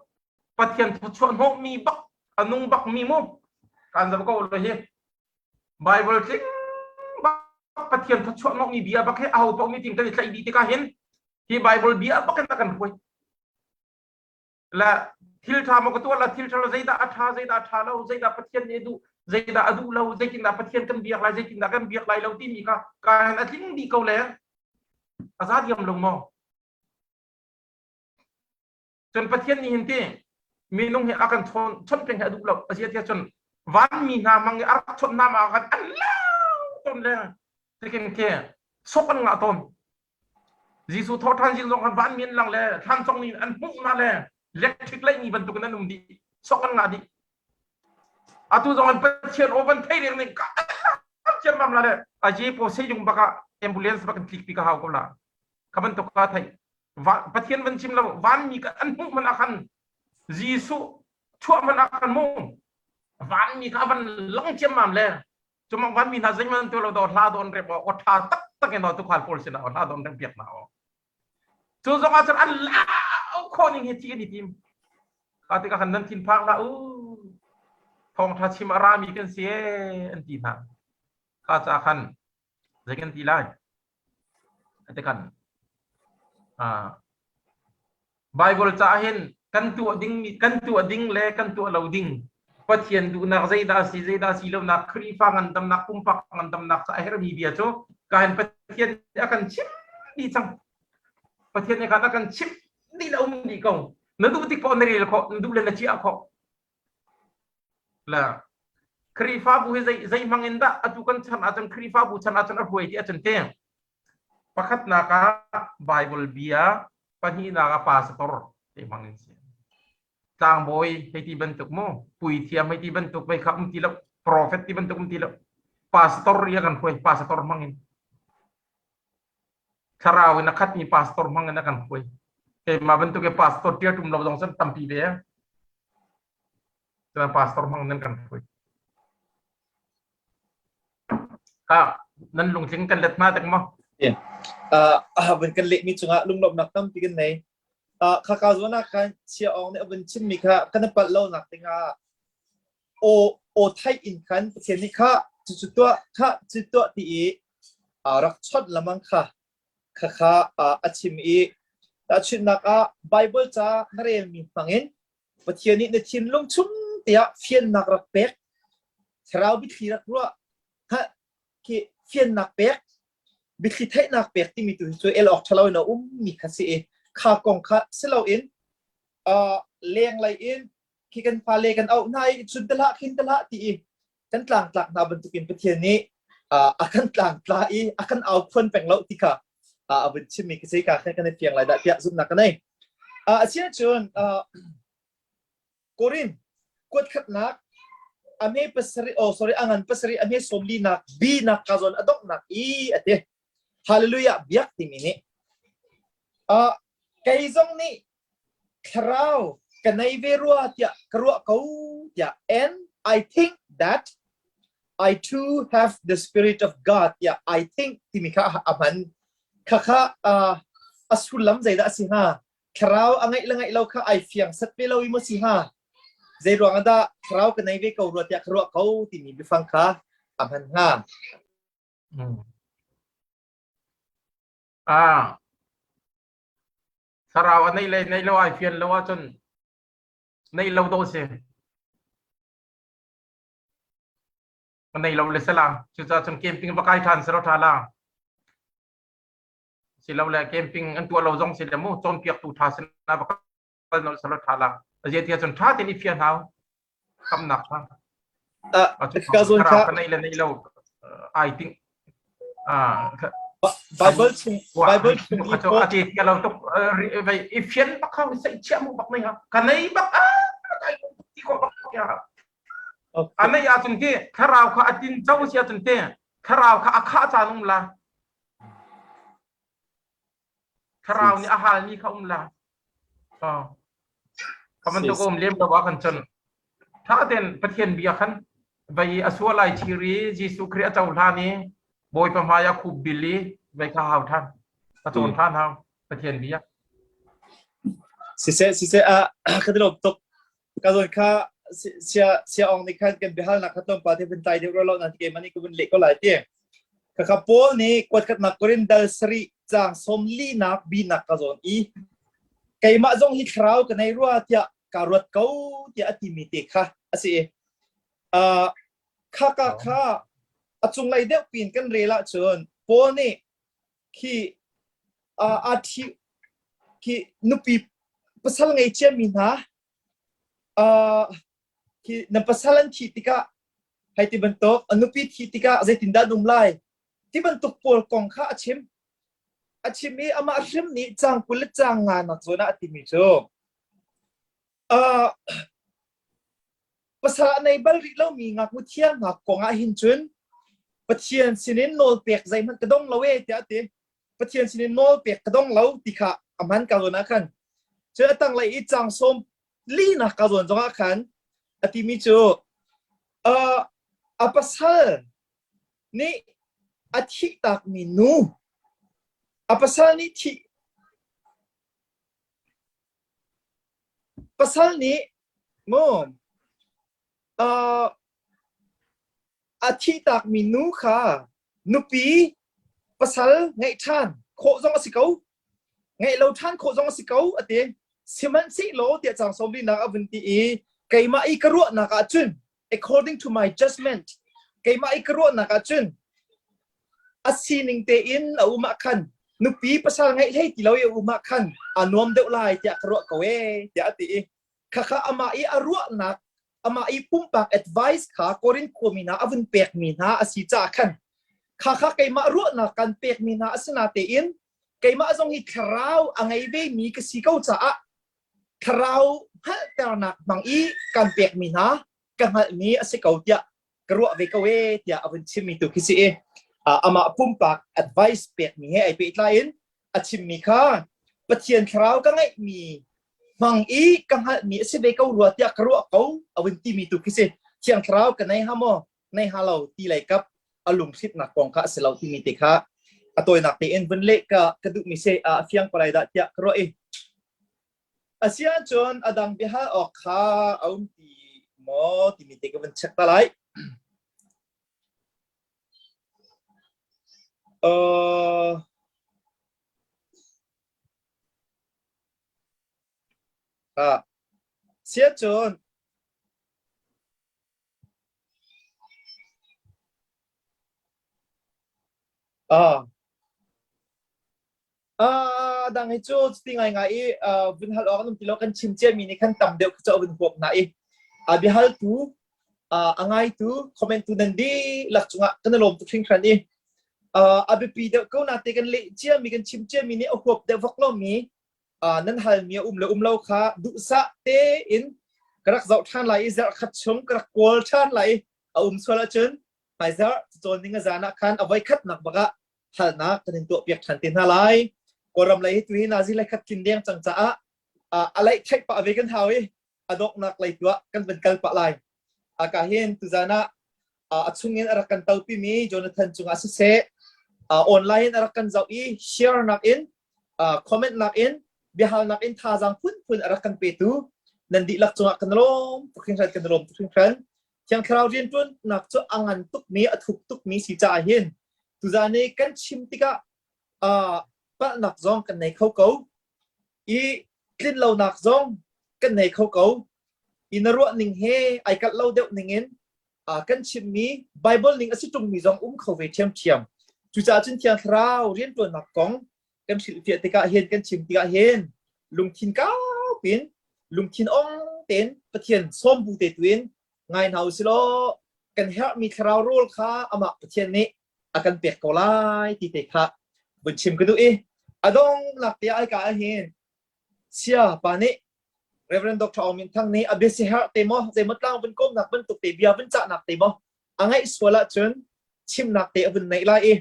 Pathian thawchuah hnawhmi bak a nung bak mi mu kan zam ko lo hi Bible tling bak Pathian thawchuah hnawhmi bia bak hi aho paoh nih tin kan i tlaih dih tikah hin hi Bible bia bak in a kan hruai la thil ṭha maw ka tuah la thil ṭha lo zeidah a ṭha zeidah a ṭha lo zeidah Pathian nih a duh zeidah a duh lo zeitindah Pathian kan biak lai zeitindah kan biak lai lo timi kha ka hin a tling dih ko le a za diam lo maw cun Pathian nih hin ti minung hi a kan chawn chawnh peng hi a duh lo a sia tiah cun vanmi hna mang i a rak chawnh hna ma khan an lau ton le tikin khi. Sok an ngah tawn. Jesuh thawhṭhan zing zong khan vanmi an lang le thlan cong in an hmuh hna le electric leihmi bantukin an um dih. Sok an ngah dih. Atu zong an Pathian aw van thei reng ning ka ciammam la le aje po sejung baka ambulance bak tlik pi ka hau ko la. Ka bantuk ka thei. Pathian van chim lo vanmi ka an hmuh man akhan Jesuh chuah man akhan mu vanmi ka van lang ciammam le Cumang vanmi hna zeihmanh an tuah lo do hla don rep aw tha tak tak in tu khal pawl sin ah hla don rep biak na aw. Cu zong ah cun an lau kho ning hi thi an i tim. Ka tikah khan nan thin phang hlah u. Thawng tha chim a rami kan si e an ti hna. Kha ca khan zei kan ti lai. Ati kan Bible ca hin kan tuah ding kan tuah ding le kan tuah lo ding Pathian duhnak zeidah si zeidah si lonak Khrihfa ngandamnak pumpak ngandamnak ca a herhmi bia cu ka hin Pathian a kan chimh dih cang Pathian nih khan a kan chimh dih le um dih ko na duh tik paoh na rel khawh na duh le na chiah khawh la Khrihfabu hi zei zei hmang in dah atu kan chan ahcun Khrihfabu chan ahcun a hruai ti ahcun te Pakhatnak ah Baibal bia, pahnihnak ah pastor te hmang in si. Tlangbawi hei ti bantuk mu, puithiam hei ti bantuk vei kha um ti lo, prophet ti bantuk um ti lo. Pastor i a kan hruai, pastor hmang in. Thlarau in a khatmi pastor hmang in a kan hruai. Keimah bantuk i pastor ṭial ṭum lo zong san tampi ve. Cuan pastor hmang nan kan hruai. Ka nan lungtling kan let hna tek maw? Uh, van kan lehmi cungah lunglawmhnak tampi kan nei. Uh, khaka zawn ah khan chia ong nih a vun chimmi kha kan palh lo nak dingah aw aw theih in khan Pathian nih kha cucu tuah kha cu tuah ti i uh, rak chawnh lamang kha khakha uh, a chim i tahchunhnak ah Bible ca na relmi hmangin Pathian nih na thinlung chung tiah fiannak rak pek, thlarau biathli rak ruah, hngalh khi fiannak pek, biathli theihnak pek timi tu hi cu el awk ṭhalo in a ummi kha si i kha kong kha si loin uh, lenglei in khi kan fale kan auh hna i cun te hlah khin te hlah ti i kan tlangtlak hna bantukin Pathian nih uh, a kan tlangtla i a kan au khuan peng lo ti kha uh, a vun chimmi ka si ka kan i fiang lai dah tiah zumhnak ka nei. Uh, asiahcun uh, Korin kuat khatnak a hme pasarih oh sorry a ngan pasarih a hme sawmli nak bi nak ka zawn a donghnak i a ti hallelujah biak timi nih uh, kei zong nih thlarau ka nei ve rua tiah ka ruah ko tiah and I think that I too have the spirit of God tiah I think timi kha a hman khakha uh, a sullam zeidah a si hnga thlarau a ngeih le ngeih lo kha ai fiang set ve lo i maw si hnga zei ruang ah dah thlarau ka nei ve ko rua tiah ka ruah ko timi biafang kha a hman hnga Hmm. Ah, Thlarau a neih le neih lo ai fian lo ahcun neih lo dawh si. A nei lo le sela. Cucaah cun camping va kai ṭhan selaw ṭha la. Silole camping an tuah lo zong si le mu cawnpiaktu ṭha sinah va kal nolh selaw ṭha la. Azie ti ahcun ṭha tein i fian hau. Khamnak kha. Ka zawn kha ka nei le nei lo ai ting Bible chung Bible chung i a ti ti lo tuk vai i fian bak kha sai chia mu bak nei ha ka nei bak a kai ti ko bak ya a nei a chun ti thlarau kha atin chau sia chun te thlarau kha a kha caan um la Thlarau nih a halmi kha um la. Oh. Ka bantuk um lem lo ah kan cun. Tha ten Pathian bia khan vai a sual ai chiri Jesuh Khrih a cohlan i Bawipa hmai ah khup bil i vai kha hau than. A cawn than hau Pathian bia. Siseh siseh a ka ti tuk. Ka zawn kha sia sia ong nih khan kan biahalnak kha tlawmpal te vun tlai deuh rua lo nan keimah nih ka vun leh ko lai ti. Khakha Paul nih kuatkhatnak Korin dal sarih caang sawmli nak binak ka zawn i keimah zong hi thlarau ka nei rua tiah kaa ruat ko tiah a timi te kha a si i uh, khaka kha a cunglei deuh pin kan rel ahcun Paul nih khi uh, a thi khi nupi pasal ngei ciami hna uh, khi na pasal an thih tikah hei ti bantuk a nupi thih tikah zeitindah an um lai? Ti bantuk pawl kong kha a chim. A chim i amah hrim nih caang 20 le caang nga nak zawn ah a timi cu pasal a nei bal rih lomi ngaknu thiang hna kong ah hin cun Pathian sinin nawl pek zeihmanh ka dong lo e tiah a ti. Pathian sinin nawl pek ka dong lo ti kha a hman ka zawn ah khan. Cun a tanglei i caang sawm linak ka zawn zongah khan a timi cu a pasal nih a thihtakmi nu a pasal nih thih pasal nih maw a thihtakmi nu kha nupi pasal ngeih ṭhan khawh zong a si ko ngeih lo ṭhan khawh zong a si ko a ti sihmanhsehlaw tiah caang sawmlinak a vun ti i keimah i ka ruahnak ah cun according to my judgment keimah i ka ruahnak ah cun a sining tein a um ah khan nupi pasal ngeih hlei ti lo i a um ah khan a nuam deuh lai tiah ka ruah ko ee tiah a ti i khakha amah i a ruahnak amah i pumpak advice kha Korin khuami hna a vun pekmi hna a si caah khan khakha keimah ruahnak kan pekmi hna a si na tein keimah zong hi thlarau a ngei ve mi ka si ko caah thlarau hngalhternak hmang i kan pekmi hna ka hngalhmi a si ko tiah ka ruah ve ko e tiah a vun chimmi tu khi si i amah pumpak advice pekmi he ai pehtlai in a chimmi kha Pathian thlarau ka ngeihmi hmang i ka hngalhmi a si ve ko rua tiah ka ruah ko a vun timi tu khi si. Thiang thlarau ka nei ha maw nei ha lo ti lei kap a lungthritnak kong kha a si lo timi te kha a tawinak tein vun leh ka ka duhmi si a fiang ko lai dah tiah ka ruah i a si ahcun a dang biahal awk kha a um ti maw timi te ka vun check ta lai. Si ahcun dang hi cu cuti ngaingai i vun hal awk an um ti lo kan chim ciami nih khan tam deuh cu a vun huap hna i biahaltu a ngaitu comment tu nan dihlak cungah kan i lawm tuk hringhran i a biapi deuh ko nate kan leh ciami kan chim ciami nih a huap deuh vak lomi nan halmi a um le um lo kha duhsah tein ka rak zoh ṭhan lai i zarh khat chung ka rak kawl ṭhan lai i a um sual ahcun hmaizarh cacawn ding a zan ah khan a voi khatnak bak ah halnak kan in tuahpiak ṭhan te hna lai. Kawlram lei hi tuhi nazi lei khat tlin deng cang caah a laih theih pah ve kan hau i a donghnak lei tu ah kan van kal pah lai. Aka hin tuzan ah a chungin a rak kan topimi Jonathan cungah siseh online in a rak kan zoh i share nak in comment nak in biahalnak in thazaang phunphun a rak kan petu nan dihlak cungah kan lawm tuk hringhran kan lawm tuk hringhran. Thiang Thlarau rianṭuannak cu a ngan tukmi a thuk tukmi si caah hin tuzan i kan chim tikah palhnak zong kan nei kho ko i tlinlonak zong kan nei kho ko i na ruah ning he ai kalh lo deuh ning in kan chimmi Bible ning a si ṭungmi zong um kho ve ṭhiamṭhiam. Cucaah cun Thiang Thlarau rianṭuannak kong kan hrilhfiah tikah hin kan chim tikah hin lungthin kaupi in lungthin ong tein Pathian sawm bu te tu in ngai hna usih law kan herhmi thlarau rawl kha amah Pathian nih a kan pek ko lai ti te kha vun chim ka duh i a donghnak te ai ka ah hin sia pa nih Reverend Dr. Aung Min Thang nih a bia siherh te maw zeimaw tlang vun kawmnak bantuk te bia vun cahnak te maw a ngaih sual ahcun chimnak te a vun neih lai i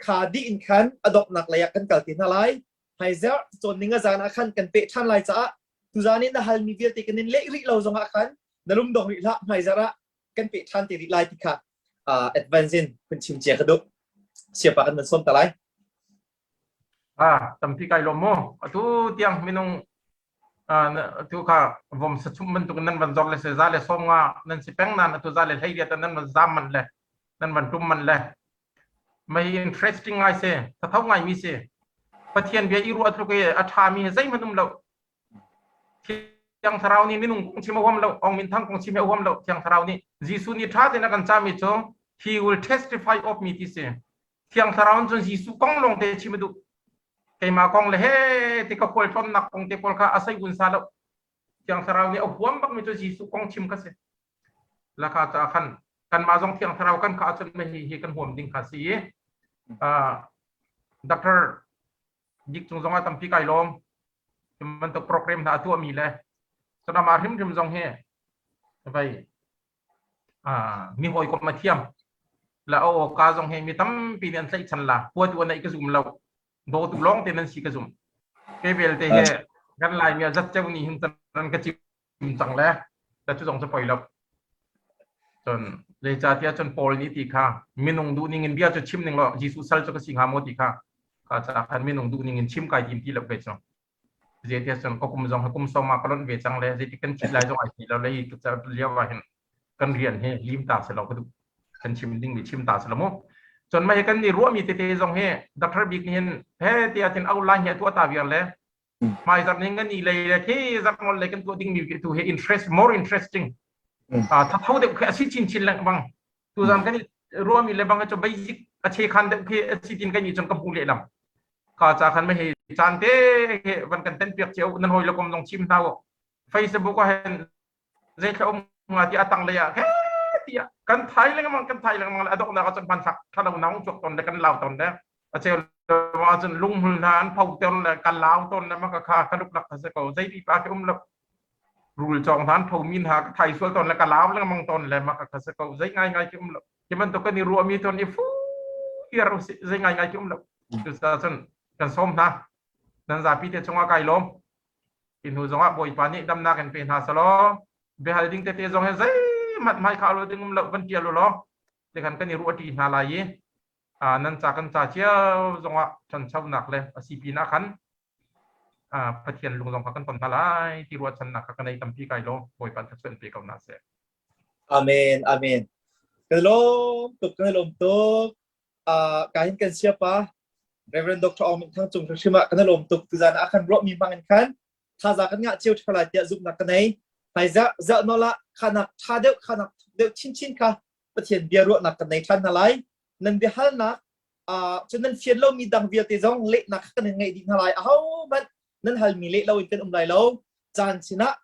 kha dih in khan a donghnak lei ah kan kal te hna lai. Hmaizarh cawn ning a zan ah khan kan peh ṭhan lai caah tuzan in na halmi vialte kan in leh rih lo zongah khan na lungdong rih hlah hmaizarh ah kan peh ṭhan te rih lai ti kha advance in hun chim cia ka duh. Siapa kan van sawm ta lai. Ah, tampi kai lawm mu. Atu tiang minung tu kha vom sachum bantuk nan van zor le se za le som nga nan si peng nan atu za le hlei riat nan van zam man le nan van tum man le mai interesting ngai se thatho ngai mi si Pathian bia i ruah tluk i a tha mi zeihmanh um lo Thiang Thlarau nih minung kong chim a huam lo Aung Min Thang kong chim a huam lo Thiang Thlarau nih Jesuh nih tha tein a kan cami cu he will testify of me ti si Thiang Thlarau cun Jesuh kong lawng te chim a duh keimah kong le he ti ka khualtlawnnak kong te pawl kha a sei un sa lo Thiang Thlarau nih a huam bakmi cu Jesuh kong chim kha si laka ca khan kanmah zong Thiang Thlarau kan kha ahcun hi hi kan huam ding kha si i. Dr. Dik cung zong ah tampi kai lawm. Bantuk program hna a tuahmi le cun amah hrimhrim zong hi vai mi hawikom a thiam la aw ka zong hi mi tampi nih an tlaihchan la huatu an neih ka zum lo dawtu lawng te nan si ka zum ke belte he kan lai mi zat ceu ni hin tan ka chim cang le ta cu zong cu poi lo cun zeicahtiah cun Paul nih ti kha minung duh ning in bia cu chim ning law Jesuh sal cu ka si hnga maw ti kha ka ca khan minung duh ning in chim kai tim ti lo ke cu zeitiah cun ka kum zong kum sawma ka lonh ve cang le zeiti kan thit lai zong ai ti lo le hi ka lio ah hin kan rian hi lim ta se lo ka duh kan chim ding mi chim ta se lo mu cun mai kan ni ruahmi tete zong hi Dr. Bik nih hin he tiah cun outline hi a tuah ta viar le hmaizarh ning kan i lei le khi zarh ngol le kan tuah ding mi tu hi interest more interesting thatho deuh khi asi chin chin lengmang tuzan kan i ruami le bang cu basic a che khan deuh khi asi tin kan i cun ka hmu lehlam ka cha khan me hi caan te he van kan ten piak cio nan hoi lokom zong chim hna Facebook ah hin zeithla um nga ti atang lei ah he tiah kan thai lengmang kan thai lengmang le a donghnak ah cun hmanthlak thalo nang chuak ton le kan lau ton le a cheu ah cun lunghmul hna an pho ton le kan lau ton le maka kha ka luk lak se ko zei pi pa ke um lo rul chong hna an pho min ha ka thai sual ton le ka lau lengmang ton le maka kha se ko zei ngai ngai ke um lo ki bantuk kan i ruahmi ton i fu tiar zei ngai ngai ke um lo cucaah cun kan sawm hna nan zapi te chungah kai lawm Hi hnu zongah Bawipa nih damnak in pe hna selaw biahal ding tete zong hi zeihmanh hmai khah lo ding um lo van tial u law tikhan kan i ruahṭi hna lai i nan ca kan ca cio zongah ṭhanchonak le a si pinah khan Pathian lung zong kha kan ton hna lai ti ruahchannak kha ka nei tampi kai law Bawipa thluachuah in pe ko hna seh. Amen. Amen. Kan lawm tuk kan lawm tuk. Ka hin kan siapa Reverend Dr. Aung Min Thang cung hrimhrim ah kan lawm tuk tuzan ah khan ruahmi hmang in khan thaza kan ngah cio ṭha lai tiah zumhnak ka nei. Hmaizah zah nola khanak ṭha deuh khanak deuh chinchin kha Pathian bia ruahnak kan nei ṭhan hna lai. Nan biahalnak cun nan fian lomi dang vialte zong lehnak kan ngeih dih hna lai. Ahohmanh nan halmi leh loin kan um lai lo. Caan sinah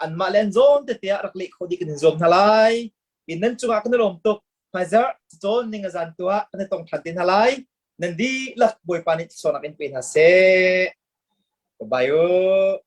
anmah le an zawn tete ah rak leh kho dih kan in zuam hna lai. In nan cungah kan i lawm tuk. Hmaizarh cacawn ning a zan tu ah kan i tong ṭhan te hna lai. Nan dihlak Bawipa nih thluachuahnak in pe hna seh. Bye bye.